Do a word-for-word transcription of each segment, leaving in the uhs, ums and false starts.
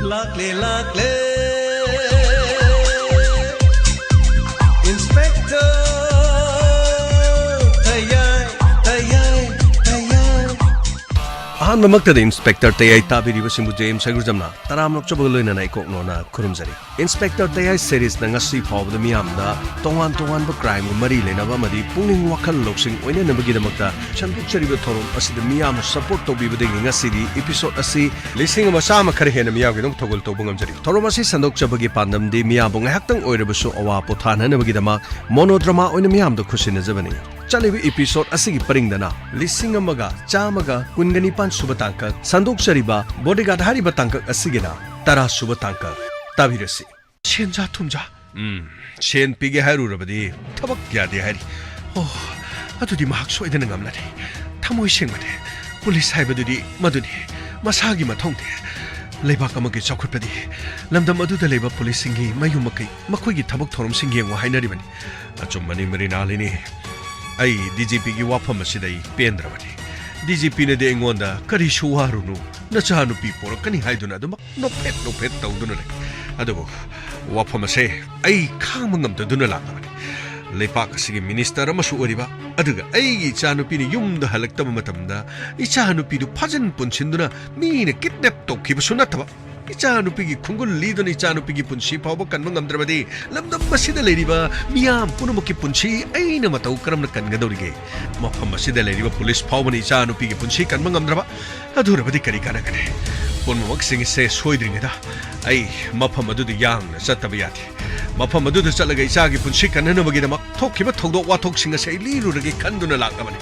ꯂꯥꯛꯂꯦ, ꯂꯥꯛꯂꯦ, Inspector ꯇꯌꯥꯏ, ꯇꯌꯥꯏ, ꯇꯌꯥꯏ꯫ ꯑꯍꯥꯟꯕꯃꯛꯇꯗ Inspector ꯇꯌꯥꯏ ꯇꯥꯕꯤꯔꯤꯕꯁꯤꯡꯕꯨ J M ꯁꯒꯨꯖꯝꯅ ꯇꯔꯥꯝꯅ ꯑꯣꯛꯆꯕꯒ ꯂꯣꯏꯅꯅ ꯏꯀꯣꯛ ꯅꯣꯟꯅ ꯈꯨꯔꯨꯝꯖꯔꯤ꯫ Inspector ꯇꯌꯥꯏ series ꯅ ꯉꯁꯤ ꯐꯥꯎꯕꯗ ꯃꯤꯌꯥꯝꯗ ꯇꯣꯉꯥꯟ ꯇꯣꯉꯥꯟꯕ crime ꯒ ꯃꯔꯤ ꯂꯩꯅꯕ ꯑꯃꯗꯤ ꯄꯨꯛꯅꯤꯡ ꯋꯥꯈꯜ ꯂꯧꯁꯤꯡ ꯑꯣꯏꯅꯅꯕꯒꯤꯗꯃꯛꯇ ꯁꯟꯗꯣꯛꯆꯔꯤꯕ ꯊꯧꯔꯝ ꯑꯁꯤꯗ ꯃꯤꯌꯥꯝꯅ support ꯇꯧꯕꯤꯕꯗꯒꯤ ꯉꯁꯤꯗꯤ episode ꯑꯁꯤ ꯂꯤꯁꯤꯡ ꯑꯃ ꯆꯥꯝꯃ ꯈꯔ ꯍꯦꯟꯅ ꯃꯤꯌꯥꯝꯒꯤꯗꯃꯛ ꯊꯧꯒꯜ ꯇꯧꯕ ꯉꯝꯖꯔꯤ꯫ ꯊꯧꯔꯝ ꯑꯁꯤ ꯁꯟꯗꯣꯛꯆꯕꯒꯤ ꯄꯥꯟꯗꯝꯗꯤ ꯃꯤꯌꯥꯝꯕꯨ ꯉꯥꯏꯍꯥꯛꯇꯪ ꯑꯣꯏꯔꯕꯁꯨ ꯑꯋꯥ ꯄꯣꯊꯥꯅꯅꯕꯒꯤꯗꯃꯛ monodrama ꯑꯣꯏꯅ ꯃꯤꯌꯥꯝꯗ ꯈꯨꯠꯁꯤꯟꯅꯖꯕꯅꯤ꯫ ꯆꯠꯂꯤꯕ episode ꯑꯁꯤꯒꯤ ꯄꯔꯤꯡꯗꯅ ꯂꯤꯁꯤꯡ ꯑꯃꯒ ꯆꯥꯝꯃꯒ ꯀꯨꯟꯒ ꯅꯤꯄꯥꯟ ꯁꯨꯕ ꯇꯥꯡꯀꯛ ꯁꯟꯗꯣꯛꯆꯔꯤꯕ Bodyguard ꯍꯥꯏꯔꯤꯕ ꯇꯥꯡꯀꯛ ꯑꯁꯤꯒꯤꯅ ꯇꯔꯥ ꯁꯨꯕ ꯇꯥꯡꯀꯛ ꯇꯥꯕꯤꯔꯁꯤ꯫ ꯁꯦꯟꯖꯥ ꯊꯨꯝꯖꯥ꯫ ꯎꯝ, ꯁꯦꯟ ꯄꯤꯒꯦ ꯍꯥꯏꯔꯨꯔꯕꯗꯤ ꯊꯕꯛ ꯌꯥꯗꯦ ꯍꯥꯏꯔꯤ꯫ ꯑꯣ, ꯑꯗꯨꯗꯤ ꯃꯍꯥꯛ ꯁꯣꯏꯗꯅ ꯉꯝꯂꯅꯤ꯫ ꯊꯃꯣꯏ ꯁꯦꯡꯕꯅꯦ꯫ ꯄꯨꯂꯤꯁ ꯍꯥꯏꯕꯗꯨꯗꯤ ꯃꯗꯨꯅꯤ꯫ ꯃꯁꯥꯒꯤ ꯃꯊꯧꯅꯦ꯫ ꯂꯩꯕꯥꯛ ꯑꯃꯒꯤ ꯆꯥꯎꯈꯠꯄꯗꯤ ꯂꯝꯗꯝ ꯑꯗꯨꯗ ꯂꯩꯕ ꯄꯨꯂꯤꯁꯁꯤꯡꯒꯤ ꯃꯌꯨꯝ ꯃꯀꯩ, ꯃꯈꯣꯏꯒꯤ ꯊꯕꯛ ꯊꯧꯔꯝꯁꯤꯡ ꯌꯦꯡꯉꯨ ꯍꯥꯏꯅꯔꯤꯕꯅꯤ꯫ ꯑꯆꯨꯝꯕꯅꯤ, ꯃ꯭ꯔꯤꯅꯥꯂꯤꯅꯤ꯫ ꯑꯩ D G P ꯒꯤ ꯋꯥꯐꯝ ꯑꯁꯤꯗ ꯑꯩ ꯄꯦꯟꯗ꯭ꯔꯕꯅꯤ꯫ D G P ꯅꯗꯤ ꯑꯩꯉꯣꯟꯗ "ꯀꯔꯤꯁꯨ ꯋꯥꯔꯨꯅꯨ, ꯅꯆꯥꯅꯨꯄꯤ ꯄꯣꯔꯛꯀꯅꯤ" ꯍꯥꯏꯗꯨꯅ ꯑꯗꯨꯃꯛ ꯅꯣꯛꯐꯦꯠ ꯅꯣꯛꯐꯦꯠ ꯇꯧꯗꯨꯅ ꯂꯩ꯫ ꯑꯗꯨꯕꯨ ꯋꯥꯐꯝ ꯑꯁꯦ ꯑꯩ ꯈꯥꯡꯕ ꯉꯝꯗꯗꯨꯅ ꯂꯥꯛꯂꯕꯅꯤ꯫ ꯂꯩꯄꯥꯛ ꯑꯁꯤꯒꯤ minister ꯑꯃꯁꯨ ꯑꯣꯏꯔꯤꯕ, ꯑꯗꯨꯒ ꯑꯩꯒꯤ ꯏꯆꯥꯅꯨꯄꯤꯅ ꯌꯨꯝꯗ ꯍꯜꯂꯛꯇꯕ ꯃꯇꯝꯗ ꯏꯆꯥꯅꯨꯄꯤꯗꯨ ꯐꯥꯖꯤꯟ ꯄꯨꯟꯁꯤꯟꯗꯨꯅ ꯃꯤꯅ kidnap ꯇꯧꯈꯤꯕꯁꯨ ꯅꯠꯇꯕ, ꯏꯆꯥꯅꯨꯄꯤꯒꯤ ꯈꯣꯡꯒꯨꯜ ꯂꯤꯗꯨꯅ ꯏꯆꯥꯅꯨꯄꯤꯒꯤ ꯄꯨꯟꯁꯤ ꯐꯥꯎꯕ ꯀꯟꯕ ꯉꯝꯗ꯭ꯔꯕꯗꯤ ꯂꯝꯗꯝ ꯑꯁꯤꯗ ꯂꯩꯔꯤꯕ ꯃꯤꯌꯥꯝ ꯄꯨꯝꯅꯃꯛꯀꯤ ꯄꯨꯟꯁꯤ ꯑꯩꯅ ꯃꯇꯧ ꯀꯔꯝꯅ ꯀꯟꯒꯗꯧꯔꯤꯒꯦ? ꯃꯐꯝ ꯑꯁꯤꯗ ꯂꯩꯔꯤꯕ ꯄꯨꯂꯤꯁ ꯐꯥꯎꯕꯅ ꯏꯆꯥꯅꯨꯄꯤꯒꯤ ꯄꯨꯟꯁꯤ ꯀꯟꯕ ꯉꯝꯗ꯭ꯔꯕ, ꯑꯗꯨ ꯑꯣꯏꯔꯕꯗꯤ ꯀꯔꯤ ꯀꯥꯟꯅꯒꯅꯤ? ꯄꯨꯝꯅꯃꯛꯁꯤꯡ ꯑꯁꯦ ꯁꯣꯏꯗ꯭ꯔꯤꯉꯩꯗ ꯑꯩ ꯃꯐꯝ ꯑꯗꯨꯗ ꯌꯥꯡꯅ ꯆꯠꯇꯕ ꯌꯥꯗꯦ꯫ ꯃꯐꯝ ꯑꯗꯨꯗ ꯆꯠꯂꯒ ꯏꯆꯥꯒꯤ ꯄꯨꯟꯁꯤ ꯀꯟꯅꯅꯕꯒꯤꯗꯃꯛ ꯊꯣꯛꯈꯤꯕ ꯊꯧꯗꯣꯛ ꯋꯥꯊꯣꯛꯁꯤꯡ ꯑꯁꯦ ꯑꯩ ꯂꯤꯔꯨꯔꯒꯦ ꯈꯟꯗꯨꯅ ꯂꯥꯛꯂꯕꯅꯤ꯫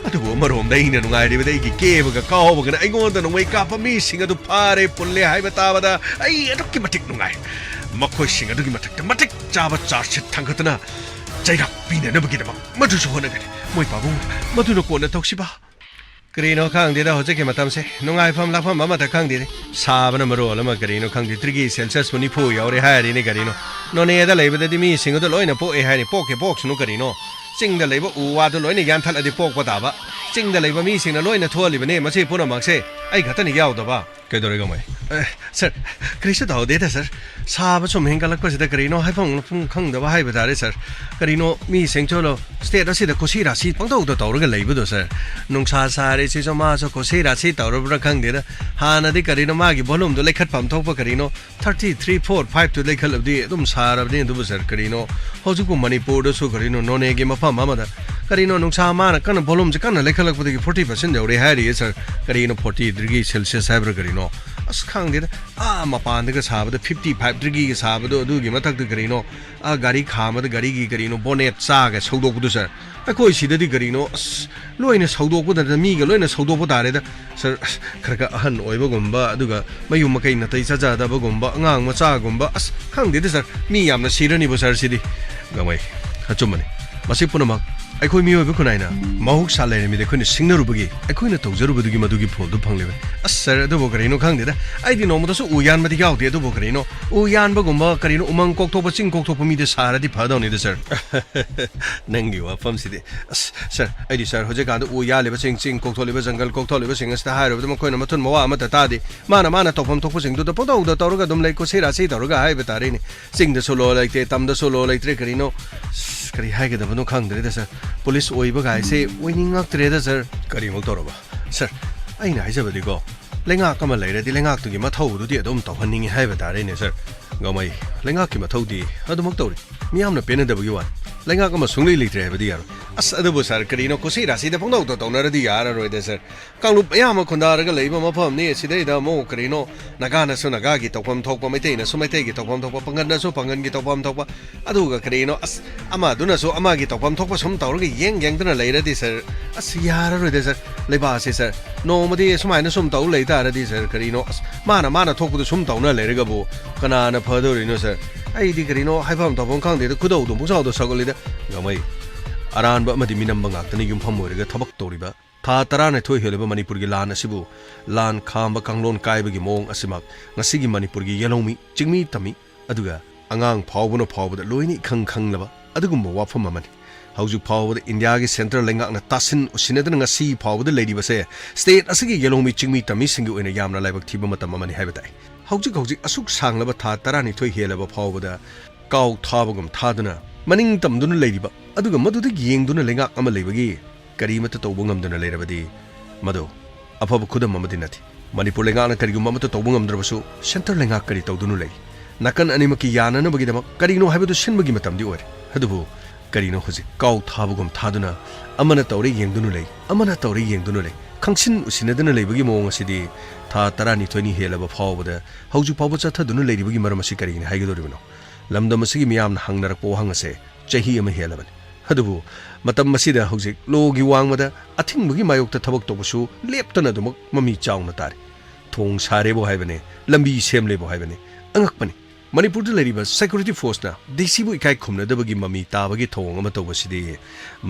ꯑꯗꯨꯕꯨ ꯑꯃꯔꯣꯝꯗ ꯑꯩꯅ ꯅꯨꯡꯉꯥꯏꯔꯤꯕꯗꯤ ꯑꯩꯒꯤ ꯀꯦꯕꯒ ꯀꯥꯎꯕꯒꯅ ꯑꯩꯉꯣꯟꯗ ꯅꯣꯡꯃꯩ ꯀꯥꯞꯄ ꯃꯤꯁꯤꯡ ꯑꯗꯨ ꯐꯥꯔꯦ, ꯄꯨꯜꯂꯦ ꯍꯥꯏꯕ ꯇꯥꯕꯗ ꯑꯩ ꯑꯗꯨꯛꯀꯤ ꯃꯇꯤꯛ ꯅꯨꯡꯉꯥꯏ꯫ ꯃꯈꯣꯏꯁꯤꯡ ꯑꯗꯨꯒꯤ ꯃꯊꯛꯇ ꯃꯇꯤꯛ ꯆꯥꯕ charge sheet ꯊꯥꯡꯒꯠꯇꯨꯅ ꯆꯩꯔꯥꯛ ꯄꯤꯅꯅꯕꯒꯤꯗꯃꯛ ꯃꯗꯨꯁꯨ ꯍꯣꯠꯅꯒꯅꯤ꯫ ꯃꯣꯏ ꯄꯥꯕꯨꯡ, ꯃꯗꯨꯅ ꯀꯣꯟꯅ ꯇꯧꯁꯤꯕ꯫ ꯀꯔꯤꯅꯣ ꯈꯪꯗꯦꯗ ꯍꯧꯖꯤꯛꯀꯤ ꯃꯇꯝꯁꯦ꯫ ꯅꯨꯡꯉꯥꯏꯐꯝ ꯂꯥꯛꯐꯝ ꯑꯃꯠꯇ ꯈꯪꯗꯦꯅꯦ꯫ ꯁꯥꯕꯅ ꯃꯔꯣꯜ ꯑꯃ ꯀꯔꯤꯅꯣ ꯈꯪꯗꯦ꯫ Degree Celsius ꯄꯨ ꯅꯤꯐꯨ ꯌꯧꯔꯦ ꯍꯥꯏꯔꯤꯅꯦ ꯀꯔꯤꯅꯣ꯫ ꯅꯣꯅꯦꯗ ꯂꯩꯕꯗꯗꯤ ꯃꯤꯁꯤꯡ ꯑꯗꯨ ꯂꯣꯏꯅ ꯄꯣꯛꯑꯦ ꯍꯥꯏꯅꯤ꯫ ꯄꯣꯛꯀꯦ ꯄꯣꯛꯁꯅꯨ ꯀꯔꯤꯅꯣ꯫ ꯆꯤꯡꯗ ꯂꯩꯕ ꯎ ꯋꯥꯗꯨ ꯂꯣꯏꯅ ꯌꯥꯟꯊꯠꯂꯗꯤ ꯄꯣꯛꯄ ꯇꯥꯕ꯫ ꯆꯤꯡꯗ ꯂꯩꯕ ꯃꯤꯁꯤꯡꯅ ꯂꯣꯏꯅ ꯊꯣꯛꯍꯜꯂꯤꯕꯅꯦ ꯃꯁꯤ ꯄꯨꯝꯅꯃꯛꯁꯦ꯫ ꯑꯩ ꯈꯛꯇꯅꯤ ꯌꯥꯎꯗꯕ꯫ ꯀꯩꯗꯧꯔꯦ ꯒꯃꯩ? ꯑꯦ, ꯁꯥꯔ, ꯀꯔꯤꯁꯨ ꯇꯧꯗꯦꯗ, ꯁꯥꯔ꯫ ꯁꯥꯕ ꯁꯨꯝ ꯍꯦꯟꯒꯠꯂꯛꯄꯁꯤꯗ ꯀꯔꯤꯅꯣ ꯍꯥꯏꯐꯝ ꯂꯥꯛꯐꯝ ꯈꯪꯗꯕ ꯍꯥꯏꯕ ꯇꯥꯔꯦ, ꯁꯥꯔ꯫ ꯀꯔꯤꯅꯣ ꯃꯤꯁꯤꯡꯁꯨ ꯂꯣ-, ꯁ꯭ꯇꯦꯠ ꯑꯁꯤꯗ ꯀꯨꯁꯤ ꯔꯥꯁꯤ ꯄꯪꯇꯧꯗ ꯇꯧꯔꯒ ꯂꯩꯕꯗꯣ, ꯁꯥꯔ꯫ ꯅꯨꯡꯁꯥ ꯁꯥꯔꯦ ꯁꯤꯁꯨ ꯃꯥꯁꯨ ꯀꯨꯁꯤ ꯔꯥꯁꯤ ꯇꯧꯔꯕ꯭ꯔꯥ ꯈꯪꯗꯦꯗ꯫ ꯍꯥꯟꯅꯗꯤ ꯀꯔꯤꯅꯣ ꯃꯥꯒꯤ ꯚꯣꯂꯨꯝꯗꯣ ꯂꯩꯈꯠꯐꯝ ꯊꯣꯛꯄ ꯀꯔꯤꯅꯣ ꯊꯥꯔꯇꯤ ꯊ꯭ꯔꯤ, ꯐꯣꯔ, ꯐꯥꯏꯚꯇꯨ ꯂꯩꯈꯠꯂꯕꯗꯤ ꯑꯗꯨꯝ ꯁꯥꯔꯕꯅꯤ꯫ ꯑꯗꯨꯕꯨ ꯁꯥꯔ, ꯀꯔꯤꯅꯣ ꯍꯧꯖꯤꯛꯄꯨ ꯃꯅꯤꯄꯨꯔꯗꯁꯨ ꯀꯔꯤꯅꯣ ꯅꯣꯅꯦꯒꯤ ꯃꯐꯝ ꯑꯃꯗ ꯀꯔꯤꯅꯣ ꯅꯨꯡꯁꯥ ꯃꯥꯅ ꯀꯟꯅ ꯚꯣꯂꯨꯝꯁꯦ ꯀꯟꯅ ꯂꯩꯈꯠꯂꯛꯄꯗꯒꯤ ꯐꯣꯔꯇꯤ ꯄꯥꯔꯁꯦꯟ ꯌꯧꯔꯦ ꯍꯥꯏꯔꯤꯌꯦ ꯁꯥꯔ꯫ ꯀꯔꯤꯅꯣ ꯐꯣꯔꯇꯤ ꯗꯤꯒ꯭ꯔꯤ ꯁꯦꯜꯁꯤꯌꯁ ꯍꯥꯏꯕ꯭ꯔꯥ ꯀꯔꯤꯅꯣ? ꯑꯁ, ꯈꯪꯗꯦꯗ꯫ ꯑꯥ ꯃꯄꯥꯟꯗꯒ ꯁꯥꯕꯗ ꯐꯤꯐꯇꯤ ꯐꯥꯏꯚ ꯗꯤꯒ꯭ꯔꯤꯒ ꯁꯥꯕꯗꯣ, ꯑꯗꯨꯒꯤ ꯃꯊꯛꯇ ꯀꯔꯤꯅꯣ, ꯑꯥ ꯒꯥꯔꯤ ꯈꯥꯝꯕꯗ ꯒꯥꯔꯤꯒꯤ ꯀꯔꯤꯅꯣ ꯕꯣꯅꯦꯠ ꯆꯥꯒ ꯁꯧꯗꯣꯛꯄꯗꯨ ꯁꯥꯔ꯫ ꯑꯩꯈꯣꯏ ꯁꯤꯗꯗꯤ ꯀꯔꯤꯅꯣ, ꯑꯁ, ꯂꯣꯏꯅ ꯁꯧꯗꯣꯛꯄꯗ ꯃꯤꯒ ꯂꯣꯏꯅ ꯁꯧꯗꯣꯛꯄ ꯇꯥꯔꯦꯗ꯫ ꯁꯥꯔ, ꯑꯁ, ꯈꯔ ꯈꯔ ꯑꯍꯟ ꯑꯣꯏꯕꯒꯨꯝꯕ, ꯑꯗꯨꯒ ꯃꯌꯨꯝ ꯃꯀꯩ ꯅꯥꯇꯩ ꯆꯥꯖꯗꯕꯒꯨꯝꯕ, ꯑꯉꯥꯡ ꯃꯆꯥꯒꯨꯝꯕ, ꯑꯁ, ꯈꯪꯗꯦꯗ ꯁꯥꯔ, ꯃꯤ ꯌꯥꯝꯅ ꯁꯤꯔꯅꯤꯕꯨ ꯁꯥꯔ ꯁꯤꯗꯤ꯫ ꯒꯃꯩ, ꯑꯆꯨꯝꯕꯅꯤ꯫ ꯃꯁꯤ ꯄꯨꯝꯅꯃꯛ ꯑꯩꯈꯣꯏ ꯃꯤꯑꯣꯏꯕ ꯈꯨꯟꯅꯥꯏꯅ ꯃꯍꯧꯁꯥ ꯂꯥꯏꯔꯦꯝꯕꯤꯗ ꯑꯩꯈꯣꯏꯅ ꯁꯤꯡꯅꯔꯨꯕꯒꯤ, ꯑꯩꯈꯣꯏꯅ ꯇꯧꯖꯔꯨꯕꯗꯨꯒꯤ ꯃꯗꯨꯒꯤ ꯐꯣꯜꯗꯨ ꯐꯪꯂꯤꯕꯅꯤ꯫ ꯑꯁ ꯁꯥꯔ, ꯑꯗꯨꯕꯨ ꯀꯔꯤꯅꯣ ꯈꯪꯗꯦꯗ꯫ ꯑꯩꯗꯤ ꯅꯣꯡꯃꯗꯁꯨ ꯎ ꯌꯥꯟꯕꯗꯤ ꯌꯥꯎꯗꯦ, ꯑꯗꯨꯕꯨ ꯀꯔꯤꯅꯣ ꯎ ꯌꯥꯟꯕꯒꯨꯝꯕ, ꯀꯔꯤꯅꯣ ꯎꯃꯪ ꯀꯣꯛꯊꯣꯛꯄ, ꯆꯤꯡ ꯀꯣꯛꯊꯣꯛꯄ ꯃꯤꯗꯤ ꯁꯥꯔꯗꯤ ꯐꯗꯧꯅꯤꯗ ꯁꯥꯔ꯫ ꯅꯪꯒꯤ ꯋꯥꯐꯝꯁꯤꯗꯤ꯫ ꯑꯁ, ꯁꯥꯔ, ꯑꯩꯗꯤ ꯁꯥꯔ, ꯍꯧꯖꯤꯛꯀꯥꯟꯗ ꯎ ꯌꯥꯜꯂꯤꯕꯁꯤꯡ, ꯆꯤꯡ ꯀꯣꯛꯊꯣꯛꯂꯤꯕ, ꯖꯪꯒꯜ ꯀꯣꯛꯊꯣꯛꯂꯤꯕꯁꯤꯡ ꯑꯁꯤꯗ ꯍꯥꯏꯔꯨꯕꯗ ꯃꯈꯣꯏꯅ ꯃꯊꯨꯟ ꯃꯋꯥ ꯑꯃꯠꯇ ꯇꯥꯗꯦ꯫ ꯃꯥꯅ ꯃꯥꯅ ꯇꯧꯐꯝ ꯊꯣꯛꯄꯁꯤꯡꯗꯨꯗ ꯄꯪꯇꯧꯗ ꯇꯧꯔꯒ ꯑꯗꯨꯝ ꯂꯩ, ꯀꯨꯁꯤ ꯔꯥꯁꯤ ꯇꯧꯔꯒ ꯍꯥꯏꯕ ꯇꯥꯔꯦꯅꯦ꯫ ꯆꯤꯡꯗꯁꯨ ꯂꯣ ꯂꯩꯇꯦ, ꯇꯝꯗꯁꯨ ꯂꯣ ꯂꯩꯇ꯭ꯔꯦ, ꯀꯔꯤꯅꯣ? ꯑꯁ, ꯀꯔꯤ ꯍꯥꯏꯒꯗꯕꯅꯣ ꯈꯪꯗ꯭ꯔꯦꯗ ꯁꯥꯔ꯫ ꯄꯨꯂꯤꯁ ꯑꯣꯏꯕ ꯀꯥꯏꯁꯦ ꯑꯣꯏꯅꯤꯡꯉꯛꯇ꯭ꯔꯦꯗ ꯁꯥꯔ꯫ ꯀꯔꯤꯃꯨꯛ ꯇꯧꯔꯕ? ꯁꯥꯔ, ꯑꯩꯅ ꯍꯥꯏꯖꯕꯗꯤꯀꯣ, ꯂꯩꯉꯥꯛ ꯑꯃ ꯂꯩꯔꯗꯤ ꯂꯩꯉꯥꯛꯇꯨꯒꯤ ꯃꯊꯧꯗꯨꯗꯤ ꯑꯗꯨꯝ ꯇꯧꯍꯟꯅꯤꯡꯉꯤ ꯍꯥꯏꯕ ꯇꯥꯔꯦꯅꯦ ꯁꯥꯔ꯫ ꯒꯃꯩ, ꯂꯩꯉꯥꯛꯀꯤ ꯃꯊꯧꯗꯤ ꯑꯗꯨꯃꯛ ꯇꯧꯔꯤ꯫ ꯃꯤꯌꯥꯝꯅ ꯄꯦꯟꯅꯗꯕꯒꯤ ꯋꯥꯅꯤ꯫ ꯂꯩꯉꯥꯛ ꯑꯃ ꯁꯨꯡꯂꯩ ꯂꯩꯇ꯭ꯔꯦ ꯍꯥꯏꯕꯗꯤ ꯌꯥꯔꯣꯏ꯫ ꯑꯁ, ꯑꯗꯨꯕꯨ ꯁꯥꯔ, ꯀꯔꯤꯅꯣ ꯀꯨꯁꯤ ꯔꯥꯁꯤꯗ ꯄꯪꯇꯧꯗ ꯇꯧꯅꯔꯗꯤ ꯌꯥꯔꯔꯣꯏꯗ ꯁꯥꯔ꯫ ꯀꯥꯡꯂꯨꯞ ꯑꯌꯥꯝꯕ ꯈꯨꯟꯗꯥꯔꯒ ꯂꯩꯕ ꯃꯐꯝꯅꯤ꯫ ꯁꯤꯗꯩꯗ ꯑꯃꯨꯛ ꯀꯔꯤꯅꯣ, ꯅꯥꯒꯥꯅꯁꯨ ꯅꯥꯒꯥꯒꯤ ꯇꯧꯐꯝ ꯊꯣꯛꯄ, ꯃꯩꯇꯩꯅꯁꯨ ꯃꯩꯇꯩꯒꯤ ꯇꯧꯐꯝ ꯊꯣꯛꯄ, ꯄꯥꯡꯒꯜꯅꯁꯨ ꯄꯥꯡꯒꯜꯒꯤ ꯇꯧꯐꯝ ꯊꯣꯛꯄ, ꯑꯗꯨꯒ ꯀꯔꯤꯅꯣ, ꯑꯁ, ꯑꯃꯗꯨꯅꯁꯨ ꯑꯃꯒꯤ ꯇꯧꯐꯝ ꯊꯣꯛꯄ ꯁꯨꯝ ꯇꯧꯔꯒ ꯌꯦꯡ ꯌꯦꯡꯗꯨꯅ ꯂꯩꯔꯗꯤ ꯁꯥꯔ, ꯑꯁ, ꯌꯥꯔꯔꯣꯏꯗ ꯁꯥꯔ꯫ ꯂꯩꯕꯥꯛ ꯑꯁꯤ ꯁꯥꯔ, ꯅꯣꯡꯃꯗꯤ ꯁꯨꯃꯥꯏꯅ ꯁꯨꯝ ꯇꯧ ꯂꯩ ꯇꯥꯔꯗꯤ ꯁꯥꯔ, ꯀꯔꯤꯅꯣ, ꯑꯁ, ꯃꯥꯅ ꯃꯥꯅ ꯊꯣꯛꯄꯗꯨ ꯁꯨꯝ ꯇꯧꯅ ꯂꯩꯔꯒꯕꯨ ꯀꯅꯥꯅ ꯐꯗꯧꯔꯤꯅꯣ ꯁꯥꯔ? ꯑꯩꯗꯤ ꯀꯔꯤꯅꯣ ꯍꯥꯏꯐꯝ ꯇꯧꯐꯝ ꯈꯪꯗꯦꯗ, ꯈꯨꯗꯧ ꯑꯗꯨꯝ ꯄꯨꯡꯁꯥꯎꯗ ꯁꯥꯎꯒꯠꯂꯤꯗ꯫ ꯒꯃꯩ, ꯑꯔꯥꯟꯕ ꯑꯃꯗꯤ ꯃꯤꯅꯝꯕ ꯉꯥꯛꯇꯅ ꯌꯨꯝꯐꯝ ꯑꯣꯏꯔꯒ ꯊꯕꯛ ꯇꯧꯔꯤꯕ ꯊꯥ ꯇꯔꯥꯅꯤꯊꯣꯏ ꯍꯦꯜꯂꯕ ꯃꯅꯤꯄꯨꯔꯒꯤ ꯂꯥꯟ ꯑꯁꯤꯕꯨ, ꯂꯥꯟ ꯈꯥꯝꯕ ꯀꯥꯡꯂꯣꯟ ꯀꯥꯏꯕꯒꯤ ꯃꯑꯣꯡ ꯑꯁꯤꯃꯛ ꯉꯁꯤꯒꯤ ꯃꯅꯤꯄꯨꯔꯒꯤ ꯌꯦꯜꯍꯧꯃꯤ, ꯆꯤꯡꯃꯤ ꯇꯝꯃꯤ, ꯑꯗꯨꯒ ꯑꯉꯥꯡ ꯐꯥꯎꯕꯅ ꯐꯥꯎꯕꯗ ꯂꯣꯏꯅ ꯏꯈꯪ ꯈꯪꯂꯕ ꯑꯗꯨꯒꯨꯝꯕ ꯋꯥꯐꯝ ꯑꯃꯅꯤ꯫ ꯍꯧꯖꯤꯛ ꯐꯥꯎꯕꯗ ꯏꯟꯗꯤꯌꯥꯒꯤ ꯁꯦꯟꯇ꯭ꯔꯦꯜ ꯂꯩꯉꯥꯛꯅ ꯇꯥꯁꯤꯟ ꯎꯁꯤꯟꯅꯗꯅ ꯉꯁꯤ ꯐꯥꯎꯕꯗ ꯂꯩꯔꯤꯕꯁꯦ ꯁ꯭ꯇꯦꯠ ꯑꯁꯤꯒꯤ ꯌꯦꯂꯣꯡꯃꯤ ꯆꯤꯡꯃꯤ ꯇꯝꯃꯤꯁꯤꯡꯒꯤ ꯑꯣꯏꯅ ꯌꯥꯝꯅ ꯂꯥꯏꯕꯛ ꯊꯤꯕ ꯃꯇꯝ ꯑꯃꯅꯤ ꯍꯥꯏꯕ ꯇꯥꯏ꯫ ꯍꯧꯖꯤꯛ ꯍꯧꯖꯤꯛ ꯑꯁꯨꯛ ꯁꯥꯡꯂꯕ ꯊꯥ ꯇꯔꯥꯅꯤꯊꯣꯏ ꯍꯦꯜꯂꯕ ꯐꯥꯎꯕꯗ ꯀꯥꯎ ꯊꯥꯕꯒꯨꯝ ꯊꯥꯗꯨꯅ ꯃꯅꯤꯡ ꯇꯝꯗꯨꯅ ꯂꯩꯔꯤꯕ, ꯑꯗꯨꯒ ꯃꯗꯨꯗ ꯌꯦꯡꯗꯨꯅ ꯂꯩꯉꯥꯛ ꯑꯃ ꯂꯩꯕꯒꯤ ꯀꯔꯤꯃꯠꯇ ꯇꯧꯕ ꯉꯝꯗꯅ ꯂꯩꯔꯕꯗꯤ ꯃꯗꯨ ꯑꯐꯕ ꯈꯨꯗꯝ ꯑꯃꯗꯤ ꯅꯠꯇꯦ꯫ ꯃꯅꯤꯄꯨꯔ ꯂꯩꯉꯥꯛꯅ ꯀꯔꯤꯒꯨꯝꯕ ꯑꯃꯠꯇ ꯇꯧꯕ ꯉꯝꯗ꯭ꯔꯕꯁꯨ ꯁꯦꯟꯇꯔ ꯂꯩꯉꯥꯛ ꯀꯔꯤ ꯇꯧꯗꯨꯅ ꯂꯩ? ꯅꯥꯀꯟ ꯑꯅꯤꯃꯛꯀꯤ ꯌꯥꯅꯅꯕꯒꯤꯗꯃꯛ ꯀꯔꯤꯅꯣ ꯍꯥꯏꯕꯗꯨ ꯁꯤꯟꯕꯒꯤ ꯃꯇꯝꯗꯤ ꯑꯣꯏꯔꯦ꯫ ꯑꯗꯨꯕꯨ ꯀꯔꯤꯅꯣ ꯍꯧꯖꯤꯛ ꯀꯥꯎ ꯊꯥꯕꯒꯨꯝ ꯊꯥꯗꯨꯅ ꯑꯃꯅ ꯇꯧꯔꯦ ꯌꯦꯡꯗꯨꯅ ꯂꯩ, ꯑꯃꯅ ꯇꯧꯔꯦ ꯌꯦꯡꯗꯨꯅ ꯂꯩ, ꯈꯪꯁꯤꯟ ꯎꯁꯤꯟꯅꯗꯅ ꯂꯩꯕꯒꯤ ꯃꯑꯣꯡ ꯑꯁꯤꯗꯤ ꯊꯥ ꯇꯔꯥꯅꯤꯊꯣꯏꯅꯤ ꯍꯦꯜꯂꯕ ꯐꯥꯎꯕꯗ ꯍꯧꯖꯤꯛ ꯐꯥꯎꯕ ꯆꯠꯊꯗꯨꯅ ꯂꯩꯔꯤꯕꯒꯤ ꯃꯔꯝ ꯑꯁꯤ ꯀꯔꯤꯒꯤꯅꯤ ꯍꯥꯏꯒꯗꯧꯔꯤꯕꯅꯣ? ꯂꯝꯗꯝ ꯑꯁꯤꯒꯤ ꯃꯤꯌꯥꯝꯅ ꯍꯪꯅꯔꯛꯄ ꯋꯥꯍꯪ ꯑꯁꯦ ꯆꯍꯤ ꯑꯃ ꯍꯦꯜꯂꯕꯅꯤ꯫ ꯑꯗꯨꯕꯨ ꯃꯇꯝ ꯑꯁꯤꯗ ꯍꯧꯖꯤꯛ ꯂꯣꯒꯤ ꯋꯥꯡꯃꯗ ꯑꯊꯤꯡꯕꯒꯤ ꯃꯥꯌꯣꯛꯇ ꯊꯕꯛ ꯇꯧꯕꯁꯨ ꯂꯦꯞꯇꯅ ꯑꯗꯨꯃꯛ ꯃꯃꯤ ꯆꯥꯎꯅ ꯇꯥꯔꯤ꯫ ꯊꯣꯡ ꯁꯥꯔꯦꯕꯨ ꯍꯥꯏꯕꯅꯦ, ꯂꯝꯕꯤ ꯁꯦꯝꯂꯦꯕꯨ ꯍꯥꯏꯕꯅꯦ, ꯑꯉꯛꯄꯅꯤ꯫ ꯃꯅꯤꯄꯨꯔꯗ ꯂꯩꯔꯤꯕ ꯁꯦꯀ꯭ꯌꯨꯔꯤꯇꯤ ꯐꯣꯔꯁꯅ ꯗꯤ ꯁꯤꯕꯨ ꯏꯀꯥꯏ ꯈꯨꯝꯅꯗꯕꯒꯤ ꯃꯃꯤ ꯇꯥꯕꯒꯤ ꯊꯧꯑꯣꯡ ꯑꯃ ꯇꯧꯕꯁꯤꯗꯤ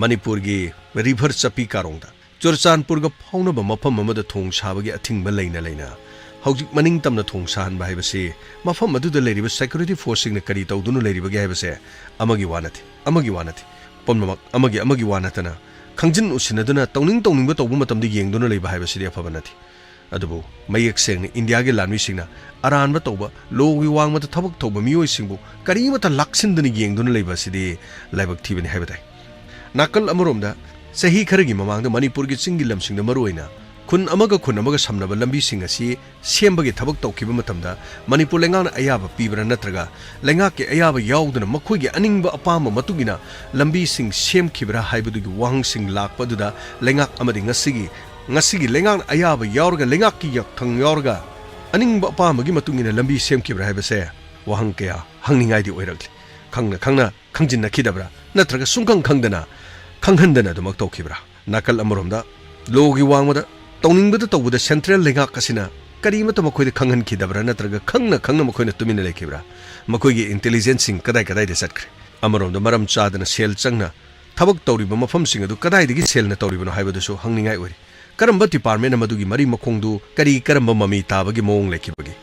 ꯃꯅꯤꯄꯨꯔꯒꯤ ꯔꯤꯚꯔ ꯆꯠꯄꯤ ꯀꯥꯔꯣꯡꯗ ꯆꯨꯔꯆꯥꯟꯄꯨꯔꯒ ꯐꯥꯎꯅꯕ ꯃꯐꯝ ꯑꯃꯗ ꯊꯣꯡ ꯁꯥꯕꯒꯤ ꯑꯊꯤꯡꯕ ꯂꯩꯅ ꯂꯩꯅ ꯍꯧꯖꯤꯛ ꯃꯅꯤꯡ ꯇꯝꯅ ꯊꯣꯡ ꯁꯥꯍꯟꯕ ꯍꯥꯏꯕꯁꯤ ꯃꯐꯝ ꯑꯗꯨꯗ ꯂꯩꯔꯤꯕ ꯁꯦꯀ꯭ꯌꯨꯔꯤꯇꯤ ꯐꯣꯔꯁꯁꯤꯡꯅ ꯀꯔꯤ ꯇꯧꯗꯨꯅ ꯂꯩꯔꯤꯕꯒꯦ ꯍꯥꯏꯕꯁꯦ ꯑꯃꯒꯤ ꯋꯥ ꯅꯠꯇꯦ, ꯑꯃꯒꯤ ꯋꯥ ꯅꯠꯇꯦ꯫ ꯄꯨꯝꯅꯃꯛ ꯑꯃꯒꯤ ꯑꯃꯒꯤ ꯋꯥ ꯅꯠꯇꯅ ꯈꯪꯖꯤꯟ ꯎꯁꯤꯟꯅꯗꯨꯅ ꯇꯧꯅꯤꯡ ꯇꯧꯅꯤꯡꯕ ꯇꯧꯕ ꯃꯇꯝꯗ ꯌꯦꯡꯗꯨꯅ ꯂꯩꯕ ꯍꯥꯏꯕꯁꯤꯗꯤ ꯑꯐꯕ ꯅꯠꯇꯦ꯫ ꯑꯗꯨꯕꯨ ꯃꯌꯦꯛ ꯁꯦꯡꯅ ꯏꯟꯗꯤꯌꯥꯒꯤ ꯂꯥꯟꯃꯤꯁꯤꯡꯅ ꯑꯔꯥꯟꯕ ꯇꯧꯕ, ꯂꯣꯒꯤ ꯋꯥꯡꯃꯗ ꯊꯕꯛ ꯇꯧꯕ ꯃꯤꯑꯣꯏꯁꯤꯡꯕꯨ ꯀꯔꯤꯃꯠꯇ ꯂꯥꯛꯁꯤꯟꯗꯅ ꯌꯦꯡꯗꯨꯅ ꯂꯩꯕ ꯑꯁꯤꯗꯤ ꯂꯥꯏꯕꯛ ꯊꯤꯕꯅꯤ ꯍꯥꯏꯕ ꯇꯥꯏ꯫ ꯅꯥꯀꯜ ꯑꯃꯔꯣꯝꯗ ꯆꯍꯤ ꯈꯔꯒꯤ ꯃꯃꯥꯡꯗ ꯃꯅꯤꯄꯨꯔꯒꯤ ꯆꯤꯡꯒꯤ ꯂꯝꯁꯤꯡꯗ ꯃꯔꯨꯑꯣꯏꯅ ꯈꯨꯟ ꯑꯃꯒ ꯈꯨꯟ ꯑꯃꯒ ꯁꯝꯅꯕ ꯂꯝꯕꯤꯁꯤꯡ ꯑꯁꯤ ꯁꯦꯝꯕꯒꯤ ꯊꯕꯛ ꯇꯧꯈꯤꯕ ꯃꯇꯝꯗ ꯃꯅꯤꯄꯨꯔ ꯂꯩꯉꯥꯛꯅ ꯑꯌꯥꯕ ꯄꯤꯕ꯭ꯔꯥ ꯅꯠꯇ꯭ꯔꯒ ꯂꯩꯉꯥꯛꯀꯤ ꯑꯌꯥꯕ ꯌꯥꯎꯗꯅ ꯃꯈꯣꯏꯒꯤ ꯑꯅꯤꯡꯕ ꯑꯄꯥꯝꯕ ꯃꯇꯨꯡ ꯏꯟꯅ ꯂꯝꯕꯤꯁꯤꯡ ꯁꯦꯝꯈꯤꯕ꯭ꯔꯥ ꯍꯥꯏꯕꯗꯨꯒꯤ ꯋꯥꯍꯪꯁꯤꯡ ꯂꯥꯛꯄ ꯑꯗꯨꯗ ꯂꯩꯉꯥꯛ ꯑꯃꯗꯤ ꯉꯁꯤꯒꯤ, ꯉꯁꯤꯒꯤ ꯂꯩꯉꯥꯛꯅ ꯑꯌꯥꯕ ꯌꯥꯎꯔꯒ ꯂꯩꯉꯥꯛꯀꯤ ꯌꯥꯊꯪ ꯌꯥꯎꯔꯒ ꯑꯅꯤꯡꯕ ꯑꯄꯥꯝꯕꯒꯤ ꯃꯇꯨꯡ ꯏꯟꯅ ꯂꯝꯕꯤ ꯁꯦꯝꯈꯤꯕ꯭ꯔꯥ ꯍꯥꯏꯕꯁꯦ ꯋꯥꯍꯪ ꯀꯌꯥ ꯍꯪꯅꯤꯡꯉꯥꯏꯗꯤ ꯑꯣꯏꯔꯛꯂꯤ꯫ ꯈꯪꯅ ꯈꯪꯅ ꯈꯪꯖꯤꯟꯅꯈꯤꯗꯕ꯭ꯔꯥ ꯅꯠꯇ꯭ꯔꯒ ꯁꯨꯡꯈꯪ ꯈꯪꯗꯅ ꯈꯪꯍꯟꯗꯅ ꯑꯗꯨꯃꯛ ꯇꯧꯈꯤꯕ꯭ꯔꯥ? ꯅꯥꯀꯜ ꯑꯃꯔꯣꯝꯗ ꯂꯣꯒꯤ ꯋꯥꯡꯃꯗ ꯇꯧꯅꯤꯡꯕꯗ ꯇꯧꯕꯗ ꯁꯦꯟꯇ꯭ꯔꯦꯜ ꯂꯩꯉꯥꯛ ꯑꯁꯤꯅ ꯀꯔꯤꯃꯠꯇ ꯃꯈꯣꯏꯗ ꯈꯪꯍꯟꯈꯤꯗꯕ꯭ꯔꯥ ꯅꯠꯇ꯭ꯔꯒ ꯈꯪꯅ ꯈꯪꯅ ꯃꯈꯣꯏꯅ ꯇꯨꯃꯤꯟꯅ ꯂꯩꯈꯤꯕ꯭ꯔꯥ? ꯃꯈꯣꯏꯒꯤ ꯏꯟꯇꯦꯂꯤꯖꯦꯟꯁꯁꯤꯡ ꯀꯗꯥꯏ ꯀꯗꯥꯏꯗ ꯆꯠꯈ꯭ꯔꯦ? ꯑꯃꯔꯣꯝꯗ ꯃꯔꯝ ꯆꯥꯗꯅ ꯁꯦꯜ ꯆꯪꯅ ꯊꯕꯛ ꯇꯧꯔꯤꯕ ꯃꯐꯝꯁꯤꯡ ꯑꯗꯨ ꯀꯗꯥꯏꯗꯒꯤ ꯁꯦꯜꯅ ꯇꯧꯔꯤꯕꯅꯣ ꯍꯥꯏꯕꯗꯨꯁꯨ ꯍꯪꯅꯤꯡꯉꯥꯏ ꯑꯣꯏꯔꯤ꯫ ꯀꯔꯝꯕ ꯗꯤꯄꯥꯔꯠꯃꯦꯟ ꯑꯃꯗꯨꯒꯤ ꯃꯔꯤ ꯃꯈꯣꯡꯗꯨ ꯀꯔꯤ ꯀꯔꯝꯕ ꯃꯃꯤ ꯇꯥꯕꯒꯤ ꯃꯑꯣꯡ ꯂꯩꯈꯤꯕꯒꯦ?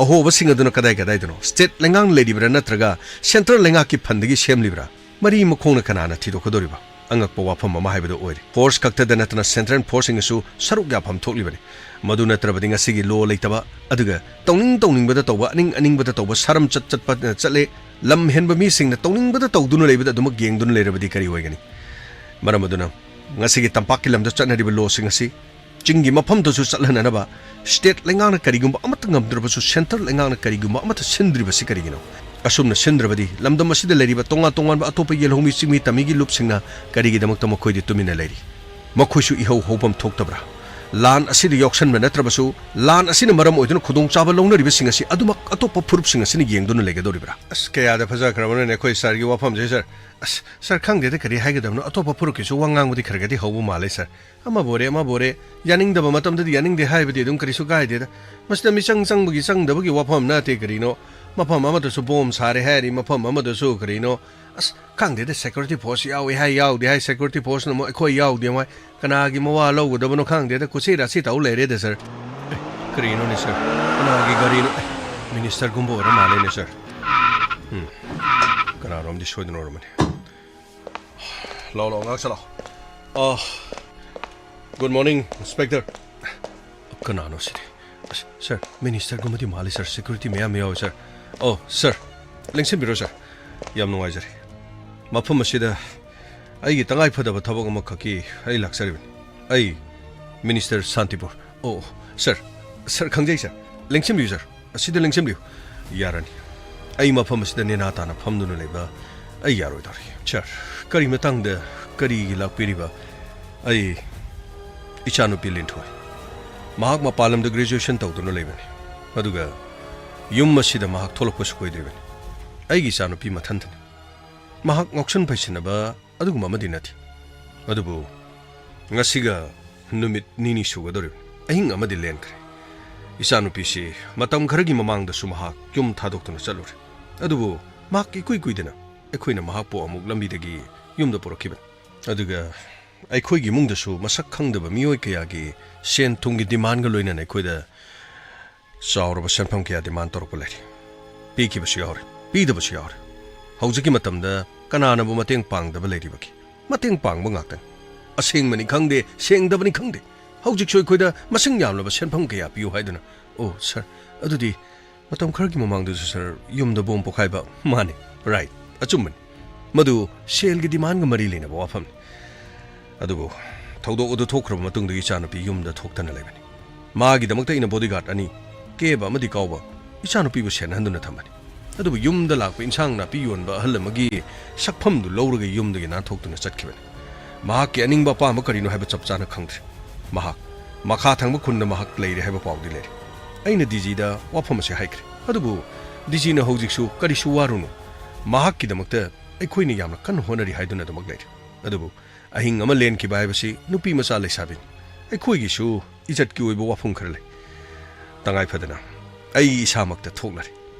ꯑꯍꯣꯕꯁꯤꯡ ꯑꯗꯨꯅ ꯀꯗꯥꯏ ꯀꯗꯥꯏꯗꯅꯣ? ꯁ꯭ꯇꯦꯠ ꯂꯩꯉꯥꯛ ꯂꯩꯔꯤꯕ꯭ꯔꯥ ꯅꯠꯇ꯭ꯔꯒ ꯁꯦꯟꯇ꯭ꯔꯦꯜ ꯂꯩꯉꯥꯛꯀꯤ ꯐꯟꯗꯒꯤ ꯁꯦꯝꯂꯤꯕ꯭ꯔꯥ? ꯃꯔꯤ ꯃꯈꯣꯡꯅ ꯀꯅꯥꯅ ꯊꯤꯗꯣꯛꯀꯗꯧꯔꯤꯕ? ꯑꯉꯛꯄ ꯋꯥꯐꯝ ꯑꯃ ꯍꯥꯏꯕꯗꯨ ꯑꯣꯏꯔꯦ꯫ ꯐꯣꯔꯁ ꯈꯛꯇꯗ ꯅꯠꯇꯅ ꯁꯦꯟꯇ꯭ꯔꯦꯜ ꯐꯣꯔꯁꯁꯤꯡꯅꯁꯨ ꯁꯔꯨꯛ ꯌꯥꯐꯝ ꯊꯣꯛꯂꯤꯕꯅꯤ꯫ ꯃꯗꯨ ꯅꯠꯇ꯭ꯔꯕꯗꯤ ꯉꯁꯤꯒꯤ ꯂꯣ ꯂꯩꯇꯕ, ꯑꯗꯨꯒ ꯇꯧꯅꯤꯡ ꯇꯧꯅꯤꯡꯕꯗ ꯇꯧꯕ, ꯑꯅꯤꯡ ꯑꯅꯤꯡꯕꯗ ꯇꯧꯕ, ꯁꯥꯔꯝ ꯆꯠ ꯆꯠꯄ ꯆꯠꯂꯦ꯫ ꯂꯝ ꯍꯦꯟꯕ ꯃꯤꯁꯤꯡꯅ ꯇꯧꯅꯤꯡꯕꯗ ꯇꯧꯗꯨꯅ ꯂꯩꯕꯗ ꯑꯗꯨꯃꯛ ꯌꯦꯡꯗꯨꯅ ꯂꯩꯔꯕꯗꯤ ꯀꯔꯤ ꯑꯣꯏꯒꯅꯤ? ꯃꯔꯝ ꯑꯗꯨꯅ ꯉꯁꯤꯒꯤ ꯇꯝꯄꯥꯛꯀꯤ ꯂꯝꯗ ꯆꯠꯅꯔꯤꯕ ꯂꯣꯁꯤꯡ ꯑꯁꯤ ꯆꯤꯡꯒꯤ ꯃꯐꯝꯗꯁꯨ ꯆꯠꯍꯟꯅꯅꯕ ꯁ꯭ꯇꯦꯠ ꯂꯩꯉꯥꯛꯅ ꯀꯔꯤꯒꯨꯝꯕ ꯑꯃꯠꯇ ꯉꯝꯗ꯭ꯔꯕꯁꯨ ꯁꯦꯟꯇꯔ ꯂꯩꯉꯥꯛꯅ ꯀꯔꯤꯒꯨꯝꯕ ꯑꯃꯠꯇ ꯁꯤꯟꯗ꯭ꯔꯤꯕꯁꯤ ꯀꯔꯤꯒꯤꯅꯣ? ꯑꯁꯨꯝꯅ ꯁꯤꯟꯗ꯭ꯔꯕꯗꯤ ꯂꯝꯗꯝ ꯑꯁꯤꯗ ꯂꯩꯔꯤꯕ ꯇꯣꯉꯥꯟ ꯇꯣꯉꯥꯟꯕ ꯑꯇꯣꯞꯄ ꯌꯦꯜꯍꯧꯃꯤ ꯆꯤꯡꯃꯤ ꯇꯝꯃꯤꯒꯤ ꯂꯨꯞꯁꯤꯡꯅ ꯀꯔꯤꯒꯤꯗꯃꯛꯇ ꯃꯈꯣꯏꯗꯤ ꯇꯨꯃꯤꯟꯅ ꯂꯩꯔꯤ? ꯃꯈꯣꯏꯁꯨ ꯏꯍꯧ ꯍꯧꯐꯝ ꯊꯣꯛꯇꯕ꯭ꯔꯥ? ꯂꯥꯟ ꯑꯁꯤꯗ ꯌꯥꯎꯁꯟꯕ ꯅꯠꯇ꯭ꯔꯕꯁꯨ ꯂꯥꯟ ꯑꯁꯤꯅ ꯃꯔꯝ ꯑꯣꯏꯗꯨꯅ ꯈꯨꯗꯣꯡꯆꯥꯕ ꯂꯧꯅꯔꯤꯕꯁꯤꯡ ꯑꯁꯤ ꯑꯗꯨꯃꯛ ꯑꯇꯣꯞꯄ ꯐꯨꯔꯨꯞꯁꯤꯡ ꯑꯁꯤꯅ ꯌꯦꯡꯗꯨꯅ ꯂꯩꯒꯗꯧꯔꯤꯕ꯭ꯔꯥ? ꯑꯁ, ꯀꯌꯥꯗ ꯐꯖꯈ꯭ꯔꯕꯅꯣꯅꯦ ꯑꯩꯈꯣꯏ ꯁꯥꯔꯒꯤ ꯋꯥꯐꯝꯁꯦ, ꯁꯥꯔ꯫ ꯑꯁ, ꯁꯥꯔ, ꯈꯪꯗꯦꯗ ꯀꯔꯤ ꯍꯥꯏꯒꯗꯕꯅꯣ꯫ ꯑꯇꯣꯞꯄ ꯐꯨꯔꯨꯞꯀꯤꯁꯨ ꯋꯥ ꯉꯥꯡꯕꯗꯤ ꯈꯔ ꯈꯔꯗꯤ ꯍꯧꯕ ꯃꯥꯜꯂꯦ, ꯁꯥꯔ꯫ ꯑꯃꯕꯨ ꯑꯣꯏꯔꯦ, ꯑꯃꯕꯨ ꯑꯣꯏꯔꯦ, ꯌꯥꯅꯤꯡꯗꯕ ꯃꯇꯝꯗꯗꯤ ꯌꯥꯅꯤꯡꯗꯦ ꯍꯥꯏꯕꯗꯤ ꯑꯗꯨꯝ ꯀꯔꯤꯁꯨ ꯀꯥꯏꯗꯦꯗ꯫ ꯃꯁꯤꯗ ꯃꯤꯆꯪ ꯆꯪꯕꯒꯤ ꯆꯪꯗꯕꯒꯤ ꯋꯥꯐꯝ ꯅꯠꯇꯦ꯫ ꯀꯔꯤꯅꯣ, ꯃꯐꯝ ꯑꯃꯗꯁꯨ ꯕꯣꯝ ꯁꯥꯔꯦ ꯍꯥꯏꯔꯤ, ꯃꯐꯝ ꯑꯃꯗꯁꯨ ꯀꯔꯤꯅꯣ, ꯑꯁ, ꯈꯪꯗꯦꯗ, ꯁꯦꯀ꯭ꯌꯨꯔꯤꯇꯤ ꯐꯣꯔꯁ ꯌꯥꯎꯏ ꯍꯥꯏ, ꯌꯥꯎꯗꯦ ꯍꯥꯏ, ꯁꯦꯀ꯭ꯌꯨꯔꯤꯇꯤ ꯐꯣꯔꯁꯅ ꯑꯃꯨꯛ ꯑꯩꯈꯣꯏ ꯌꯥꯎꯗꯦ ꯑꯃꯨꯛ ꯍꯥꯏ꯫ ꯀꯅꯥꯒꯤ ꯃꯋꯥ ꯂꯧꯒꯗꯕꯅꯣ ꯈꯪꯗꯦꯗ, ꯀꯨꯁꯤ ꯔꯥꯁꯤ ꯇꯧ ꯂꯩꯔꯦꯗ, ꯁꯥꯔ꯫ ꯑꯦ, ꯀꯔꯤꯅꯣꯅꯦ, ꯁꯥꯔ? ꯀꯅꯥꯒꯤ ꯒꯥꯔꯤꯅꯣ? ꯑꯦ, ꯃꯤꯅꯤꯁꯇꯔꯒꯨꯝꯕ ꯑꯣꯏꯔ ꯃꯥꯜꯂꯦꯅꯦ, ꯁꯥꯔ꯫ ꯎꯝ, ꯀꯅꯥꯅꯣꯝꯗꯤ ꯁꯣꯏꯗꯅ ꯑꯣꯏꯔꯝꯃꯅꯤ꯫ ꯂꯥꯛꯑꯣ, ꯂꯥꯛꯑꯣ, ꯉꯥꯏꯍꯥꯛ ꯆꯠꯂꯣ꯫ ꯑ, ꯒꯨꯗ ꯃꯣꯔꯅꯤꯡ, ꯏꯟꯁꯄꯦꯛꯇꯔ꯫ ꯀꯅꯥꯅꯣ ꯁꯤꯗꯤ? ꯑꯁ, ꯁꯥꯔ, ꯃꯤꯅꯤꯁꯇꯔꯒꯨꯝꯕꯗꯤ ꯃꯥꯜꯂꯤ, ꯁꯥꯔ꯫ ꯁꯦꯀ꯭ꯌꯨꯔꯤꯇꯤ ꯃꯌꯥꯝ ꯌꯥꯎꯋꯤ, ꯁꯥꯔ꯫ ꯑꯣ, ꯁꯥꯔ, ꯂꯦꯡꯁꯤꯟꯕꯤꯔꯣ, ꯁꯥꯔ꯫ ꯌꯥꯝ ꯅꯨꯡꯉꯥꯏꯖꯔꯦ꯫ ꯃꯐꯝ ꯑꯁꯤꯗ ꯑꯩꯒꯤ ꯇꯉꯥꯏ ꯐꯗꯕ ꯊꯕꯛ ꯑꯃꯈꯛꯀꯤ ꯑꯩ ꯂꯥꯛꯆꯔꯤꯕꯅꯤ꯫ ꯑꯩ ꯃꯤꯅꯤꯁꯇꯔ ꯁꯥꯟꯇꯤꯄꯨꯔ꯫ ꯑꯣ, ꯁꯥꯔ, ꯁꯥꯔ, ꯈꯪꯖꯩ, ꯁꯥꯔ꯫ ꯂꯦꯡꯁꯤꯟꯕꯤꯌꯨ, ꯁꯥꯔ꯫ ꯑꯁꯤꯗ ꯂꯦꯡꯁꯤꯟꯕꯤꯌꯨ꯫ ꯌꯥꯔꯅꯤ꯫ ꯑꯩ ꯃꯐꯝ ꯑꯁꯤꯗ ꯅꯦꯅꯥ ꯇꯥꯅ ꯐꯝꯗꯨꯅ ꯂꯩꯕ ꯑꯩ ꯌꯥꯔꯣꯏꯗꯧꯔꯤ꯫ ꯁꯥꯔ, ꯀꯔꯤ ꯃꯇꯥꯡꯗ, ꯀꯔꯤꯒꯤ ꯂꯥꯛꯄꯤꯔꯤꯕ? ꯑꯩ ꯏꯆꯥꯅꯨꯄꯤ ꯂꯤꯟꯊꯣꯏ꯫ ꯃꯍꯥꯛ ꯃꯄꯥꯟ ꯂꯝꯗ ꯒ꯭ꯔꯦꯖꯨꯑꯦꯁꯟ ꯇꯧꯗꯨꯅ ꯂꯩꯕꯅꯤ꯫ ꯑꯗꯨꯒ ꯌꯨꯝ ꯑꯁꯤꯗ ꯃꯍꯥꯛ ꯊꯣꯛꯂꯛꯄꯁꯨ ꯀꯨꯏꯗ꯭ꯔꯤꯕꯅꯤ꯫ ꯑꯩꯒꯤ ꯏꯆꯥꯅꯨꯄꯤ ꯃꯊꯟꯇꯅꯤ꯫ ꯃꯍꯥꯛ ꯉꯥꯎꯁꯟ ꯐꯩꯁꯟꯅꯕ ꯑꯗꯨꯒꯨꯝꯕ ꯑꯃꯗꯤ ꯅꯠꯇꯦ꯫ ꯑꯗꯨꯕꯨ ꯉꯁꯤꯒ ꯅꯨꯃꯤꯠ ꯅꯤꯅꯤ ꯁꯨꯒꯗꯧꯔꯤꯕꯅꯤ꯫ ꯑꯍꯤꯡ ꯑꯃꯗꯤ ꯂꯦꯟꯈ꯭ꯔꯦ꯫ ꯏꯆꯥꯅꯨꯄꯤꯁꯤ ꯃꯇꯝ ꯈꯔꯒꯤ ꯃꯃꯥꯡꯗꯁꯨ ꯃꯍꯥꯛ ꯌꯨꯝ ꯊꯥꯗꯣꯛꯇꯨꯅ ꯆꯠꯂꯨꯔꯦ꯫ ꯑꯗꯨꯕꯨ ꯃꯍꯥꯛ ꯏꯀꯨꯏ ꯀꯨꯏꯗꯅ ꯑꯩꯈꯣꯏꯅ ꯃꯍꯥꯛꯄꯨ ꯑꯃꯨꯛ ꯂꯝꯕꯤꯗꯒꯤ ꯌꯨꯝꯗ ꯄꯨꯔꯛꯈꯤꯕꯅꯤ꯫ ꯑꯗꯨꯒ ꯑꯩꯈꯣꯏꯒꯤ ꯏꯃꯨꯡꯗꯁꯨ ꯃꯁꯛ ꯈꯪꯗꯕ ꯃꯤꯑꯣꯏ ꯀꯌꯥꯒꯤ ꯁꯦꯟ ꯊꯨꯝꯒꯤ ꯗꯤꯃꯥꯟꯒ ꯂꯣꯏꯅꯅ ꯑꯩꯈꯣꯏꯗ ꯆꯥꯎꯔꯕ ꯁꯦꯟꯐꯝ ꯀꯌꯥ ꯗꯤꯃꯥꯟ ꯇꯧꯔꯛꯄ ꯂꯩꯔꯤ꯫ ꯄꯤꯈꯤꯕꯁꯨ ꯌꯥꯎꯔꯤ, ꯄꯤꯗꯕꯁꯨ ꯌꯥꯎꯔꯤ꯫ ꯍꯧꯖꯤꯛꯀꯤ ꯃꯇꯝꯗ ꯀꯅꯥꯅꯕꯨ ꯃꯇꯦꯡ ꯄꯥꯡꯗꯕ ꯂꯩꯔꯤꯕꯒꯦ? ꯃꯇꯦꯡ ꯄꯥꯡꯕ ꯉꯥꯛꯇꯅꯤ꯫ ꯑꯁꯦꯡꯕꯅꯤ ꯈꯪꯗꯦ, ꯁꯦꯡꯗꯕꯅꯤ ꯈꯪꯗꯦ, ꯍꯧꯖꯤꯛꯁꯨ ꯑꯩꯈꯣꯏꯗ ꯃꯁꯤꯡ ꯌꯥꯝꯂꯕ ꯁꯦꯟꯐꯝ ꯀꯌꯥ ꯄꯤꯌꯨ ꯍꯥꯏꯗꯨꯅ꯫ ꯑꯣ ꯁꯥꯔ, ꯑꯗꯨꯗꯤ ꯃꯇꯝ ꯈꯔꯒꯤ ꯃꯃꯥꯡꯗꯁꯨ ꯁꯥꯔ, ꯌꯨꯝꯗ ꯕꯣꯝ ꯄꯣꯈꯥꯏꯕ꯫ ꯃꯥꯅꯤ, ꯔꯥꯏꯠ, ꯑꯆꯨꯝꯕꯅꯤ꯫ ꯃꯗꯨ ꯁꯦꯜꯒꯤ ꯗꯤꯃꯥꯟꯒ ꯃꯔꯤ ꯂꯩꯅꯕ ꯋꯥꯐꯝꯅꯤ꯫ ꯑꯗꯨꯕꯨ ꯊꯧꯗꯣꯛ ꯑꯗꯨ ꯊꯣꯛꯈ꯭ꯔꯕ ꯃꯇꯨꯡꯗꯒꯤ ꯏꯆꯥꯅꯨꯄꯤ ꯌꯨꯝꯗ ꯊꯣꯛꯇꯅ ꯂꯩꯕꯅꯤ꯫ ꯃꯥꯒꯤꯗꯃꯛꯇ ꯑꯩꯅ ꯕꯣꯗꯤꯒꯥꯔꯗ ꯑꯅꯤ, ꯀꯦꯕ ꯑꯃꯗꯤ ꯀꯥꯎꯕ, ꯏꯆꯥꯅꯨꯄꯤꯕꯨ ꯁꯦꯟꯅꯍꯟꯗꯨꯅ ꯊꯝꯕꯅꯤ꯫ ꯑꯗꯨꯕꯨ ꯌꯨꯝꯗ ꯂꯥꯛꯄ ꯏꯟꯁꯥꯡ ꯅꯥꯄꯤ ꯌꯣꯟꯕ ꯑꯍꯜ ꯑꯃꯒꯤ ꯁꯛꯐꯝꯗꯨ ꯂꯧꯔꯒ ꯌꯨꯝꯗꯒꯤ ꯅꯥꯟꯊꯣꯛꯇꯨꯅ ꯆꯠꯈꯤꯕꯅꯤ꯫ ꯃꯍꯥꯛꯀꯤ ꯑꯅꯤꯡꯕ ꯑꯄꯥꯝꯕ ꯀꯔꯤꯅꯣ ꯍꯥꯏꯕ ꯆꯞ ꯆꯥꯅ ꯈꯪꯗ꯭ꯔꯦ꯫ ꯃꯍꯥꯛ ꯃꯈꯥ ꯊꯪꯕ ꯈꯨꯟꯗ ꯃꯍꯥꯛ ꯂꯩꯔꯦ ꯍꯥꯏꯕ ꯄꯥꯎꯗꯤ ꯂꯩꯔꯦ꯫ ꯑꯩꯅ ꯗꯤ ꯖꯤꯗ ꯋꯥꯐꯝ ꯑꯁꯤ ꯍꯥꯏꯈ꯭ꯔꯦ꯫ ꯑꯗꯨꯕꯨ ꯗꯤ ꯖꯤꯅ ꯍꯧꯖꯤꯛꯁꯨ "ꯀꯔꯤꯁꯨ ꯋꯥꯔꯨꯅꯨ, ꯃꯍꯥꯛꯀꯤꯗꯃꯛꯇ ꯑꯩꯈꯣꯏꯅ ꯌꯥꯝꯅ ꯀꯟꯅ ꯍꯣꯠꯅꯔꯤ" ꯍꯥꯏꯗꯨꯅ ꯑꯗꯨꯃꯛ ꯂꯩꯔꯦ꯫ ꯑꯗꯨꯕꯨ ꯑꯍꯤꯡ ꯑꯃ ꯂꯦꯟꯈꯤꯕ ꯍꯥꯏꯕꯁꯤ ꯅꯨꯄꯤ ꯃꯆꯥ ꯂꯩꯁꯥꯕꯤꯅꯤ꯫ ꯑꯩꯈꯣꯏꯒꯤꯁꯨ ꯏꯖꯠꯀꯤ ꯑꯣꯏꯕ ꯋꯥꯐꯝ ꯈꯔ ꯂꯩ꯫ ꯇꯉꯥꯏ ꯐꯗꯅ ꯑꯩ ꯏꯁꯥꯃꯛꯇ ꯊꯣꯛꯂꯔꯦ꯫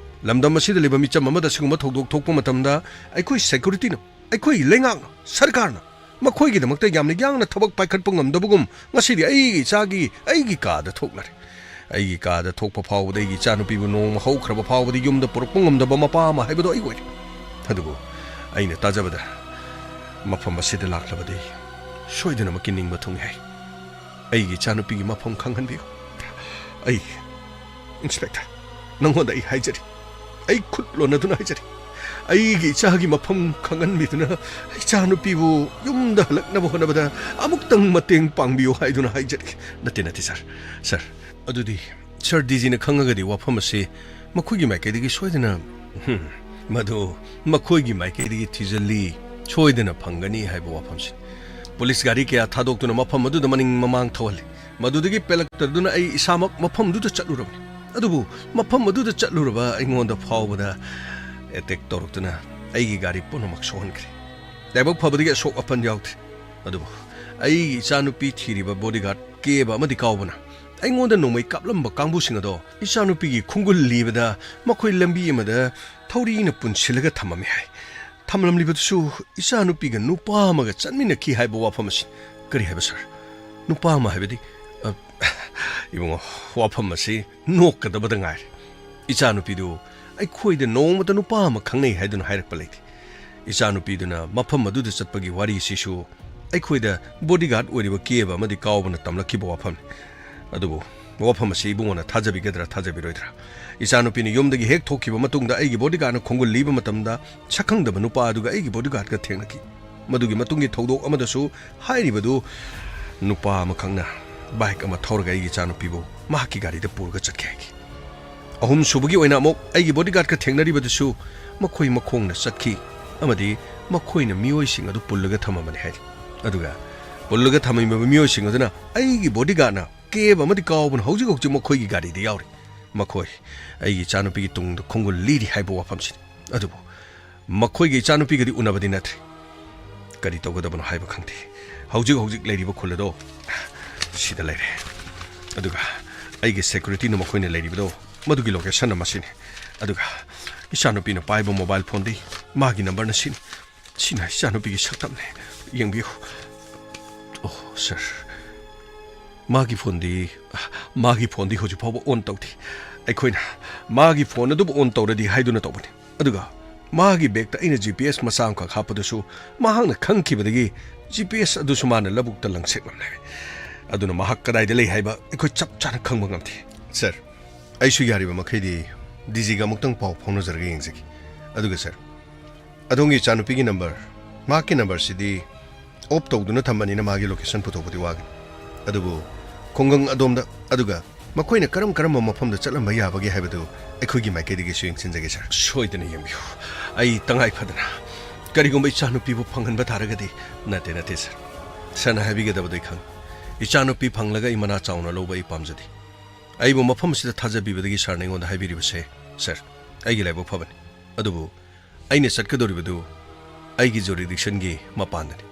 ꯂꯝꯗꯝ ꯑꯁꯤꯗ ꯂꯩꯕ ꯃꯤꯆꯝ ꯑꯃꯗ ꯑꯁꯤꯒꯨꯝꯕ ꯊꯧꯗꯣꯛ ꯊꯣꯛꯄ ꯃꯇꯝꯗ ꯑꯩꯈꯣꯏ ꯁꯦꯀ꯭ꯌꯨꯔꯤꯇꯤꯅ, ꯑꯩꯈꯣꯏꯒꯤ ꯂꯩꯉꯥꯛꯅ, ꯁꯔꯀꯥꯔꯅ ꯃꯈꯣꯏꯒꯤꯗꯃꯛꯇ ꯌꯥꯝꯅ ꯌꯥꯡꯅ ꯊꯕꯛ ꯄꯥꯏꯈꯠꯄ ꯉꯝꯗꯕꯒꯨꯝ ꯉꯁꯤꯗꯤ ꯑꯩꯒꯤ ꯏꯆꯥꯒꯤ ꯑꯩꯒꯤ ꯀꯥꯗ ꯊꯣꯛꯂꯔꯦ꯫ ꯑꯩꯒꯤ ꯀꯥꯗ ꯊꯣꯛꯄ ꯐꯥꯎꯕꯗ ꯑꯩꯒꯤ ꯏꯆꯥꯅꯨꯄꯤꯕꯨ ꯅꯣꯡꯃ ꯍꯧꯈ꯭ꯔꯕ ꯐꯥꯎꯕꯗ ꯌꯨꯝꯗ ꯄꯨꯔꯛꯄ ꯉꯝꯗꯕ ꯃꯄꯥ ꯑꯃ ꯍꯥꯏꯕꯗꯣ ꯑꯩ ꯑꯣꯏꯔꯦ꯫ ꯑꯗꯨꯕꯨ ꯑꯩꯅ ꯇꯥꯖꯕꯗ ꯃꯐꯝ ꯑꯁꯤꯗ ꯂꯥꯛꯂꯕꯗꯤ ꯁꯣꯏꯗꯅꯃꯛꯀꯤ ꯅꯤꯡꯕ ꯊꯨꯡꯏ ꯍꯥꯏ꯫ ꯑꯩꯒꯤ ꯏꯆꯥꯅꯨꯄꯤꯒꯤ ꯃꯐꯝ ꯈꯪꯍꯟꯕꯤꯌꯨ꯫ ꯑꯩ, ꯏꯟꯁꯄꯦꯛꯇꯔ, ꯅꯪꯉꯣꯟꯗ ꯑꯩ ꯍꯥꯏꯖꯔꯤ, ꯑꯩ ꯈꯨꯠ ꯂꯣꯟꯅꯗꯨꯅ ꯍꯥꯏꯖꯔꯤ, ꯑꯩꯒꯤ ꯏꯆꯥꯒꯤ ꯃꯐꯝ ꯈꯪꯍꯟꯕꯤꯗꯨꯅ ꯏꯆꯥꯅꯨꯄꯤꯕꯨ ꯌꯨꯝꯗ ꯍꯜꯂꯛꯅꯕ ꯍꯣꯠꯅꯕꯗ ꯑꯃꯨꯛꯇꯪ ꯃꯇꯦꯡ ꯄꯥꯡꯕꯤꯌꯨ ꯍꯥꯏꯗꯨꯅ ꯍꯥꯏꯖꯔꯤ꯫ ꯅꯠꯇꯦ, ꯅꯠꯇꯦ, ꯁꯥꯔ, ꯁꯥꯔ, ꯑꯗꯨꯗꯤ ꯁꯥꯔ ꯗꯤ ꯖꯤꯅ ꯈꯪꯉꯒꯗꯤ ꯋꯥꯐꯝ ꯑꯁꯤ ꯃꯈꯣꯏꯒꯤ ꯃꯥꯏꯀꯩꯗꯒꯤ ꯁꯣꯏꯗꯅ, ꯍꯝ, ꯃꯗꯨ ꯃꯈꯣꯏꯒꯤ ꯃꯥꯏꯀꯩꯗꯒꯤ ꯊꯤꯖꯤꯜꯂꯤ, ꯁꯣꯏꯗꯅ ꯐꯪꯒꯅꯤ ꯍꯥꯏꯕ ꯋꯥꯐꯝꯁꯤ꯫ ꯄꯨꯂꯤꯁ ꯒꯥꯔꯤ ꯀꯌꯥ ꯊꯥꯗꯣꯛꯇꯨꯅ ꯃꯐꯝ ꯑꯗꯨꯗ ꯃꯅꯤꯡ ꯃꯃꯥꯡ ꯊꯧꯍꯜꯂꯤ꯫ ꯃꯗꯨꯗꯒꯤ ꯄꯦꯜꯂꯛꯇꯗꯨꯅ ꯑꯩ ꯏꯁꯥꯃꯛ ꯃꯐꯝꯗꯨꯗ ꯆꯠꯂꯨꯔꯕꯅꯤ꯫ ꯑꯗꯨꯕꯨ ꯃꯐꯝ ꯑꯗꯨꯗ ꯆꯠꯂꯨꯔꯕ ꯑꯩꯉꯣꯟꯗ ꯐꯥꯎꯕꯗ ꯑꯦꯇꯦꯛ ꯇꯧꯔꯛꯇꯨꯅ ꯑꯩꯒꯤ ꯒꯥꯔꯤ ꯄꯨꯝꯅꯃꯛ ꯁꯣꯛꯍꯟꯈ꯭ꯔꯦ꯫ ꯂꯥꯏꯕꯛ ꯐꯕꯗꯒꯤ ꯑꯁꯣꯛ ꯑꯄꯟ ꯌꯥꯎꯗ꯭ꯔꯦ꯫ ꯑꯗꯨꯕꯨ ꯑꯩꯒꯤ ꯏꯆꯥꯅꯨꯄꯤ ꯊꯤꯔꯤꯕ ꯕꯣꯗꯤꯒꯥꯔꯗ ꯀꯦꯕ ꯑꯃꯗꯤ ꯀꯥꯎꯕꯅ ꯑꯩꯉꯣꯟꯗ ꯅꯣꯡꯃꯩ ꯀꯥꯞꯂꯝꯕ ꯀꯥꯡꯕꯨꯁꯤꯡ ꯑꯗꯣ ꯏꯆꯥꯅꯨꯄꯤꯒꯤ ꯈꯣꯡꯒꯨꯜ ꯂꯤꯕꯗ ꯃꯈꯣꯏ ꯂꯝꯕꯤ ꯑꯃꯗ ꯊꯧꯔꯤꯅ ꯄꯨꯟꯁꯤꯜꯂꯒ ꯊꯝꯃꯝꯃꯤ ꯍꯥꯏ꯫ ꯊꯝꯂꯝꯂꯤꯕꯗꯨꯁꯨ ꯏꯆꯥꯅꯨꯄꯤꯒ ꯅꯨꯄꯥ ꯑꯃꯒ ꯆꯠꯃꯤꯟꯅꯈꯤ ꯍꯥꯏꯕ ꯋꯥꯐꯝ ꯑꯁꯤ꯫ ꯀꯔꯤ ꯍꯥꯏꯕ, ꯁꯥꯔ? ꯅꯨꯄꯥ ꯑꯃ ꯍꯥꯏꯕꯗꯤ? ꯑ, ꯏꯕꯨꯡꯉꯣ, ꯋꯥꯐꯝ ꯑꯁꯤ ꯅꯣꯛꯀꯗꯕꯗ ꯉꯥꯏꯔꯦ꯫ ꯏꯆꯥꯅꯨꯄꯤꯗꯨ ꯑꯩꯈꯣꯏꯗ ꯅꯣꯡꯃꯇ ꯅꯨꯄꯥ ꯑꯃ ꯈꯪꯅꯩ ꯍꯥꯏꯗꯨꯅ ꯍꯥꯏꯔꯛꯄ ꯂꯩꯇꯦ꯫ ꯏꯆꯥꯅꯨꯄꯤꯗꯨꯅ ꯃꯐꯝ ꯑꯗꯨꯗ ꯆꯠꯄꯒꯤ ꯋꯥꯔꯤꯁꯤꯁꯨ ꯑꯩꯈꯣꯏꯗ ꯕꯣꯗꯤꯒꯥꯔꯗ ꯑꯣꯏꯔꯤꯕ ꯀꯦꯕ ꯑꯃꯗꯤ ꯀꯥꯎꯕꯅ ꯇꯝꯂꯛꯈꯤꯕ ꯋꯥꯐꯝꯅꯤ꯫ ꯑꯗꯨꯕꯨ ꯋꯥꯐꯝ ꯑꯁꯤ ꯏꯕꯨꯡꯉꯣꯅ ꯊꯥꯖꯕꯤꯒꯗ꯭ꯔꯥ ꯊꯥꯖꯕꯤꯔꯣꯏꯗ꯭ꯔꯥ? ꯏꯆꯥꯅꯨꯄꯤꯅ ꯌꯨꯝꯗꯒꯤ ꯍꯦꯛ ꯊꯣꯛꯈꯤꯕ ꯃꯇꯨꯡꯗ ꯑꯩꯒꯤ ꯕꯣꯗꯤꯒꯥꯔꯗꯅ ꯈꯣꯡꯒꯨꯜ ꯂꯤꯕ ꯃꯇꯝꯗ ꯁꯛꯈꯪꯗꯕ ꯅꯨꯄꯥ ꯑꯗꯨꯒ ꯑꯩꯒꯤ ꯕꯣꯗꯤꯒꯥꯔꯗꯀ ꯊꯦꯡꯅꯈꯤ꯫ ꯃꯗꯨꯒꯤ ꯃꯇꯨꯡꯒꯤ ꯊꯧꯗꯣꯛ ꯑꯃꯗꯁꯨ ꯍꯥꯏꯔꯤꯕꯗꯨ ꯅꯨꯄꯥ ꯑꯃꯈꯛꯅ ꯕꯥꯏꯛ ꯑꯃ ꯊꯧꯔꯒ ꯑꯩꯒꯤ ꯏꯆꯥꯅꯨꯄꯤꯕꯨ ꯃꯍꯥꯛꯀꯤ ꯒꯥꯔꯤꯗ ꯄꯨꯔꯒ ꯆꯠꯈꯤ ꯍꯥꯏꯈꯤ꯫ ꯑꯍꯨꯝꯁꯨꯕꯒꯤ ꯑꯣꯏꯅ ꯑꯃꯨꯛ ꯑꯩꯒꯤ ꯕꯣꯗꯤꯒꯥꯔꯗꯀ ꯊꯦꯡꯅꯔꯤꯕꯗꯨꯁꯨ ꯃꯈꯣꯏ ꯃꯈꯣꯡꯅ ꯆꯠꯈꯤ ꯑꯃꯗꯤ ꯃꯈꯣꯏꯅ ꯃꯤꯑꯣꯏꯁꯤꯡ ꯑꯗꯨ ꯄꯨꯜꯂꯒ ꯊꯝꯃꯝꯕꯅꯤ ꯍꯥꯏꯔꯤ꯫ ꯑꯗꯨꯒ ꯄꯨꯜꯂꯒ ꯊꯝꯃꯤꯕ ꯃꯤꯑꯣꯏꯁꯤꯡ ꯑꯗꯨꯅ ꯑꯩꯒꯤ ꯕꯣꯗꯤꯒꯥꯔꯗꯅ ꯀꯦꯕ ꯑꯃꯗꯤ ꯀꯥꯎꯕꯅ ꯍꯧꯖꯤꯛ ꯍꯧꯖꯤꯛ ꯃꯈꯣꯏꯒꯤ ꯒꯥꯔꯤꯗ ꯌꯥꯎꯔꯤ꯫ ꯃꯈꯣꯏ ꯑꯩꯒꯤ ꯏꯆꯥꯅꯨꯄꯤꯒꯤ ꯇꯨꯡꯗ ꯈꯣꯡꯒꯨꯜ ꯂꯤꯔꯤ ꯍꯥꯏꯕ ꯋꯥꯐꯝꯁꯤꯅꯤ꯫ ꯑꯗꯨꯕꯨ ꯃꯈꯣꯏꯒ ꯏꯆꯥꯅꯨꯄꯤꯒꯗꯤ ꯎꯅꯕꯗꯤ ꯅꯠꯇ꯭ꯔꯤ꯫ ꯀꯔꯤ ꯇꯧꯒꯗꯕꯅꯣ ꯍꯥꯏꯕ ꯈꯪꯗꯦ꯫ ꯍꯧꯖꯤꯛ ꯍꯧꯖꯤꯛ ꯂꯩꯔꯤꯕ ꯈꯨꯜ ꯑꯗꯣ ꯁꯤꯗ ꯂꯩꯔꯦ꯫ ꯑꯗꯨꯒ ꯑꯩꯒꯤ ꯁꯦꯀ꯭ꯌꯨꯔꯤꯇꯤꯅ ꯃꯈꯣꯏꯅ ꯂꯩꯔꯤꯕꯗꯣ ꯃꯗꯨꯒꯤ ꯂꯣꯀꯦꯁꯟꯅ ꯃꯁꯤꯅꯤ꯫ ꯑꯗꯨꯒ ꯏꯆꯥꯅꯨꯄꯤꯅ ꯄꯥꯏꯕ ꯃꯣꯕꯥꯏꯜ ꯐꯣꯟꯗꯤ ꯃꯥꯒꯤ ꯅꯝꯕꯔꯅ ꯁꯤꯅꯤ꯫ ꯁꯤꯅ ꯏꯆꯥꯅꯨꯄꯤꯒꯤ ꯁꯛꯇꯝꯅꯤ꯫ ꯌꯦꯡꯕꯤꯌꯨ꯫ ꯑꯣ, ꯁꯥꯔ꯫ ꯃꯥꯒꯤ ꯐꯣꯟꯗꯤ, ꯃꯥꯒꯤ ꯐꯣꯟꯗꯤ ꯍꯧꯖꯤꯛ ꯐꯥꯎꯕ ꯑꯣꯟ ꯇꯧꯗꯦ꯫ ꯑꯩꯈꯣꯏꯅ ꯃꯥꯒꯤ ꯐꯣꯟ ꯑꯗꯨꯕꯨ ꯑꯣꯟ ꯇꯧꯔꯗꯤ ꯍꯥꯏꯗꯨꯅ ꯇꯧꯕꯅꯤ꯫ ꯑꯗꯨꯒ ꯃꯥꯒꯤ ꯕꯦꯒꯇ ꯑꯩꯅ ꯖꯤ ꯄꯤ ꯑꯦꯁ ꯃꯆꯥ ꯑꯃꯈꯛ ꯍꯥꯞꯄꯗꯨꯁꯨ ꯃꯍꯥꯛꯅ ꯈꯪꯈꯤꯕꯗꯒꯤ ꯖꯤ ꯄꯤ ꯑꯦꯁ ꯑꯗꯨꯁꯨ ꯃꯥꯅ ꯂꯧꯕꯨꯛꯇ ꯂꯪꯁꯦꯛꯂꯝꯂꯦ꯫ ꯑꯗꯨꯅ ꯃꯍꯥꯛ ꯀꯗꯥꯏꯗ ꯂꯩ ꯍꯥꯏꯕ ꯑꯩꯈꯣꯏ ꯆꯞ ꯆꯥꯅ ꯈꯪꯕ ꯉꯝꯗꯦ꯫ ꯁꯥꯔ, ꯑꯩꯁꯨ ꯌꯥꯔꯤꯕ ꯃꯈꯩꯗꯤ ꯗꯤ ꯖꯤꯒ ꯑꯃꯨꯛꯇꯪ ꯄꯥꯎ ꯐꯥꯎꯅꯖꯔꯒ ꯌꯦꯡꯖꯒꯦ꯫ ꯑꯗꯨꯒ ꯁꯥꯔ, ꯑꯗꯣꯝꯒꯤ ꯏꯆꯥꯅꯨꯄꯤꯒꯤ ꯅꯝꯕꯔ, ꯃꯍꯥꯛꯀꯤ ꯅꯝꯕꯔꯁꯤꯗꯤ ꯑꯣꯐ ꯇꯧꯗꯨꯅ ꯊꯝꯕꯅꯤꯅ ꯃꯥꯒꯤ ꯂꯣꯀꯦꯁꯟ ꯄꯨꯊꯣꯛꯄꯗꯤ ꯋꯥꯒꯅꯤ꯫ ꯑꯗꯨꯕꯨ ꯈꯨꯡꯒꯪ ꯑꯗꯣꯝꯗ, ꯑꯗꯨꯒ ꯃꯈꯣꯏꯅ ꯀꯔꯝ ꯀꯔꯝꯕ ꯃꯐꯝꯗ ꯆꯠꯂꯝꯕ ꯌꯥꯕꯒꯦ ꯍꯥꯏꯕꯗꯨ ꯑꯩꯈꯣꯏꯒꯤ ꯃꯥꯏꯀꯩꯗꯒꯤꯁꯨ ꯌꯦꯡꯁꯤꯟꯖꯒꯦ, ꯁꯥꯔ꯫ ꯁꯣꯏꯗꯅ ꯌꯦꯡꯕꯤꯌꯨ꯫ ꯑꯩ ꯇꯉꯥꯏ ꯐꯗꯅ ꯀꯔꯤꯒꯨꯝꯕ ꯏꯆꯥꯅꯨꯄꯤꯕꯨ ꯐꯪꯍꯟꯕ ꯇꯥꯔꯒꯗꯤ, ꯅꯠꯇꯦ, ꯅꯠꯇꯦ, ꯁꯥꯔ꯫ ꯁꯥꯔꯅ ꯍꯥꯏꯕꯤꯒꯗꯕꯗꯨ ꯑꯩ ꯈꯪꯏ꯫ ꯏꯆꯥꯅꯨꯄꯤ ꯐꯪꯂꯒ ꯑꯩ ꯃꯅꯥ ꯆꯥꯎꯅ ꯂꯧꯕ ꯑꯩ ꯄꯥꯝꯖꯗꯦ꯫ ꯑꯩꯕꯨ ꯃꯐꯝ ꯑꯁꯤꯗ ꯊꯥꯖꯕꯤꯕꯗꯒꯤ ꯁꯥꯔꯅ ꯑꯩꯉꯣꯟꯗ ꯍꯥꯏꯕꯤꯔꯤꯕꯁꯦ, ꯁꯥꯔ, ꯑꯩꯒꯤ ꯂꯥꯏꯕꯛ ꯐꯕꯅꯤ꯫ ꯑꯗꯨꯕꯨ ꯑꯩꯅ ꯆꯠꯀꯗꯧꯔꯤꯕꯗꯨ ꯑꯩꯒꯤ ꯖꯨꯔꯤꯗꯤꯛꯁꯟꯒꯤ ꯃꯄꯥꯟꯗꯅꯤ꯫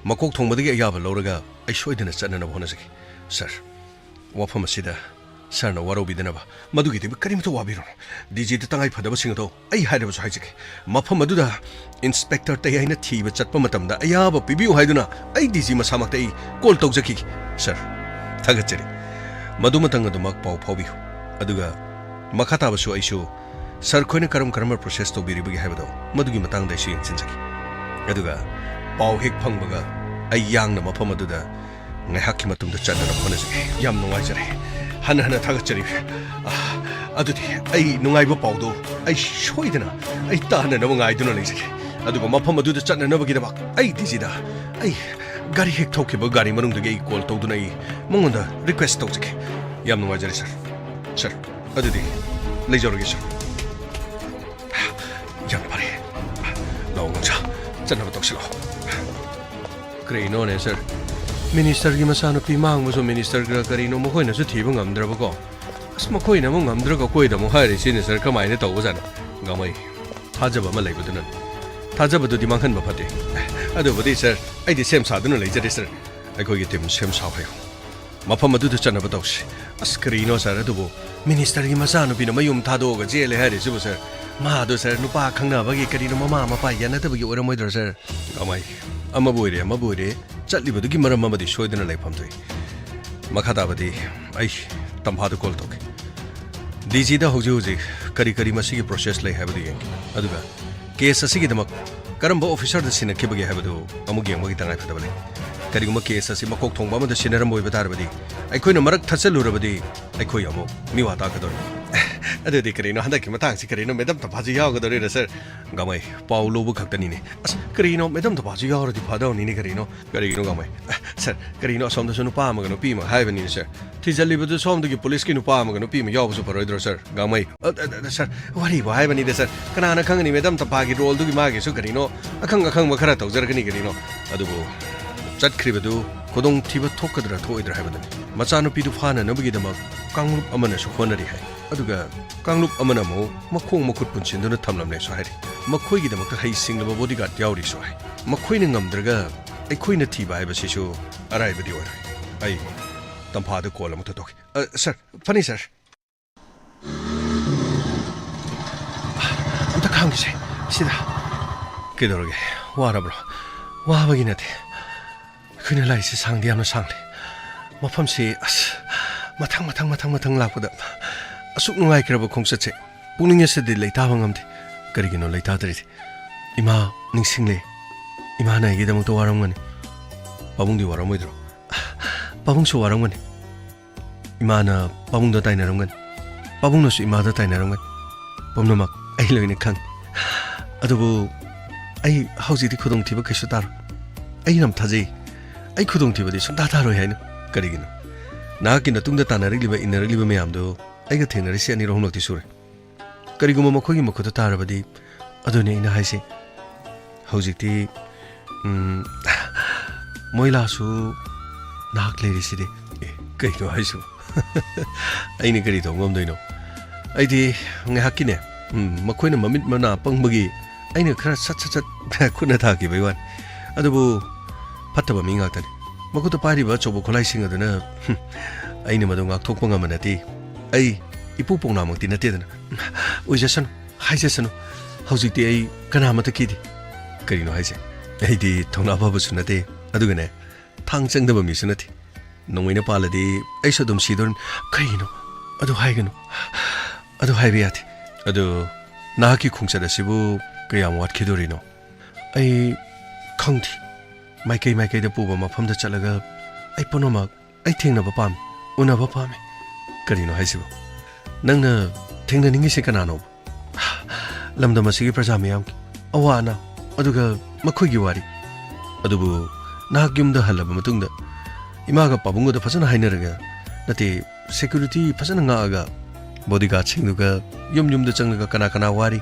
ꯃꯀꯣꯛ ꯊꯣꯡꯕꯗꯒꯤ ꯑꯌꯥꯕ ꯂꯧꯔꯒ ꯑꯩ ꯁꯣꯏꯗꯅ ꯆꯠꯅꯅꯕ ꯍꯣꯠꯅꯖꯒꯦ, ꯁꯥꯔ꯫ ꯋꯥꯐꯝ ꯑꯁꯤꯗ ꯁꯥꯔꯅ ꯋꯥꯔꯧꯕꯤꯗꯅꯕ, ꯃꯗꯨꯒꯤꯗꯃꯛ ꯀꯔꯤꯃꯇ ꯋꯥꯕꯤꯔꯨꯅꯨ꯫ ꯗꯤ ꯖꯤꯗ ꯇꯉꯥꯏ ꯐꯗꯕꯁꯤꯡ ꯑꯗꯣ ꯑꯩ ꯍꯥꯏꯔꯕꯁꯨ ꯍꯥꯏꯖꯒꯦ꯫ ꯃꯐꯝ ꯑꯗꯨꯗ ꯏꯟꯁꯄꯦꯛꯇꯔ ꯇꯌꯥꯏꯅ ꯊꯤꯕ ꯆꯠꯄ ꯃꯇꯝꯗ ꯑꯌꯥꯕ ꯄꯤꯕꯤꯌꯨ ꯍꯥꯏꯗꯨꯅ ꯑꯩ ꯗꯤ ꯖꯤ ꯃꯁꯥꯃꯛꯇ ꯑꯩ ꯀꯣꯜ ꯇꯧꯖꯈꯤꯒꯦ, ꯁꯥꯔ꯫ ꯊꯥꯒꯠꯆꯔꯤ꯫ ꯃꯗꯨꯃꯇꯪ ꯑꯗꯨꯃꯛ ꯄꯥꯎ ꯐꯥꯎꯕꯤꯌꯨ꯫ ꯑꯗꯨꯒ ꯃꯈꯥ ꯇꯥꯕꯁꯨ ꯑꯩꯁꯨ ꯁꯥꯔ ꯈꯣꯏꯅ ꯀꯔꯝ ꯀꯔꯝꯕ ꯄ꯭ꯔꯣꯁꯦꯁ ꯇꯧꯕꯤꯔꯤꯕꯒꯦ ꯍꯥꯏꯕꯗꯣ ꯃꯗꯨꯒꯤ ꯃꯇꯥꯡꯗ ꯑꯩꯁꯨ ꯌꯦꯡꯁꯤꯟꯖꯒꯦ꯫ ꯑꯗꯨꯒ ꯄꯥꯎ ꯍꯦꯛ ꯐꯪꯕꯒ ꯑꯩ ꯌꯥꯡꯅ ꯃꯐꯝ ꯑꯗꯨꯗ ꯉꯥꯏꯍꯥꯛꯀꯤ ꯃꯇꯨꯡꯗ ꯆꯠꯅꯅꯕ ꯍꯣꯠꯅꯖꯒꯦ꯫ ꯌꯥꯝ ꯅꯨꯡꯉꯥꯏꯖꯔꯦ꯫ ꯍꯟꯅ ꯍꯟꯅ ꯊꯥꯒꯠꯆꯔꯤ꯫ ꯑꯥ, ꯑꯗꯨꯗꯤ ꯑꯩ ꯅꯨꯡꯉꯥꯏꯕ ꯄꯥꯎꯗꯣ ꯑꯩ ꯁꯣꯏꯗꯅ ꯑꯩ ꯇꯥꯅꯅꯕ ꯉꯥꯏꯗꯨꯅ ꯂꯩꯖꯒꯦ꯫ ꯑꯗꯨꯒ ꯃꯐꯝ ꯑꯗꯨꯗ ꯆꯠꯅꯅꯕꯒꯤꯗꯃꯛ ꯑꯩ ꯗꯤꯖꯤꯗ ꯑꯩ ꯒꯥꯔꯤ ꯍꯦꯛ ꯊꯧꯈꯤꯕ ꯒꯥꯔꯤ ꯃꯅꯨꯡꯗꯒꯤ ꯑꯩ ꯀꯣꯜ ꯇꯧꯗꯨꯅ ꯑꯩ ꯃꯉꯣꯟꯗ ꯔꯤꯀ꯭ꯋꯦꯁ ꯇꯧꯖꯒꯦ꯫ ꯌꯥꯝ ꯅꯨꯡꯉꯥꯏꯖꯔꯦ ꯁꯥꯔ꯫ ꯁꯥꯔ, ꯑꯗꯨꯗꯤ ꯂꯩꯖꯔꯒꯦ ꯁꯥꯔ꯫ ꯌꯥꯝ ꯐꯔꯦ꯫ ꯂꯥꯛꯑꯣ ꯉꯝꯖꯥ, ꯆꯠꯅꯕ ꯇꯧꯁꯤꯜꯂꯣ꯫ ꯀꯔꯤꯅꯣꯅꯦ ꯁꯥꯔ? ꯃꯤꯅꯤꯁꯇꯔꯒꯤ ꯃꯆꯥꯅꯨꯄꯤ ꯃꯥꯡꯕꯁꯨ ꯃꯤꯅꯤꯁꯇꯔꯒ ꯀꯔꯤꯅꯣ ꯃꯈꯣꯏꯅꯁꯨ ꯊꯤꯕ ꯉꯝꯗ꯭ꯔꯕꯀꯣ? ꯑꯁ, ꯃꯈꯣꯏꯅ ꯑꯃꯨꯛ ꯉꯝꯗ꯭ꯔꯒ ꯑꯩꯈꯣꯏꯗ ꯑꯃꯨꯛ ꯍꯥꯏꯔꯤꯁꯤꯅꯦ ꯁꯥꯔ, ꯀꯃꯥꯏꯅ ꯇꯧꯕꯖꯥꯠꯅꯣ? ꯒꯥꯡꯃꯩ, ꯊꯥꯖꯕ ꯑꯃ ꯂꯩꯕꯗꯨꯅ꯫ ꯊꯥꯖꯕꯗꯨꯗꯤ ꯃꯥꯡꯍꯟꯕ ꯐꯠꯇꯦ꯫ ꯑꯗꯨꯕꯨꯗꯤ ꯁꯥꯔ, ꯑꯩꯗꯤ ꯁꯦꯝ ꯁꯥꯗꯨꯅ ꯂꯩꯖꯔꯦ ꯁꯥꯔ꯫ ꯑꯩꯈꯣꯏꯒꯤ ꯇꯤꯝ ꯁꯦꯝ ꯁꯥꯎ ꯍꯥꯏꯌꯨ꯫ ꯃꯐꯝ ꯑꯗꯨꯗ ꯆꯠꯅꯕ ꯇꯧꯁꯤ꯫ ꯑꯁ, ꯀꯔꯤꯅꯣ ꯁꯥꯔ ꯑꯗꯨꯕꯨ? ꯃꯤꯅꯤꯁꯇꯔꯒꯤ ꯃꯆꯥꯅꯨꯄꯤꯅ ꯃꯌꯨꯝ ꯊꯥꯗꯣꯛꯑꯒ ꯆꯦꯜꯂꯦ ꯍꯥꯏꯔꯤꯁꯤꯕꯨ ꯁꯥꯔ? ꯃꯥꯗꯣ ꯁꯥꯔ, ꯅꯨꯄꯥ ꯈꯪꯅꯕꯒꯤ ꯀꯔꯤꯅꯣ ꯃꯃꯥ ꯃꯄꯥ ꯌꯥꯅꯗꯕꯒꯤ ꯑꯣꯏꯔꯝꯃꯣꯏꯗ꯭ꯔꯣ ꯁꯥꯔ? ꯒꯥꯡꯃꯩ, ꯑꯃꯕꯨ ꯑꯣꯏꯔꯦ ꯑꯃꯕꯨ ꯑꯣꯏꯔꯦ, ꯆꯠꯂꯤꯕꯗꯨꯒꯤ ꯃꯔꯝ ꯑꯃꯗꯤ ꯁꯣꯏꯗꯅ ꯂꯩꯐꯝ ꯊꯣꯛꯏ꯫ ꯃꯈꯥ ꯇꯥꯕꯗꯤ ꯑꯩ ꯇꯝꯐꯥꯗ ꯀꯣꯜ ꯇꯧꯒꯦ꯫ ꯗꯤꯖꯤꯗ ꯍꯧꯖꯤꯛ ꯍꯧꯖꯤꯛ ꯀꯔꯤ ꯀꯔꯤ ꯃꯁꯤꯒꯤ ꯄ꯭ꯔꯣꯁꯦꯁ ꯂꯩ ꯍꯥꯏꯕꯗꯨ ꯌꯦꯡꯒꯦ꯫ ꯑꯗꯨꯒ ꯀꯦꯁ ꯑꯁꯤꯒꯤꯗꯃꯛ ꯀꯔꯝꯕ ꯑꯣꯐꯤꯁꯔꯗ ꯁꯤꯟꯅꯈꯤꯕꯒꯦ ꯍꯥꯏꯕꯗꯨ ꯑꯃꯨꯛ ꯌꯦꯡꯕꯒꯤ ꯇꯉꯥꯏꯐꯗꯕ ꯂꯩ꯫ ꯀꯔꯤꯒꯨꯝꯕ ꯀꯦꯁ ꯑꯁꯤ ꯃꯀꯣꯛ ꯊꯣꯡꯕ ꯑꯃꯗ ꯁꯤꯟꯅꯔꯝꯕ ꯑꯣꯏꯕ ꯇꯥꯔꯕꯗꯤ, ꯑꯩꯈꯣꯏꯅ ꯃꯔꯛ ꯊꯠꯆꯜꯂꯨꯔꯕꯗꯤ ꯑꯩꯈꯣꯏ ꯑꯃꯨꯛ ꯃꯤꯋꯥ ꯇꯥꯛꯀꯗꯧꯔꯤ꯫ ꯑꯗꯨꯗꯤ ꯀꯔꯤꯅꯣ, ꯍꯟꯗꯛꯀꯤ ꯃꯇꯥꯡꯁꯤ ꯀꯔꯤꯅꯣ, ꯃꯦꯗꯝ ꯇꯝꯐꯥꯁꯨ ꯌꯥꯎꯒꯗꯧꯔꯤꯔ ꯁꯥꯔ? ꯒꯥꯡꯃꯩ, ꯄꯥꯎ ꯂꯧꯕ ꯈꯛꯇꯅꯤꯅꯦ꯫ ꯑꯁ, ꯀꯔꯤꯅꯣ, ꯃꯦꯗꯝ ꯇꯝꯐꯥꯁꯨ ꯌꯥꯎꯔꯗꯤ ꯐꯗꯧꯅꯤꯅꯦ ꯀꯔꯤꯅꯣ? ꯀꯔꯤꯒꯤꯅꯣ ꯒꯥꯡꯃꯩ? ꯑ, ꯁꯥꯔ, ꯀꯔꯤꯅꯣ, ꯑꯁꯣꯝꯗꯁꯨ ꯅꯨꯄꯥ ꯑꯃꯒ ꯅꯨꯄꯤ ꯑꯃꯒ ꯍꯥꯏꯕꯅꯤꯅꯦ ꯁꯥꯔ꯫ ꯊꯤꯖꯤꯜꯂꯤꯕꯗꯨ ꯁꯣꯝꯗꯒꯤ ꯄꯨꯂꯤꯁꯀꯤ ꯅꯨꯄꯥ ꯑꯃꯒ ꯅꯨꯄꯤ ꯑꯃ ꯌꯥꯎꯕꯁꯨ ꯐꯔꯣꯏꯗ꯭ꯔꯣ ꯁꯥꯔ? ꯒꯥꯡꯃꯩ, ꯑ, ꯑ, ꯑ, ꯁꯥꯔ, ꯋꯥꯔꯤꯕꯨ ꯍꯥꯏꯕꯅꯤꯗ ꯁꯥꯔ꯫ ꯀꯅꯥꯅ ꯈꯪꯒꯅꯤ, ꯃꯦꯗꯝ ꯇꯝꯐꯥꯒꯤ ꯔꯣꯜꯗꯨꯒꯤ ꯃꯥꯒꯤꯁꯨ ꯀꯔꯤꯅꯣ ꯑꯈꯪ ꯑꯈꯪꯕ ꯈꯔ ꯇꯧꯖꯔꯒꯅꯤ ꯀꯔꯤꯅꯣ꯫ ꯑꯗꯨꯕꯨ ꯆꯠꯈ꯭ꯔꯤꯕꯗꯨ ꯈꯨꯗꯣꯡꯊꯤꯕ ꯊꯣꯛꯀꯗ꯭ꯔꯥ ꯊꯣꯛꯑꯣꯏꯗ꯭ꯔꯥ ꯍꯥꯏꯕꯗꯨꯅꯤ꯫ ꯃꯆꯥꯅꯨꯄꯤꯗꯨ ꯐꯥꯅꯅꯕꯒꯤꯗꯃꯛ ꯀꯥꯡꯂꯨꯞ ꯑꯃꯅꯁꯨ ꯍꯣꯠꯅꯔꯤ ꯍꯥꯏ꯫ ꯑꯗꯨꯒ ꯀꯥꯡꯂꯨꯞ ꯑꯃꯅ ꯑꯃꯨꯛ ꯃꯈꯣꯡ ꯃꯈꯨꯠ ꯄꯨꯟꯁꯤꯟꯗꯨꯅ ꯊꯝꯂꯝꯂꯦꯁꯨ ꯍꯥꯏꯔꯤ꯫ ꯃꯈꯣꯏꯒꯤꯗꯃꯛꯇ ꯍꯩ ꯁꯤꯡꯂꯕ ꯕꯣꯗꯤꯒꯥꯔꯗ ꯌꯥꯎꯔꯤꯁꯨ ꯍꯥꯏ꯫ ꯃꯈꯣꯏꯅ ꯉꯝꯗ꯭ꯔꯒ ꯑꯩꯈꯣꯏꯅ ꯊꯤꯕ ꯍꯥꯏꯕꯁꯤꯁꯨ ꯑꯔꯥꯏꯕꯗꯤ ꯑꯣꯏꯔꯣꯏ꯫ ꯑꯩ ꯇꯝꯐꯥꯗ ꯀꯣꯜ ꯑꯃꯨꯛꯇ ꯇꯧꯈꯤ꯫ ꯑ, ꯁꯥꯔ, ꯐꯅꯤ ꯁꯥꯔ꯫ ꯑꯝꯇ ꯈꯥꯝꯈꯤꯁꯦ ꯁꯤꯗ꯫ ꯀꯩꯗꯧꯔꯒꯦ? ꯋꯥꯔꯕ꯭ꯔꯣ? ꯋꯥꯕꯒꯤ ꯅꯠꯇꯦ꯫ ꯑꯩꯈꯣꯏꯅ ꯂꯥꯛꯏꯁꯦ ꯁꯥꯡꯗꯤ ꯌꯥꯝꯅ ꯁꯥꯡꯂꯦ꯫ ꯃꯐꯝꯁꯤ ꯑꯁ ꯃꯊꯪ, ꯃꯊꯪ, ꯃꯊꯪ, ꯃꯊꯪ ꯂꯥꯛꯄꯗ ꯑꯁꯨꯛ ꯅꯨꯡꯉꯥꯏꯈ꯭ꯔꯕ ꯈꯣꯡꯆꯠꯁꯦ ꯄꯨꯛꯅꯤꯡ ꯑꯁꯤꯗꯤ ꯂꯩꯇꯥꯕ ꯉꯝꯗꯦ꯫ ꯀꯔꯤꯒꯤꯅꯣ ꯂꯩꯇꯥꯗ꯭ꯔꯤꯁꯦ? ꯏꯃꯥ ꯅꯤꯡꯁꯤꯡꯂꯦ꯫ ꯏꯃꯥꯅ ꯑꯩꯒꯤꯗꯃꯛꯇ ꯋꯥꯔꯝꯒꯅꯤ꯫ ꯄꯥꯕꯨꯡꯗꯤ ꯋꯥꯔꯝꯃꯣꯏꯗ꯭ꯔꯣ? ꯄꯥꯕꯨꯡꯁꯨ ꯋꯥꯔꯝꯒꯅꯤ꯫ ꯏꯃꯥꯅ ꯄꯥꯕꯨꯡꯗ ꯇꯥꯏꯅꯔꯝꯒꯅꯤ꯫ ꯄꯥꯕꯨꯡꯅꯁꯨ ꯏꯃꯥꯗ ꯇꯥꯏꯅꯔꯝꯒꯅꯤ꯫ ꯄꯨꯝꯅꯃꯛ ꯑꯩ ꯂꯣꯏꯅ ꯈꯪꯉꯤ꯫ ꯑꯗꯨꯕꯨ ꯑꯩ ꯍꯧꯖꯤꯛꯇꯤ ꯈꯨꯗꯣꯡꯊꯤꯕ ꯀꯩꯁꯨ ꯇꯥꯔꯣꯏ꯫ ꯑꯩ ꯌꯥꯝ ꯊꯥꯖꯩ꯫ ꯑꯩ ꯈꯨꯗꯣꯡꯊꯤꯕꯗꯤ ꯁꯨꯡꯇꯥ ꯇꯥꯔꯣꯏ ꯍꯥꯏꯅ꯫ ꯀꯔꯤꯒꯤꯅꯣ? ꯅꯍꯥꯛꯀꯤ ꯅꯇꯨꯡꯗ ꯇꯥꯟꯅꯔꯛꯂꯤꯕ, ꯏꯟꯅꯔꯛꯂꯤꯕ ꯃꯌꯥꯝꯗꯨ ꯑꯩꯒ ꯊꯦꯡꯅꯔꯤꯁꯤ ꯑꯅꯤꯔꯛ ꯑꯍꯨꯝꯂꯛꯇꯤ ꯁꯨꯔꯦ꯫ ꯀꯔꯤꯒꯨꯝꯕ ꯃꯈꯣꯏꯒꯤ ꯃꯈꯨꯠꯇ ꯇꯥꯔꯕꯗꯤ, ꯑꯗꯨꯅꯤ ꯑꯩꯅ ꯍꯥꯏꯁꯦ꯫ ꯍꯧꯖꯤꯛꯇꯤ, ꯎꯝ, ꯃꯣꯏꯂꯥꯁꯨ ꯅꯍꯥꯛ ꯂꯩꯔꯤꯁꯤꯗꯤ꯫ ꯑꯦ, ꯀꯩꯅꯣ ꯍꯥꯏꯁꯤꯕꯣ? ꯑꯩꯅ ꯀꯔꯤ ꯇꯧꯕ ꯉꯝꯗꯣꯏꯅꯣ? ꯑꯩꯗꯤ ꯉꯥꯏꯍꯥꯛꯀꯤꯅꯦ, ꯎꯝ, ꯃꯈꯣꯏꯅ ꯃꯃꯤꯠ ꯃꯅꯥ ꯄꯪꯕꯒꯤ ꯑꯩꯅ ꯈꯔ ꯁꯠ ꯁꯠ ꯁꯠ ꯈꯨꯠꯅ ꯊꯥꯈꯤꯕꯒꯤ ꯋꯥꯅꯤ꯫ ꯑꯗꯨꯕꯨ ꯐꯠꯇꯕ ꯃꯤ ꯉꯥꯛꯇꯅꯤ꯫ ꯃꯈꯨꯠꯇ ꯄꯥꯏꯔꯤꯕ ꯑꯆꯧꯕ ꯈꯨꯠꯂꯥꯏꯁꯤꯡ ꯑꯗꯨꯅ, ꯍꯨꯝ, ꯑꯩꯅ ꯃꯗꯨ ꯉꯥꯛꯊꯣꯛꯄ ꯉꯝꯕ ꯅꯠꯇꯦ꯫ ꯑꯩ ꯏꯄꯨ ꯄꯣꯛꯅꯥꯃꯛꯇꯤ ꯅꯠꯇꯦꯗꯅ꯫ ꯑꯣꯏꯖꯁꯅꯨ, ꯍꯥꯏꯖꯁꯅꯨ꯫ ꯍꯧꯖꯤꯛꯇꯤ ꯑꯩ ꯀꯅꯥꯃꯠꯇ ꯀꯤꯗꯦ꯫ ꯀꯔꯤꯅꯣ ꯍꯥꯏꯁꯦ? ꯑꯩꯗꯤ ꯊꯧꯅꯥ ꯐꯕꯁꯨ ꯅꯠꯇꯦ, ꯑꯗꯨꯒꯅꯦ, ꯊꯥꯡ ꯆꯪꯗꯕ ꯃꯤꯁꯨ ꯅꯠꯇꯦ꯫ ꯅꯣꯡꯃꯩꯅ ꯄꯥꯜꯂꯗꯤ ꯑꯩꯁꯨ ꯑꯗꯨꯝ ꯁꯤꯗꯣꯔꯤꯅꯤ꯫ ꯀꯔꯤꯒꯤꯅꯣ? ꯑꯗꯨ ꯍꯥꯏꯒꯅꯨ꯫ ꯑꯗꯨ ꯍꯥꯏꯕ ꯌꯥꯗꯦ꯫ ꯑꯗꯨ ꯅꯍꯥꯛꯀꯤ ꯈꯣꯡꯆꯠ ꯑꯁꯤꯕꯨ ꯀꯌꯥꯝ ꯋꯥꯠꯈꯤꯗꯣꯔꯤꯅꯣ? ꯑꯩ ꯈꯪꯗꯦ꯫ ꯃꯥꯏꯀꯩ ꯃꯥꯏꯀꯩꯗ ꯄꯨꯕ ꯃꯐꯝꯗ ꯆꯠꯂꯒ ꯑꯩ ꯄꯨꯝꯅꯃꯛ ꯑꯩ ꯊꯦꯡꯅꯕ ꯄꯥꯝꯃꯤ, ꯎꯅꯕ ꯄꯥꯝꯃꯤ꯫ ꯀꯔꯤꯅꯣ ꯍꯥꯏꯁꯤꯕꯣ? ꯅꯪꯅ ꯊꯦꯡꯅꯅꯤꯡꯉꯤꯁꯦ ꯀꯅꯥꯅꯣ? ꯂꯝꯗꯝ ꯑꯁꯤꯒꯤ ꯄ꯭ꯔꯖꯥ ꯃꯤꯌꯥꯝꯒꯤ ꯑꯋꯥ ꯑꯅꯥ, ꯑꯗꯨꯒ ꯃꯈꯣꯏꯒꯤ ꯋꯥꯔꯤ꯫ ꯑꯗꯨꯕꯨ ꯅꯍꯥꯛ ꯌꯨꯝꯗ ꯍꯜꯂꯕ ꯃꯇꯨꯡꯗ ꯏꯃꯥꯒ ꯄꯥꯕꯨꯡꯒꯗ ꯐꯖꯅ ꯍꯥꯏꯅꯔꯒ, ꯅꯠꯇꯦ, ꯁꯦꯀ꯭ꯌꯨꯔꯤꯇꯤ ꯐꯖꯅ ꯉꯥꯛꯑꯒ, ꯕꯣꯗꯤꯒꯥꯔꯗꯁꯤꯡꯗꯨꯒ ꯌꯨꯝ ꯌꯨꯝꯗ ꯆꯪꯂꯒ ꯀꯅꯥ ꯀꯅꯥ ꯋꯥꯔꯤ,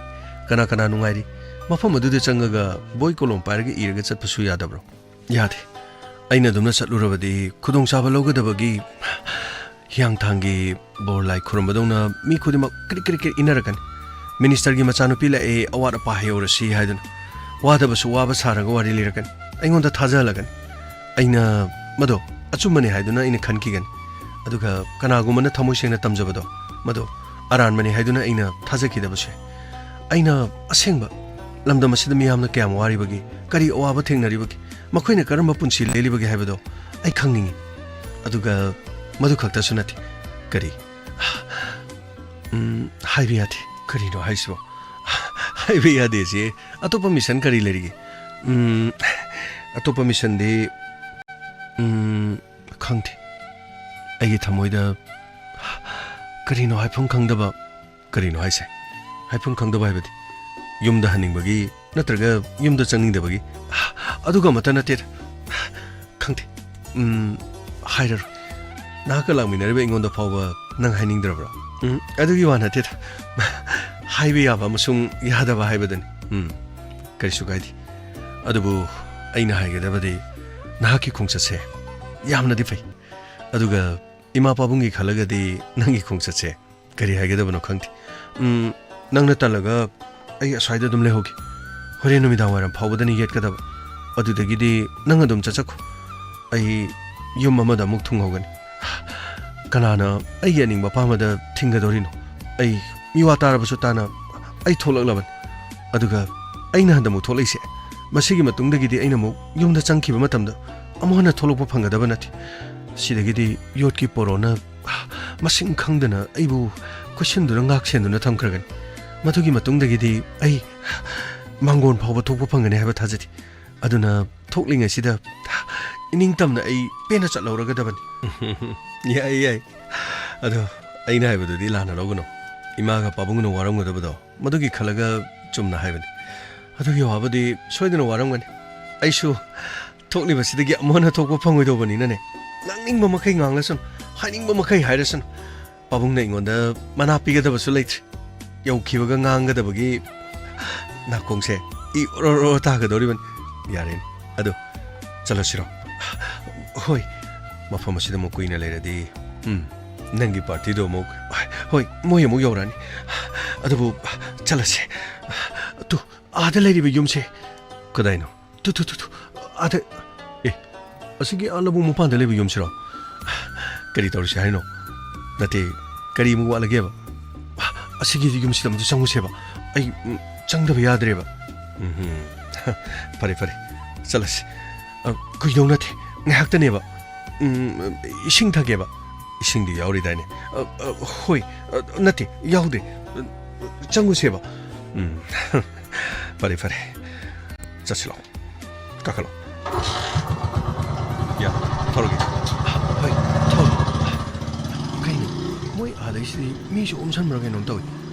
ꯀꯅꯥ ꯀꯅꯥ ꯅꯨꯡꯉꯥꯏꯔꯤ, ꯃꯐꯝ ꯑꯗꯨꯗ ꯆꯪꯉꯒ ꯕꯣꯏ ꯀꯣꯂꯣꯝ ꯄꯥꯏꯔꯒ ꯏꯔꯒ ꯆꯠꯄꯁꯨ ꯌꯥꯗꯕ꯭ꯔꯣ? ꯌꯥꯗꯦ꯫ ꯑꯩꯅ ꯑꯗꯨꯝꯅ ꯆꯠꯂꯨꯔꯕꯗꯤ ꯈꯨꯗꯣꯡꯆꯥꯕ ꯂꯧꯒꯗꯕꯒꯤ ꯍꯤꯌꯥꯡꯊꯥꯡꯒꯤ ꯕꯣꯔ ꯂꯥꯏ ꯈꯨꯔꯨꯝꯕꯗꯧꯅ ꯃꯤ ꯈꯨꯗꯤꯡꯃꯛ ꯀ꯭ꯔꯤꯛ ꯀ꯭ꯔꯤꯛ ꯀ꯭ꯔꯤꯛ ꯏꯟꯅꯔꯛꯀꯅꯤ꯫ ꯃꯤꯅꯤꯁꯇꯔꯒꯤ ꯃꯆꯥꯅꯨꯄꯤ ꯂꯥꯛꯑꯦ, ꯑꯋꯥꯠ ꯑꯄꯥ ꯍꯥꯏꯍꯧꯔꯁꯤ ꯍꯥꯏꯗꯨꯅ꯫ ꯋꯥꯗꯕꯁꯨ ꯋꯥꯕ ꯁꯥꯔꯒ ꯋꯥꯔꯤ ꯂꯤꯔꯛꯀꯅꯤ꯫ ꯑꯩꯉꯣꯟꯗ ꯊꯥꯖꯍꯜꯂꯛꯀꯅꯤ꯫ ꯑꯩꯅ ꯃꯗꯣ ꯑꯆꯨꯝꯕꯅꯤ ꯍꯥꯏꯗꯨꯅ ꯑꯩꯅ ꯈꯟꯈꯤꯒꯅꯤ꯫ ꯑꯗꯨꯒ ꯀꯅꯥꯒꯨꯝꯕꯅ ꯊꯃꯣꯏ ꯁꯦꯡꯅ ꯇꯝꯖꯕꯗꯣ, ꯃꯗꯣ ꯑꯔꯥꯟꯕꯅꯤ ꯍꯥꯏꯗꯨꯅ ꯑꯩꯅ ꯊꯥꯖꯈꯤꯗꯕꯁꯨ ꯌꯥꯏ꯫ ꯑꯩꯅ ꯑꯁꯦꯡꯕ ꯂꯝꯗꯝ ꯑꯁꯤꯗ ꯃꯤꯌꯥꯝꯅ ꯀꯌꯥꯝ ꯋꯥꯔꯤꯕꯒꯦ, ꯀꯔꯤ ꯑꯋꯥꯕ ꯊꯦꯡꯅꯔꯤꯕꯒꯦ, ꯃꯈꯣꯏꯅ ꯀꯔꯝꯕ ꯄꯨꯟꯁꯤ ꯂꯦꯜꯂꯤꯕꯒꯦ ꯍꯥꯏꯕꯗꯣ ꯑꯩ ꯈꯪꯅꯤꯡꯏ꯫ ꯑꯗꯨꯒ ꯃꯗꯨ ꯈꯛꯇꯁꯨ ꯅꯠꯇꯦ꯫ ꯀꯔꯤ? ꯎꯝ, ꯍꯥꯏꯕ ꯌꯥꯗꯦ꯫ ꯀꯔꯤꯅꯣ ꯍꯥꯏꯁꯤꯕꯣ? ꯍꯥꯏꯕ ꯌꯥꯗꯦ ꯁꯤ꯫ ꯑꯇꯣꯞꯄ ꯃꯤꯁꯟ ꯀꯔꯤ ꯂꯩꯔꯤꯒꯦ? ꯎꯝ, ꯑꯇꯣꯞꯄ ꯃꯤꯁꯟꯗꯤ, ꯎꯝ, ꯈꯪꯗꯦ꯫ ꯑꯩꯒꯤ ꯊꯃꯣꯏꯗ ꯀꯔꯤꯅꯣ ꯍꯥꯏꯐꯝ ꯈꯪꯗꯕ, ꯀꯔꯤꯅꯣ ꯍꯥꯏꯁꯦ? ꯍꯥꯏꯐꯝ ꯈꯪꯗꯕ ꯍꯥꯏꯕꯗꯤ ꯌꯨꯝꯗ ꯍꯟꯅꯤꯡꯕꯒꯤ ꯅꯠꯇ꯭ꯔꯒ ꯌꯨꯝꯗ ꯆꯪꯅꯤꯡꯗꯕꯒꯤ? ꯑꯗꯨꯒ ꯑꯃꯠꯇ ꯅꯠꯇꯦꯗ꯫ ꯈꯪꯗꯦ꯫ ꯎꯝ, ꯍꯥꯏꯔꯔꯣꯏ꯫ ꯅꯍꯥꯛꯀ ꯂꯥꯛꯃꯤꯟꯅꯔꯤꯕ ꯑꯩꯉꯣꯟꯗ ꯐꯥꯎꯕ ꯅꯪ ꯍꯥꯏꯅꯤꯡꯗ꯭ꯔꯕ꯭ꯔꯣ? ꯎꯝ, ꯑꯗꯨꯒꯤ ꯋꯥ ꯅꯠꯇꯦꯗ꯫ ꯍꯥꯏꯕ ꯌꯥꯕ ꯑꯃꯁꯨꯡ ꯌꯥꯗꯕ ꯍꯥꯏꯕꯗꯨꯅꯤ꯫ ꯎꯝ, ꯀꯔꯤꯁꯨ ꯀꯥꯏꯗꯦ꯫ ꯑꯗꯨꯕꯨ ꯑꯩꯅ ꯍꯥꯏꯒꯗꯕꯗꯤ ꯅꯍꯥꯛꯀꯤ ꯈꯣꯡꯆꯠꯁꯦ ꯌꯥꯝꯅꯗꯤ ꯐꯩ꯫ ꯑꯗꯨꯒ ꯏꯃꯥ ꯄꯥꯕꯨꯡꯒꯤ ꯈꯜꯂꯒꯗꯤ ꯅꯪꯒꯤ ꯈꯣꯡꯆꯠꯁꯦ ꯀꯔꯤ ꯍꯥꯏꯒꯗꯕꯅꯣ ꯈꯪꯗꯦ꯫ ꯎꯝ, ꯅꯪꯅ ꯇꯜꯂꯒ ꯑꯩ ꯑꯁ꯭ꯋꯥꯏꯗ ꯑꯗꯨꯝ ꯂꯩꯍꯧꯒꯦ꯫ ꯍꯣꯔꯦꯟ ꯅꯨꯃꯤꯗꯥꯡ ꯋꯥꯏꯔꯝ ꯐꯥꯎꯕꯗꯅꯤ ꯌꯦꯠꯀꯗꯕ꯫ ꯑꯗꯨꯗꯒꯤꯗꯤ ꯅꯪ ꯑꯗꯨꯝ ꯆꯠꯆꯈꯣ꯫ ꯑꯩ ꯌꯨꯝ ꯑꯃꯗ ꯑꯃꯨꯛ ꯊꯨꯡꯍꯧꯒꯅꯤ꯫ ꯀꯅꯥꯅ ꯑꯩꯒꯤ ꯑꯅꯤꯡꯕ ꯑꯄꯥꯝꯕꯗ ꯊꯤꯡꯒꯗꯧꯔꯤꯅꯣ? ꯑꯩ ꯃꯤꯋꯥ ꯇꯥꯔꯕꯁꯨ ꯇꯥꯅ ꯑꯩ ꯊꯣꯛꯂꯛꯂꯕꯅꯤ꯫ ꯑꯗꯨꯒ ꯑꯩꯅ ꯍꯟꯗꯛꯃꯨꯛ ꯊꯣꯛꯂꯛꯏꯁꯦ, ꯃꯁꯤꯒꯤ ꯃꯇꯨꯡꯗꯒꯤꯗꯤ ꯑꯩꯅ ꯑꯃꯨꯛ ꯌꯨꯝꯗ ꯆꯪꯈꯤꯕ ꯃꯇꯝꯗ ꯑꯃꯨꯛ ꯍꯟꯅ ꯊꯣꯛꯂꯛꯄ ꯐꯪꯒꯗꯕ ꯅꯠꯇꯦ꯫ ꯁꯤꯗꯒꯤꯗꯤ ꯌꯣꯠꯀꯤ ꯄꯣꯔꯣꯅ ꯃꯁꯤꯡ ꯈꯪꯗꯅ ꯑꯩꯕꯨ ꯀꯣꯏꯁꯤꯟꯗꯨꯅ ꯉꯥꯛ ꯁꯦꯟꯗꯨꯅ ꯊꯝꯈ꯭ꯔꯒꯅꯤ꯫ ꯃꯗꯨꯒꯤ ꯃꯇꯨꯡꯗꯒꯤꯗꯤ ꯑꯩ ꯃꯥꯡꯒꯣꯟ ꯐꯥꯎꯕ ꯊꯣꯛꯄ ꯐꯪꯒꯅꯤ ꯍꯥꯏꯕ ꯊꯥꯖꯗꯦ꯫ ꯑꯗꯨꯅ ꯊꯣꯛꯂꯤꯉꯩꯁꯤꯗ ꯏꯅꯤꯡꯇꯝꯅ ꯑꯩ ꯄꯦꯟꯅ ꯆꯠꯍꯧꯔꯒꯗꯕꯅꯤ꯫ ꯌꯥꯏ, ꯌꯥꯏ꯫ ꯑꯗꯣ ꯑꯩꯅ ꯍꯥꯏꯕꯗꯨꯗꯤ ꯂꯥꯟꯅ ꯂꯧꯒꯅꯨ꯫ ꯏꯃꯥꯒ ꯄꯥꯕꯨꯡꯅ ꯋꯥꯔꯝꯒꯗꯕꯗꯣ ꯃꯗꯨꯒꯤ ꯈꯜꯂꯒ ꯆꯨꯝꯅ ꯍꯥꯏꯕꯅꯤ꯫ ꯑꯗꯨꯒꯤ ꯋꯥꯕꯨꯗꯤ ꯁꯣꯏꯗꯅ ꯋꯥꯔꯝꯒꯅꯤ꯫ ꯑꯩꯁꯨ ꯊꯣꯛꯂꯤꯕꯁꯤꯗꯒꯤ ꯑꯃꯨꯛ ꯍꯟꯅ ꯊꯣꯛꯄ ꯐꯪꯉꯣꯏꯗꯧꯕꯅꯤꯅꯅꯦ, ꯉꯥꯡꯅꯤꯡꯕ ꯃꯈꯩ ꯉꯥꯡꯂꯁꯅꯨ, ꯍꯥꯏꯅꯤꯡꯕ ꯃꯈꯩ ꯍꯥꯏꯔꯁꯅꯨ꯫ ꯄꯥꯕꯨꯡꯅ ꯑꯩꯉꯣꯟꯗ ꯃꯅꯥ ꯄꯤꯒꯗꯕꯁꯨ ꯂꯩꯇ꯭ꯔꯦ꯫ ꯌꯧꯈꯤꯕꯒ ꯉꯥꯡꯒꯗꯕꯒꯤ ꯅꯥꯀꯣꯡꯁꯦ ꯏ ꯑꯣꯔꯣ ꯑꯣꯔꯣ ꯇꯥꯒꯗꯧꯔꯤꯕꯅꯤ꯫ ꯌꯥꯔꯦꯅꯦ꯫ ꯑꯗꯨ ꯆꯠꯂꯁꯤꯔꯣ? ꯍꯣꯏ, ꯃꯐꯝ ꯑꯁꯤꯗ ꯑꯃꯨꯛ ꯀꯨꯏꯅ ꯂꯩꯔꯗꯤ, ꯎꯝ, ꯅꯪꯒꯤ ꯄꯥꯔꯇꯤꯗꯣ ꯑꯃꯨꯛ, ꯍꯣꯏ, ꯃꯣꯏ ꯑꯃꯨꯛ ꯌꯧꯔꯛꯑꯅꯤ꯫ ꯑꯗꯨꯕꯨ ꯆꯠꯂꯁꯦ꯫ ꯇꯨ, ꯑꯥꯗ ꯂꯩꯔꯤꯕ ꯌꯨꯝꯁꯦ꯫ ꯀꯗꯥꯏꯅꯣ? ꯇꯨ, ꯇꯨ, ꯇꯨ, ꯇꯨ, ꯑꯥꯗ, ꯑꯦ, ꯑꯁꯤꯒꯤ ꯑꯥ ꯂꯧꯕꯨꯛ ꯃꯄꯥꯟꯗ ꯂꯩꯕ ꯌꯨꯝꯁꯤꯔꯣ? ꯀꯔꯤ ꯇꯧꯔꯁꯤ ꯍꯥꯏꯅꯣ? ꯅꯠꯇꯦ, ꯀꯔꯤꯃꯨꯛ ꯋꯥꯠꯂꯒꯦꯕ? ꯑꯁꯤꯒꯤ ꯌꯨꯝꯁꯤꯗ ꯑꯃꯨꯛꯇ ꯆꯪꯉꯨꯁꯦꯕ꯫ ꯑꯩ, ꯎꯝ, ꯆꯪꯗꯕ ꯌꯥꯗ꯭ꯔꯦꯕ꯫ ꯎꯝꯍꯨꯝ꯫ ꯐꯔꯦ, ꯐꯔꯦ, ꯆꯠꯂꯁꯤ꯫ ꯑ, ꯀꯨꯏꯗꯧ ꯅꯠꯇꯦ, ꯉꯥꯏꯍꯥꯛꯇꯅꯦꯕ꯫ ꯎꯝ, ꯏꯁꯤꯡ ꯊꯛꯀꯦꯕ꯫ ꯏꯁꯤꯡꯗꯤ ꯌꯥꯎꯔꯤꯗꯥꯏꯅꯦ? ꯑ, ꯑ, ꯍꯣꯏ, ꯑ, ꯅꯠꯇꯦ, ꯌꯥꯎꯗꯦ꯫ ꯆꯪꯉꯨꯁꯦꯕ꯫ ꯎꯝ꯫ ꯐꯔꯦ, ꯐꯔꯦ꯫ ꯆꯠꯁꯤꯂꯣ꯫ ꯀꯥꯈꯠꯂꯣ꯫ ꯌꯥ, ꯊꯧꯔꯒꯦ꯫ ꯍꯣꯏ, ꯊꯧꯔꯣ꯫ ꯀꯩꯅꯣ, ꯃꯣꯏ ꯑꯥꯗꯩꯁꯤꯗꯤ ꯃꯤꯁꯨ ꯑꯣꯝꯁꯟꯕ꯭ꯔꯥ ꯀꯩꯅꯣꯝ ꯇꯧꯏ꯫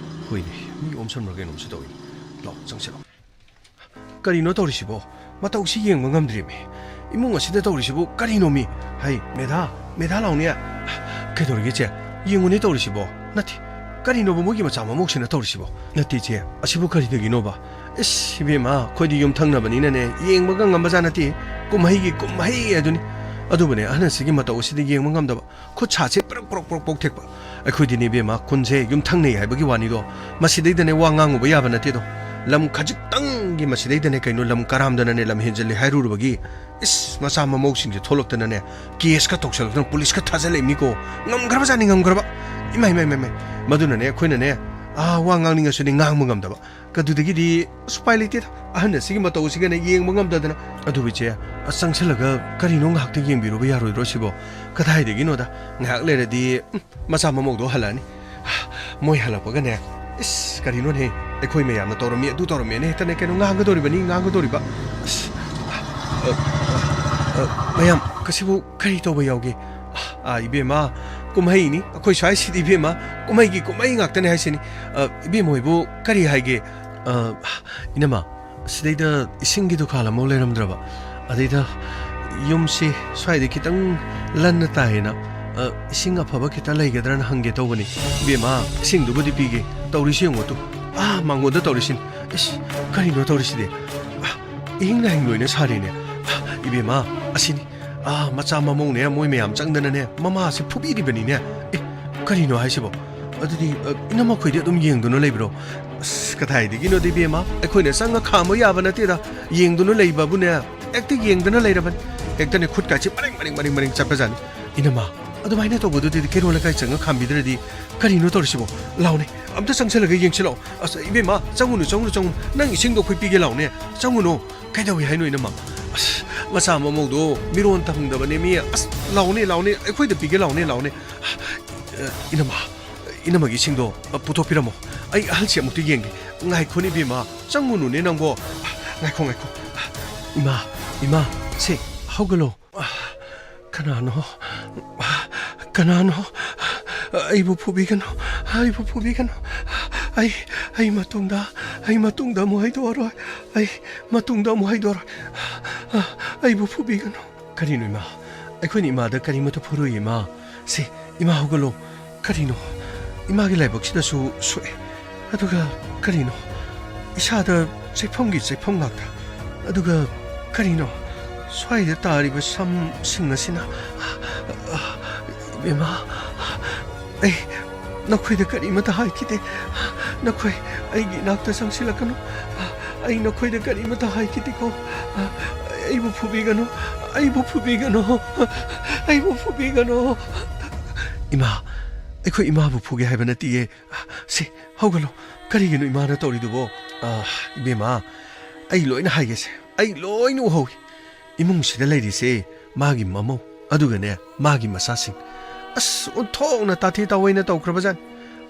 ꯍꯣꯏꯅꯦ, ꯃꯤ ꯑꯣꯝꯁꯟꯕ꯭ꯔꯥ ꯀꯩꯅꯣꯝꯁꯨ ꯇꯧꯏ꯫ ꯂꯥꯛꯑꯣ, ꯆꯪꯁꯤꯂꯣ꯫ ꯀꯔꯤꯅꯣ ꯇꯧꯔꯤꯁꯤꯕꯣ? ꯃꯇꯧꯁꯤ ꯌꯦꯡꯕ ꯉꯝꯗ꯭ꯔꯦꯃꯤ꯫ ꯏꯃꯨꯡ ꯑꯁꯤꯗ ꯇꯧꯔꯤꯁꯤꯕꯨ ꯀꯔꯤꯅꯣꯃꯤ? ꯍꯩ, ꯃꯦꯙꯥ, ꯃꯦꯙꯥ ꯂꯥꯎꯅꯦ꯫ ꯀꯩꯗꯧꯔꯒꯦ ꯆꯦ? ꯌꯦꯡꯉꯨꯅꯦ ꯇꯧꯔꯤꯁꯤꯕꯣ꯫ ꯅꯠꯇꯦ, ꯀꯔꯤꯅꯣꯕ ꯃꯣꯏꯒꯤ ꯃꯆꯥ ꯃꯃꯧꯁꯤꯅ ꯇꯧꯔꯤꯁꯤꯕꯣ? ꯅꯠꯇꯦ ꯆꯦ, ꯑꯁꯤꯕꯨ ꯀꯔꯤꯗꯒꯤꯅꯣꯕ? ꯏꯁ, ꯏꯕꯦꯝꯃ, ꯑꯩꯈꯣꯏꯗꯤ ꯌꯨꯝꯊꯪꯅꯕꯅꯤꯅꯅꯦ, ꯌꯦꯡꯕꯒ ꯉꯝꯕꯖꯥꯠ ꯅꯠꯇꯦ꯫ ꯀꯨꯝꯍꯩꯒꯤ ꯀꯨꯝꯍꯩ ꯍꯥꯏꯗꯨꯅꯤ꯫ ꯑꯗꯨꯕꯨꯅꯦ, ꯑꯍꯟ ꯑꯁꯤꯒꯤ ꯃꯇꯧ ꯑꯁꯤꯗꯤ ꯌꯦꯡꯕ ꯉꯝꯗꯕ꯫ ꯈꯨꯠ ꯁꯥꯁꯦ ꯄ꯭ꯔꯛ ꯄ꯭ꯔꯣꯛ ꯄ꯭ꯔꯣꯛ ꯄꯣꯛ ꯊꯦꯛꯄ꯫ ꯑꯩꯈꯣꯏꯗꯤꯅꯦ ꯏꯕꯦꯝꯃ, ꯈꯨꯟꯁꯦ ꯌꯨꯝꯊꯪꯅꯩ ꯍꯥꯏꯕꯒꯤ ꯋꯥꯅꯤꯗꯣ, ꯃꯁꯤꯗꯩꯗꯅꯦ ꯋꯥ ꯉꯥꯡꯉꯨꯕ ꯌꯥꯕ ꯅꯠꯇꯦꯗꯣ꯫ ꯂꯝ ꯈꯖꯤꯛꯇꯪꯒꯤ ꯃꯁꯤꯗꯩꯗꯅꯦ ꯀꯩꯅꯣ ꯂꯝ ꯀꯔꯥꯝꯗꯅꯅꯦ ꯂꯝ ꯍꯦꯟꯖꯜꯂꯤ ꯍꯥꯏꯔꯨꯔꯕꯒꯤ, ꯏꯁ, ꯃꯆꯥ ꯃꯃꯧꯁꯤꯡꯁꯦ ꯊꯣꯛꯂꯛꯇꯅꯅꯦ ꯀꯦꯁꯀ ꯇꯧꯁꯜꯂꯛꯇꯅ ꯄꯨꯂꯤꯁꯀ ꯊꯥꯖꯜꯂꯛꯏꯕꯅꯤꯀꯣ꯫ ꯉꯝꯈ꯭ꯔꯕꯖꯥꯠꯅꯤ, ꯉꯝꯈ꯭ꯔꯕ꯫ ꯏꯃꯥꯏ, ꯏꯃꯥꯏ, ꯏꯃꯥꯏ, ꯏꯃꯥꯏ꯫ ꯃꯗꯨꯅꯅꯦ ꯑꯩꯈꯣꯏꯅꯅꯦ, ꯑꯥ, ꯋꯥ ꯉꯥꯡꯅꯤꯡꯉꯁꯨꯅꯦ ꯉꯥꯡꯕ ꯉꯝꯗꯕ꯫ ꯑꯗꯨꯗꯒꯤꯗꯤ ꯑꯁ, ꯎꯄꯥꯏ ꯂꯩꯇꯦꯗ꯫ ꯑꯍꯟ ꯑꯁꯤꯒꯤ ꯃꯇꯧ ꯑꯁꯤꯒꯅꯦ ꯌꯦꯡꯕ ꯉꯝꯗꯗꯅ꯫ ꯑꯗꯨꯕꯨ ꯏꯆꯦ, ꯑꯁ, ꯆꯪꯁꯤꯜꯂꯒ ꯀꯔꯤꯅꯣ ꯉꯥꯏꯍꯥꯛꯇ ꯌꯦꯡꯕꯤꯔꯨꯕ ꯌꯥꯔꯣꯏꯗ꯭ꯔꯣ ꯁꯤꯕꯣ? ꯀꯗꯥꯏꯗꯒꯤꯅꯣꯗ꯫ ꯉꯥꯏꯍꯥꯛ ꯂꯩꯔꯗꯤ, ꯎꯝ, ꯃꯆꯥ ꯃꯃꯧꯗꯣ ꯍꯜꯂꯛꯑꯅꯤ꯫ ꯃꯣꯏ ꯍꯜꯂꯛꯄꯒꯅꯦ, ꯏꯁ, ꯀꯔꯤꯅꯣꯅꯦ? ꯑꯩꯈꯣꯏ ꯃꯌꯥꯝꯅ ꯇꯧꯔꯝꯃꯤ, ꯑꯗꯨ ꯇꯧꯔꯝꯃꯦꯅ ꯍꯦꯛꯇꯅꯦ ꯀꯩꯅꯣ ꯉꯥꯡꯒꯗꯧꯔꯤꯕꯅꯤ, ꯉꯥꯡꯒꯗꯧꯔꯤꯕ꯫ ꯑꯁ, ꯑ, ꯑ, ꯑ, ꯃꯌꯥꯝ, ꯀꯁꯤꯕꯨ ꯀꯔꯤ ꯇꯧꯕ ꯌꯥꯎꯒꯦ? ꯑꯥ, ꯏꯕꯦꯝꯃ, ꯀꯨꯝꯍꯩꯅꯤ꯫ ꯑꯩꯈꯣꯏ ꯁ꯭ꯋꯥꯏꯁꯤꯗꯤ ꯏꯕꯦꯝꯃ, ꯀꯨꯝꯍꯩꯒꯤ ꯀꯨꯝꯍꯩ ꯉꯥꯛꯇꯅꯦ ꯍꯥꯏꯁꯤꯅꯤ꯫ ꯑ, ꯏꯕꯦꯝꯃ ꯍꯣꯏꯕꯨ ꯀꯔꯤ ꯍꯥꯏꯒꯦ? ꯑ, ꯏꯅꯝꯃ, ꯁꯤꯗꯩꯗ ꯏꯁꯤꯡꯒꯤ ꯗꯨꯀꯥꯟ ꯑꯃ ꯂꯩꯔꯝꯗ꯭ꯔꯕ? ꯑꯗꯩꯗ ꯌꯨꯝꯁꯤ ꯁ꯭ꯋꯥꯏꯗ ꯈꯤꯇꯪ ꯂꯟꯅ ꯇꯥꯏꯌꯦꯅ, ꯑ, ꯏꯁꯤꯡ ꯑꯐꯕ ꯈꯤꯇꯪ ꯂꯩꯒꯗ꯭ꯔꯅ ꯍꯪꯒꯦ ꯇꯧꯕꯅꯤ꯫ ꯏꯕꯦꯝꯃ, ꯏꯁꯤꯡꯗꯨꯕꯨꯗꯤ ꯄꯤꯒꯦ꯫ ꯇꯧꯔꯤꯁꯤ ꯌꯦꯡꯉꯣ ꯇꯨ꯫ ꯑꯥ, ꯃꯥꯡꯒꯣꯟꯗ ꯇꯧꯔꯤꯁꯤꯅꯤ꯫ ꯏꯁ, ꯀꯔꯤꯅꯣ ꯇꯧꯔꯤꯁꯤꯗꯤ? ꯑ, ꯏꯍꯤꯡ ꯅꯥꯍꯤꯡ ꯂꯣꯏꯅ ꯁꯥꯔꯦꯅꯦ꯫ ꯏꯕꯦꯝꯃ, ꯑꯁꯤꯅꯤ꯫ ꯑꯥ, ꯃꯆꯥ ꯃꯃꯧꯅꯦ, ꯃꯣꯏ ꯃꯌꯥꯝ ꯆꯪꯗꯅꯅꯦ, ꯃꯃꯥꯁꯦ ꯐꯨꯕꯤꯔꯤꯕꯅꯤꯅꯦ꯫ ꯑꯦ, ꯀꯔꯤꯅꯣ ꯍꯥꯏꯁꯤꯕꯣ? ꯑꯗꯨꯗꯤ, ꯑ, ꯏꯅꯝꯃꯈꯣꯏꯗꯤ ꯑꯗꯨꯝ ꯌꯦꯡꯗꯨꯅ ꯂꯩꯕ꯭ꯔꯣ? ꯑꯁ, ꯀꯗꯥꯏꯗꯒꯤꯅꯣꯗ, ꯏꯕꯦꯝꯃ? ꯑꯩꯈꯣꯏꯅ ꯆꯪꯉ ꯈꯥꯝꯕ ꯌꯥꯕ ꯅꯠꯇꯦꯗ꯫ ꯌꯦꯡꯗꯨꯅ ꯂꯩꯕꯕꯨꯅꯦ, ꯍꯦꯛꯇ ꯌꯦꯡꯗꯅ ꯂꯩꯔꯕꯅꯤ꯫ ꯍꯦꯛꯇꯅꯦ ꯈꯨꯠꯀꯥꯁꯤ ꯃꯔꯦꯡ, ꯃꯔꯦꯡ, ꯃꯔꯦꯡ, ꯃꯔꯦꯡ ꯆꯠꯄꯖꯥꯠꯅꯤ꯫ ꯏꯅꯝꯃ, ꯑꯗꯨꯃꯥꯏꯅ ꯇꯧꯕꯗꯨꯗꯤ ꯀꯩꯔꯣꯜ ꯂꯩꯀꯥꯏ ꯆꯪꯉ ꯈꯥꯝꯕꯤꯗ꯭ꯔꯗꯤ ꯀꯔꯤꯅꯣ ꯇꯧꯔꯤꯁꯤꯕꯣ? ꯂꯥꯎꯅꯦ, ꯑꯝꯇ ꯆꯪꯁꯤꯜꯂꯒ ꯌꯦꯡꯁꯤꯜꯂꯛꯑꯣ꯫ ꯑꯁ, ꯏꯕꯦꯝꯃ, ꯆꯪꯉꯨꯅꯨ, ꯆꯪꯉꯨꯅꯨ, ꯆꯪꯉꯨꯅꯨ꯫ ꯅꯪ ꯏꯁꯤꯡꯗꯣ ꯑꯩꯈꯣꯏ ꯄꯤꯒꯦ ꯂꯥꯎꯅꯦ꯫ ꯆꯪꯉꯨꯅꯨ꯫ ꯀꯩꯗꯧꯏ ꯍꯥꯏꯅꯣ, ꯏꯅꯝꯃ? ꯑꯁ, ꯃꯆꯥ ꯃꯃꯧꯗꯣ ꯃꯤꯔꯣꯟ ꯊꯝꯗꯕꯅꯦ ꯃꯤ꯫ ꯑꯁ, ꯂꯥꯎꯅꯦ, ꯂꯥꯎꯅꯦ, ꯑꯩꯈꯣꯏꯗ ꯄꯤꯒꯦ ꯂꯥꯎꯅꯦ, ꯂꯥꯎꯅꯦ꯫ ꯑ, ꯏꯅꯝꯃ, ꯏꯅꯝꯃꯒꯤ ꯏꯁꯤꯡꯗꯣ, ꯑ, ꯄꯨꯊꯣꯛꯄꯤꯔꯝꯃꯣ꯫ ꯑꯩ ꯑꯍꯜꯁꯦ ꯑꯃꯨꯛꯇ ꯌꯦꯡꯒꯦ꯫ ꯉꯥꯏꯈꯣꯅꯦ ꯏꯕꯦꯝꯃ, ꯆꯪꯉꯨꯅꯨꯅꯦ ꯅꯪꯕꯣ꯫ ꯉꯥꯏꯈꯣ, ꯉꯥꯏꯈꯣ꯫ ꯏꯃꯥ, ꯏꯃꯥ, ꯁꯦ, ꯍꯧꯒꯠꯂꯣ꯫ ꯀꯅꯥꯅꯣ? ꯀꯅꯥꯅꯣ? ꯑꯩꯕꯨ ꯐꯨꯕꯤꯒꯅꯨ, ꯑꯩꯕꯨ ꯐꯨꯕꯤꯒꯅꯨ꯫ ꯑꯩ, ꯑꯩ ꯃꯇꯨꯡꯗ, ꯑꯩ ꯃꯇꯨꯡꯗ ꯑꯃꯨꯛ ꯍꯥꯏꯗꯣꯛꯑꯔꯣꯏ꯫ ꯑꯩ ꯃꯇꯨꯡꯗ ꯑꯃꯨꯛ ꯍꯥꯏꯗꯣꯛꯑꯔꯣꯏ꯫ ꯑꯩꯕꯨ ꯐꯨꯕꯤꯒꯅꯨ꯫ ꯀꯔꯤꯅꯣ ꯏꯃꯥ? ꯑꯩꯈꯣꯏꯅ ꯏꯃꯥꯗ ꯀꯔꯤꯃꯠꯇ ꯐꯨꯔꯨꯏ ꯏꯃꯥ꯫ ꯁꯤ, ꯏꯃꯥ ꯍꯧꯒꯠꯂꯣ꯫ ꯀꯔꯤꯅꯣ? ꯏꯃꯥꯒꯤ ꯂꯥꯏꯕꯛꯁꯤꯗꯁꯨ ꯁꯣꯛꯑꯦ꯫ ꯑꯗꯨꯒ ꯀꯔꯤꯅꯣ? ꯏꯁꯥꯗ ꯆꯩꯐꯝꯒꯤ ꯆꯩꯐꯝ ꯉꯥꯛꯇ꯫ ꯑꯗꯨꯒ ꯀꯔꯤꯅꯣ? ꯁ꯭ꯋꯥꯏꯗ ꯇꯥꯔꯤꯕ ꯁꯝꯁꯤꯡ ꯑꯁꯤꯅ, ꯏꯕꯦꯝꯃ, ꯑꯩ ꯅꯈꯣꯏꯗ ꯀꯔꯤꯃꯠꯇ ꯍꯥꯏꯈꯤꯗꯦ꯫ ꯅꯈꯣꯏ ꯑꯩꯒꯤ ꯏꯅꯥꯛꯇ ꯆꯪꯁꯤꯜꯂꯛꯀꯅꯨ꯫ ꯑꯩ ꯅꯈꯣꯏꯗ ꯀꯔꯤꯃꯠꯇ ꯍꯥꯏꯈꯤꯗꯦꯀꯣ꯫ ꯑꯩꯕꯨ ꯐꯨꯕꯤꯒꯅꯨ꯫ ꯑꯩꯕꯨ ꯐꯨꯕꯤꯒꯅꯨ꯫ ꯑꯩꯕꯨ ꯐꯨꯕꯤꯒꯅꯨ꯫ ꯏꯃꯥ, ꯑꯩꯈꯣꯏ ꯏꯃꯥꯕꯨ ꯐꯨꯒꯦ ꯍꯥꯏꯕ ꯅꯠꯇꯤꯌꯦ꯫ ꯁꯤ, ꯍꯧꯒꯠꯂꯣ꯫ ꯀꯔꯤꯒꯤꯅꯣ ꯏꯃꯥꯅ ꯇꯧꯔꯤꯗꯨꯕꯣ? ꯑ, ꯏꯕꯦꯝꯃ, ꯑꯩ ꯂꯣꯏꯅ ꯍꯥꯏꯒꯦꯁꯦ꯫ ꯑꯩ ꯂꯣꯏꯅ ꯎꯍꯧꯏ꯫ ꯏꯃꯨꯡꯁꯤꯗ ꯂꯩꯔꯤꯁꯦ ꯃꯥꯒꯤ ꯃꯃꯧ, ꯑꯗꯨꯒꯅꯦ, ꯃꯥꯒꯤ ꯃꯆꯥꯁꯤꯡ꯫ ꯑꯁ, ꯑꯣꯟꯊꯣꯛꯅ ꯇꯥꯊꯤ ꯇꯥꯑꯣꯏꯅ ꯇꯧꯈ꯭ꯔꯕꯖꯥꯠꯅꯤ꯫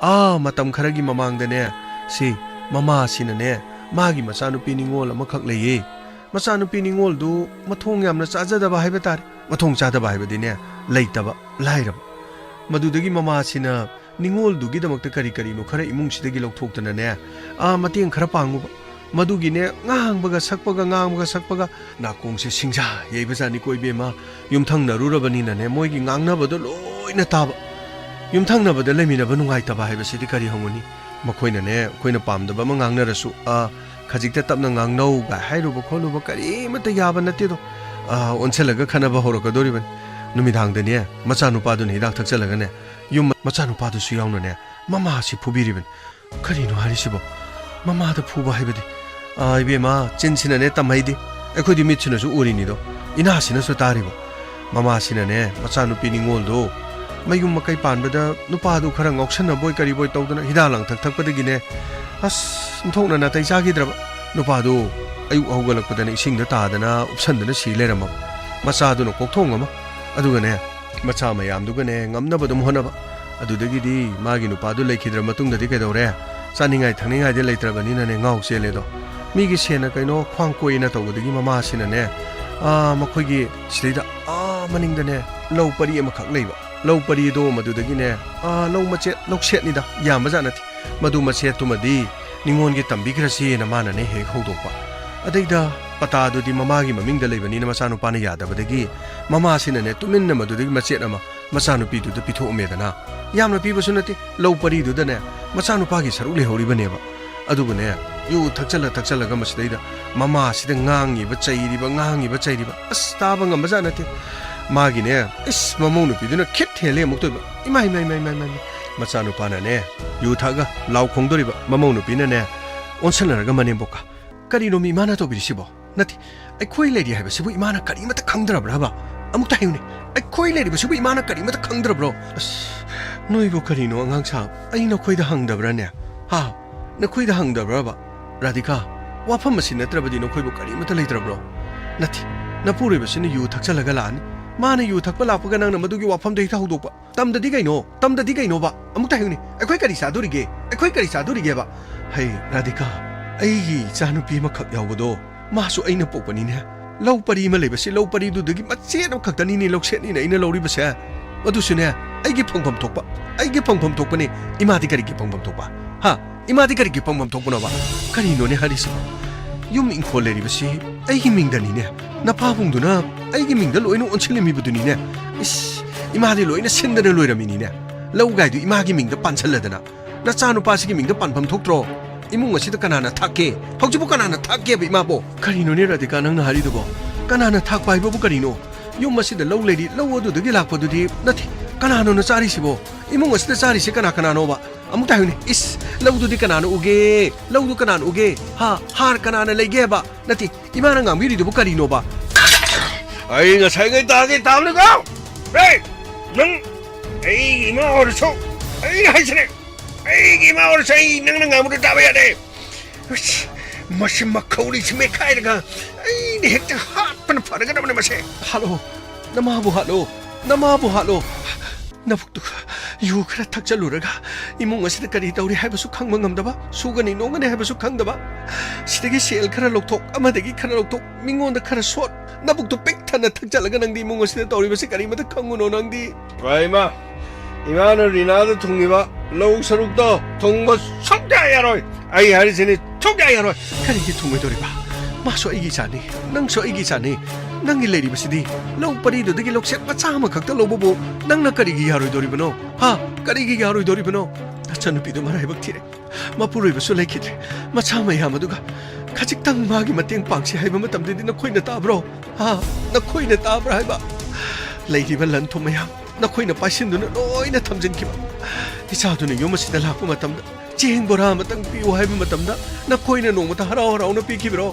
ꯑꯥ, ꯃꯇꯝ ꯈꯔꯒꯤ ꯃꯃꯥꯡꯗꯅꯦ, ꯁꯤ ꯃꯃꯥꯁꯤꯅꯅꯦ, ꯃꯥꯒꯤ ꯃꯆꯥꯅꯨꯄꯤ ꯅꯤꯉꯣꯜ ꯑꯃꯈꯛ ꯂꯩꯌꯦ꯫ ꯃꯆꯥꯅꯨꯄꯤ ꯅꯤꯉꯣꯜꯗꯨ ꯃꯊꯣꯡ ꯌꯥꯝꯅ ꯆꯥꯖꯗꯕ ꯍꯥꯏꯕ ꯇꯥꯔꯦ꯫ ꯃꯊꯣꯡ ꯆꯥꯗꯕ ꯍꯥꯏꯕꯗꯤꯅꯦ, ꯂꯩꯇꯕ, ꯂꯥꯏꯔꯕ꯫ ꯃꯗꯨꯗꯒꯤ ꯃꯃꯥꯁꯤꯅ ꯅꯤꯉꯣꯜꯗꯨꯒꯤꯗꯃꯛꯇ ꯀꯔꯤ ꯀꯔꯤꯅꯣ ꯈꯔ ꯏꯃꯨꯡꯁꯤꯗꯒꯤ ꯂꯧꯊꯣꯛꯇꯅꯅꯦ, ꯑꯥ, ꯃꯇꯦꯡ ꯈꯔ ꯄꯥꯡꯉꯨꯕ꯫ ꯃꯗꯨꯒꯤꯅꯦ, ꯉꯥꯡꯕꯒ ꯁꯛꯄꯒ, ꯉꯥꯡꯕꯒ ꯁꯛꯄꯒ, ꯅꯥꯀꯣꯡꯁꯦ ꯁꯤꯡꯖꯥ ꯌꯩꯕꯖꯥꯠꯅꯤꯀꯣ ꯏꯕꯦꯝꯃ꯫ ꯌꯨꯝꯊꯪꯅꯔꯨꯔꯕꯅꯤꯅꯅꯦ, ꯃꯣꯏꯒꯤ ꯉꯥꯡꯅꯕꯗꯣ ꯂꯣꯏꯅ ꯇꯥꯕ꯫ ꯌꯨꯝꯊꯪꯅꯕꯗ ꯂꯩꯃꯤꯟꯅꯕ ꯅꯨꯡꯉꯥꯏꯇꯕ ꯍꯥꯏꯕꯁꯤꯗꯤ ꯀꯔꯤ ꯍꯪꯉꯨꯅꯤ? ꯃꯈꯣꯏꯅꯅꯦ, ꯑꯩꯈꯣꯏꯅ ꯄꯥꯝꯗꯕ ꯑꯃ ꯉꯥꯡꯅꯔꯁꯨ, "ꯑ, ꯈꯖꯤꯛꯇ ꯇꯞꯅ ꯉꯥꯡꯅꯧ" ꯒꯥꯏ ꯍꯥꯏꯔꯨꯕ ꯈꯣꯠꯂꯨꯕ ꯀꯔꯤꯃꯠꯇ ꯌꯥꯕ ꯅꯠꯇꯦꯗꯣ꯫ ꯑ, ꯑꯣꯟꯁꯤꯜꯂꯒ ꯈꯠꯅꯕ ꯍꯧꯔꯛꯀꯗꯣꯔꯤꯕꯅꯤ꯫ ꯅꯨꯃꯤꯗꯥꯡꯗꯅꯦ, ꯃꯆꯥꯅꯨꯄꯥꯗꯨꯅ ꯍꯤꯗꯥꯛ ꯊꯛꯆꯜꯂꯒꯅꯦ, ꯌꯨꯝ ꯃꯆꯥꯅꯨꯄꯥꯗꯨꯁꯨ ꯌꯥꯎꯅꯅꯦ, ꯃꯃꯥꯁꯤ ꯐꯨꯕꯤꯔꯤꯕꯅꯤ꯫ ꯀꯔꯤꯅꯣ ꯍꯥꯏꯔꯤꯁꯤꯕꯣ? ꯃꯃꯥꯗ ꯐꯨꯕ ꯍꯥꯏꯕꯗꯤ? ꯑꯥ, ꯏꯕꯦꯝꯃ, ꯆꯤꯟꯁꯤꯅꯅꯦ ꯇꯝꯍꯩꯗꯦ꯫ ꯑꯩꯈꯣꯏꯗꯤ ꯃꯤꯠꯁꯤꯅꯁꯨ ꯎꯔꯤꯅꯤꯗꯣ, ꯏꯅꯥꯁꯤꯅꯁꯨ ꯇꯥꯔꯤꯕ꯫ ꯃꯃꯥꯁꯤꯅꯅꯦ, ꯃꯆꯥꯅꯨꯄꯤ ꯅꯤꯉꯣꯜꯗꯣ ꯃꯌꯨꯝ ꯃꯀꯩ ꯄꯥꯟꯕꯗ ꯅꯨꯄꯥꯗꯨ ꯈꯔ ꯉꯥꯎꯁꯟꯅꯕꯣꯏ ꯀꯔꯤꯕꯣꯏ ꯇꯧꯗꯅ ꯍꯤꯗꯥꯛ ꯂꯥꯡꯊꯛ ꯊꯛꯄꯗꯒꯤꯅꯦ, ꯑꯁ, ꯑꯣꯟꯊꯣꯛꯅ ꯅꯥꯇꯩ ꯆꯥꯈꯤꯗ꯭ꯔꯕ꯫ ꯅꯨꯄꯥꯗꯨ ꯑꯌꯨꯛ ꯍꯧꯒꯠꯂꯛꯄꯗꯅꯦ ꯏꯁꯤꯡꯗ ꯇꯥꯗꯅ ꯎꯞꯁꯟꯗꯅ ꯁꯤ ꯂꯩꯔꯝꯃꯕ꯫ ꯃꯆꯥꯗꯨꯅ ꯀꯣꯛꯊꯣꯡ ꯑꯃ, ꯑꯗꯨꯒꯅꯦ, ꯃꯆꯥ ꯃꯌꯥꯝꯗꯨꯒꯅꯦ ꯉꯝꯅꯕ ꯑꯗꯨꯝ ꯍꯣꯠꯅꯕ꯫ ꯑꯗꯨꯗꯒꯤꯗꯤ ꯃꯥꯒꯤ ꯅꯨꯄꯥꯗꯨ ꯂꯩꯈꯤꯗ꯭ꯔ ꯃꯇꯨꯡꯗꯗꯤ ꯀꯩꯗꯧꯔꯦ? ꯆꯥꯅꯤꯡꯉꯥꯏ ꯊꯛꯅꯤꯡꯉꯥꯏꯗꯤ ꯂꯩꯇ꯭ꯔꯕꯅꯤꯅꯅꯦ ꯉꯥꯎ ꯆꯦꯜꯂꯦꯗꯣ꯫ ꯃꯤꯒꯤ ꯁꯦꯟꯅ ꯀꯩꯅꯣ ꯈ꯭ꯋꯥꯡ ꯀꯣꯏꯅ ꯇꯧꯕꯗꯒꯤ ꯃꯃꯥꯁꯤꯅꯅꯦ, ꯑꯥ, ꯃꯈꯣꯏꯒꯤ ꯁꯤꯗꯩꯗ ꯑꯥ ꯃꯅꯤꯡꯗꯅꯦ ꯂꯧ ꯄꯔꯤ ꯑꯃꯈꯛ ꯂꯩꯕ꯫ ꯂꯧ ꯄꯔꯤꯗꯣ ꯃꯗꯨꯗꯒꯤꯅꯦ, ꯑꯥ, ꯂꯧ ꯃꯆꯦꯠ, ꯂꯧꯁꯦꯠꯅꯤꯗ, ꯌꯥꯝꯕꯖꯥꯠ ꯅꯠꯇꯦ꯫ ꯃꯗꯨ ꯃꯆꯦꯠꯇꯨꯃꯗꯤ ꯅꯤꯉꯣꯜꯒꯤ ꯇꯝꯕꯤꯈ꯭ꯔꯁꯦꯅ ꯃꯥꯅꯅꯦ ꯍꯦꯛ ꯍꯧꯗꯣꯛꯄ꯫ ꯑꯗꯩꯗ ꯄꯇꯥꯗꯨꯗꯤ ꯃꯃꯥꯒꯤ ꯃꯃꯤꯡꯗ ꯂꯩꯕꯅꯤꯅ ꯃꯆꯥꯅꯨꯄꯥꯅ ꯌꯥꯗꯕꯗꯒꯤ ꯃꯃꯥꯁꯤꯅꯅꯦ ꯇꯨꯃꯤꯟꯅ ꯃꯗꯨꯗꯒꯤ ꯃꯆꯦꯠ ꯑꯃ ꯃꯆꯥꯅꯨꯄꯤꯗꯨꯗ ꯄꯤꯊꯣꯛꯑꯝꯃꯦꯗꯅ꯫ ꯌꯥꯝꯅ ꯄꯤꯕꯁꯨ ꯅꯠꯇꯦ, ꯂꯧ ꯄꯔꯤꯗꯨꯗꯅꯦ ꯃꯆꯥꯅꯨꯄꯥꯒꯤ ꯁꯔꯨꯛ ꯂꯩꯍꯧꯔꯤꯕꯅꯦꯕ꯫ ꯑꯗꯨꯕꯨꯅꯦ, ꯌꯨ ꯊꯛꯆꯜꯂ ꯊꯛꯆꯜꯂꯒ ꯃꯁꯤꯗꯩꯗ ꯃꯃꯥꯁꯤꯗ ꯉꯥꯡꯉꯤꯕ, ꯆꯩꯔꯤꯕ, ꯉꯥꯡꯉꯤꯕ, ꯆꯩꯔꯤꯕ, ꯑꯁ, ꯇꯥꯕ ꯉꯝꯕꯖꯥꯠ ꯅꯠꯇꯦ꯫ ꯃꯥꯒꯤꯅꯦ, ꯏꯁ, ꯃꯃꯧ ꯅꯨꯄꯤꯗꯨꯅ ꯈꯤꯠ ꯍꯦꯜꯂꯦ ꯑꯃꯨꯛ ꯇꯣꯏꯕ꯫ ꯏꯃꯥ, ꯏꯃꯥ, ꯏꯃꯥ, ꯏꯃꯥ, ꯏꯃꯥ, ꯏꯃꯥ꯫ ꯃꯆꯥꯅꯨꯄꯥꯅꯅꯦ ꯌꯨ ꯊꯛꯑꯒ ꯂꯥꯎ ꯈꯣꯡꯗꯣꯔꯤꯕ, ꯃꯃꯧ ꯅꯨꯄꯤꯅꯅꯦ ꯑꯣꯟꯁꯟꯅꯔꯒ ꯃꯅꯦꯝꯕꯣꯛꯀ, "ꯀꯔꯤꯅꯣ ꯃꯤ ꯏꯃꯥꯅ ꯇꯧꯕꯤꯔꯤꯁꯤꯕꯣ? ꯅꯠꯇꯦ, ꯑꯩꯈꯣꯏ ꯂꯩꯔꯤ ꯍꯥꯏꯕꯁꯤꯕꯨ ꯏꯃꯥꯅ ꯀꯔꯤꯃꯠꯇ ꯈꯪꯗ꯭ꯔꯕ꯭ꯔꯕ? ꯑꯃꯨꯛꯇ ꯍꯥꯏꯌꯨꯅꯦ, ꯑꯩꯈꯣꯏ ꯂꯩꯔꯤꯕꯁꯤꯕꯨ ꯏꯃꯥꯅ ꯀꯔꯤꯃꯠꯇ ꯈꯪꯗ꯭ꯔꯕ꯭ꯔꯣ?" ꯑꯁ, ꯅꯣꯏꯕꯨ ꯀꯔꯤꯅꯣ ꯑꯉꯥꯡ ꯁꯥꯕ? ꯑꯩ ꯅꯈꯣꯏꯗ ꯍꯪꯗꯕ꯭ꯔꯥꯅꯦ? ꯍꯥ? ꯅꯈꯣꯏꯗ ꯍꯪꯗꯕ꯭ꯔꯕ? ꯔꯥꯙꯤꯀꯥ, ꯋꯥꯐꯝ ꯑꯁꯤ ꯅꯠꯇ꯭ꯔꯕꯗꯤ ꯅꯈꯣꯏꯕꯨ ꯀꯔꯤꯃꯠꯇ ꯂꯩꯇ꯭ꯔꯕ꯭ꯔꯣ? ꯅꯠꯇꯦ, ꯅꯄꯨꯔꯣꯏꯕꯁꯤꯅ ꯌꯨ ꯊꯛꯆꯜꯂꯒ ꯂꯥꯛꯑꯅꯤ꯫ ꯃꯥꯅ ꯌꯨ ꯊꯛꯄ ꯂꯥꯛꯄꯒ ꯅꯪꯅ ꯃꯗꯨꯒꯤ ꯋꯥꯐꯝꯗꯣ ꯍꯦꯛꯇ ꯍꯧꯗꯣꯛꯄ꯫ ꯇꯝꯗꯗꯤ ꯀꯩꯅꯣ? ꯇꯝꯗꯗꯤ ꯀꯩꯅꯣꯕ? ꯑꯃꯨꯛꯇ ꯍꯥꯏꯌꯨꯅꯦ꯫ ꯑꯩꯈꯣꯏ ꯀꯔꯤ ꯆꯥꯗꯣꯔꯤꯒꯦ? ꯑꯩꯈꯣꯏ ꯀꯔꯤ ꯆꯥꯗꯣꯔꯤꯒꯦꯕ? ꯍꯩ, ꯔꯥꯙꯤꯀꯥ, ꯑꯩꯒꯤ ꯏꯆꯥꯅꯨꯄꯤ ꯑꯃꯈꯛ ꯌꯥꯎꯕꯗꯣ, ꯃꯥꯁꯨ ꯑꯩꯅ ꯄꯣꯛꯄꯅꯤꯅꯦ꯫ ꯂꯧ ꯄꯔꯤ ꯑꯃ ꯂꯩꯕꯁꯤ, ꯂꯧ ꯄꯔꯤꯗꯨꯗꯒꯤ ꯃꯆꯦꯠ ꯑꯃꯈꯛꯇꯅꯤꯅꯦ ꯂꯧꯁꯦꯠꯅꯤꯅ ꯑꯩꯅ ꯂꯧꯔꯤꯕꯁꯦ꯫ ꯑꯗꯨꯁꯨꯅꯦ, ꯑꯩꯒꯤ ꯐꯪꯐꯝ ꯊꯣꯛꯄ, ꯑꯩꯒꯤ ꯐꯪꯐꯝ ꯊꯣꯛꯄꯅꯦ꯫ ꯏꯃꯥꯗꯤ ꯀꯔꯤꯒꯤ ꯐꯪꯐꯝ ꯊꯣꯛꯄ? ꯍꯥ? ꯏꯃꯥꯗꯤ ꯀꯔꯤꯒꯤ ꯐꯪꯐꯝ ꯊꯣꯛꯄꯅꯣꯕ? ꯀꯔꯤꯅꯣꯅꯦ ꯍꯥꯏꯔꯤꯁꯤꯕꯣ? ꯌꯨꯝ ꯏꯪꯈꯣꯜ ꯂꯩꯔꯤꯕꯁꯤ ꯑꯩꯒꯤ ꯃꯤꯡꯗꯅꯤꯅꯦ꯫ ꯅꯄꯥꯕꯨꯡꯗꯨꯅ ꯑꯩꯒꯤ ꯃꯤꯡꯗ ꯂꯣꯏꯅ ꯑꯣꯟꯁꯤꯜꯂꯝꯃꯤꯕꯗꯨꯅꯤꯅꯦ꯫ ꯏꯁ, ꯏꯃꯥꯗꯤ ꯂꯣꯏꯅ ꯁꯤꯟꯗꯅ ꯂꯣꯏꯔꯝꯃꯤꯅꯤꯅꯦ꯫ ꯂꯧꯒꯥꯏꯗꯨ ꯏꯃꯥꯒꯤ ꯃꯤꯡꯗ ꯄꯥꯟꯁꯜꯂꯗꯅ꯫ ꯅꯆꯥꯅꯨꯄꯥꯁꯤꯒꯤ ꯃꯤꯡꯗ ꯄꯥꯟꯐꯝ ꯊꯣꯛꯇ꯭ꯔꯣ? ꯏꯃꯨꯡ ꯑꯁꯤꯗ ꯀꯅꯥꯅ ꯊꯥꯛꯀꯦ? ꯍꯧꯖꯤꯛꯄꯨ ꯀꯅꯥꯅ ꯊꯥꯛꯀꯦꯕ ꯏꯃꯥꯕꯣ? ꯀꯔꯤꯅꯣꯅꯦ ꯔꯥꯙꯤꯀꯥ ꯅꯪꯅ ꯍꯥꯏꯔꯤꯗꯨꯕꯣ? ꯀꯅꯥꯅ ꯊꯥꯛꯄ ꯍꯥꯏꯕꯕꯨ ꯀꯔꯤꯅꯣ? ꯌꯨꯝ ꯑꯁꯤꯗ ꯂꯧ ꯂꯩꯔꯤ, ꯂꯧ ꯑꯗꯨꯗꯒꯤ ꯂꯥꯛꯄꯗꯨꯗꯤ ꯅꯠꯇꯦ꯫ ꯀꯅꯥꯅꯣꯅ ꯆꯥꯔꯤꯁꯤꯕꯣ? ꯏꯃꯨꯡ ꯑꯁꯤꯗ ꯆꯥꯔꯤꯁꯤ ꯀꯅꯥ ꯀꯅꯥꯅꯣꯕ? ꯑꯃꯨꯛꯇ ꯍꯥꯏꯌꯨꯅꯦ꯫ ꯏꯁ, ꯂꯧꯗꯨꯗꯤ ꯀꯅꯥꯅ ꯎꯒꯦ? ꯂꯧꯗꯨ ꯀꯅꯥꯅ ꯎꯒꯦ? ꯍꯥ? ꯍꯥꯔ ꯀꯅꯥꯅ ꯂꯩꯒꯦ ꯍꯥꯏꯕ? ꯅꯠꯇꯦ, ꯏꯃꯥꯅ ꯉꯥꯡꯕꯤꯔꯤꯗꯨꯕꯨ ꯀꯔꯤꯅꯣꯕ? ꯑꯩ ꯉꯁꯥꯏꯉꯩ ꯇꯥꯒꯦ ꯇꯥꯕꯅꯤꯀꯣ! ꯍꯦ! ꯅꯪ, ꯑꯩꯒꯤ ꯏꯃꯥ ꯑꯣꯏꯔꯁꯨ, ꯑꯩꯅ ꯍꯥꯏꯁꯤꯅꯦ, ꯑꯩꯒꯤ ꯏꯃꯥ ꯑꯣꯏꯔꯁꯨ ꯑꯩ ꯅꯪꯅ ꯉꯥꯡꯕꯗꯣ ꯇꯥꯕ ꯌꯥꯗꯦ꯫ ꯎꯁ, ꯃꯁꯤ ꯃꯈꯧꯔꯤꯁꯤ ꯃꯦꯠꯈꯥꯏꯔꯒ ꯑꯩꯅ ꯍꯦꯛꯇ ꯍꯥꯠꯄꯅ ꯐꯔꯒꯗꯕꯅꯦ ꯃꯁꯦ꯫ ꯍꯥꯠꯂꯣ, ꯅꯃꯥꯕꯨ ꯍꯥꯠꯂꯣ, ꯅꯃꯥꯕꯨ ꯍꯥꯠꯂꯣ꯫ ꯅꯕꯨꯛꯇꯨ, ꯌꯨ ꯈꯔ ꯊꯛꯆꯜꯂꯨꯔꯒ ꯏꯃꯨꯡ ꯑꯁꯤꯗ ꯀꯔꯤ ꯇꯧꯔꯤ ꯍꯥꯏꯕꯁꯨ ꯈꯪꯕ ꯉꯝꯗꯕ, ꯁꯨꯒꯅꯤ ꯅꯣꯝꯒꯅꯤ ꯍꯥꯏꯕꯁꯨ ꯈꯪꯗꯕ, ꯁꯤꯗꯒꯤ ꯁꯦꯜ ꯈꯔ ꯂꯧꯊꯣꯛ, ꯑꯃꯗꯒꯤ ꯈꯔ ꯂꯧꯊꯣꯛ, ꯃꯤꯉꯣꯟꯗ ꯈꯔ ꯁꯣꯠ, ꯅꯕꯨꯛꯇꯨ ꯄꯤꯛ ꯊꯟꯅ ꯊꯛꯆꯜꯂꯒ ꯅꯪꯗꯤ ꯏꯃꯨꯡ ꯑꯁꯤꯗ ꯇꯧꯔꯤꯕꯁꯤ ꯀꯔꯤꯃꯇ ꯈꯪꯉꯨꯅꯣ ꯅꯪꯗꯤ꯫ ꯏꯃꯥ, ꯏꯃꯥꯅ ꯔꯤꯅꯥꯗ ꯊꯨꯡꯉꯤꯕ ꯂꯧ ꯁꯔꯨꯛꯇꯣ ꯊꯨꯡꯕ ꯁꯨꯡꯌꯥ ꯌꯥꯔꯣꯏ꯫ ꯑꯩ ꯍꯥꯏꯔꯤꯁꯤꯅꯤ, ꯁꯨꯡꯌꯥ ꯌꯥꯔꯣꯏ꯫ ꯀꯔꯤꯒꯤ ꯊꯨꯡꯉꯣꯏꯗꯧꯔꯤꯕ? ꯃꯥꯁꯨ ꯑꯩꯒꯤ ꯏꯆꯥꯅꯤ, ꯅꯪꯁꯨ ꯑꯩꯒꯤ ꯏꯆꯥꯅꯤ꯫ ꯅꯪꯒꯤ ꯂꯩꯔꯤꯕꯁꯤꯗꯤ ꯂꯧ ꯄꯔꯤꯗꯨꯗꯒꯤ ꯂꯧꯁꯦꯛ ꯃꯆꯥ ꯑꯃꯈꯛꯇ ꯂꯧꯕꯕꯨ ꯅꯪꯅ ꯀꯔꯤꯒꯤ ꯌꯥꯔꯣꯏꯗꯧꯔꯤꯕꯅꯣ? ꯍꯥ? ꯀꯔꯤꯒꯤ ꯌꯥꯔꯣꯏꯗꯧꯔꯤꯕꯅꯣ? ꯅꯆꯟꯅꯨꯄꯤꯗꯨ ꯃꯔꯥꯏꯕꯛ ꯊꯤꯔꯦ꯫ ꯃꯄꯨꯔꯣꯏꯕꯁꯨ ꯂꯩꯈꯤꯗ꯭ꯔꯦ꯫ ꯃꯆꯥ ꯃꯌꯥꯝ ꯑꯗꯨꯒ ꯈꯖꯤꯛꯇꯪ ꯃꯥꯒꯤ ꯃꯇꯦꯡ ꯄꯥꯡꯁꯤ ꯍꯥꯏꯕ ꯃꯇꯝꯗꯗꯤ ꯅꯈꯣꯏꯅ ꯇꯥꯕ꯭ꯔꯣ? ꯍꯥ? ꯅꯈꯣꯏꯅ ꯇꯥꯕ꯭ꯔꯥ ꯍꯥꯏꯕ? ꯂꯩꯔꯤꯕ ꯂꯟ ꯊꯨꯝ ꯃꯌꯥꯝ ꯅꯈꯣꯏꯅ ꯄꯥꯏꯁꯤꯟꯗꯨꯅ ꯂꯣꯏꯅ ꯊꯝꯖꯤꯟꯈꯤꯕ꯫ ꯏꯆꯥꯗꯨꯅ ꯌꯨꯝ ꯑꯁꯤꯗ ꯂꯥꯛꯄ ꯃꯇꯝꯗ ꯆꯦꯡ ꯕꯣꯔꯥ ꯑꯃꯇꯪ ꯄꯤꯌꯨ ꯍꯥꯏꯕ ꯃꯇꯝꯗ ꯅꯈꯣꯏꯅ ꯅꯣꯡꯃꯇ ꯍꯔꯥꯎ ꯍꯔꯥꯎꯅ ꯄꯤꯈꯤꯕ꯭ꯔꯣ?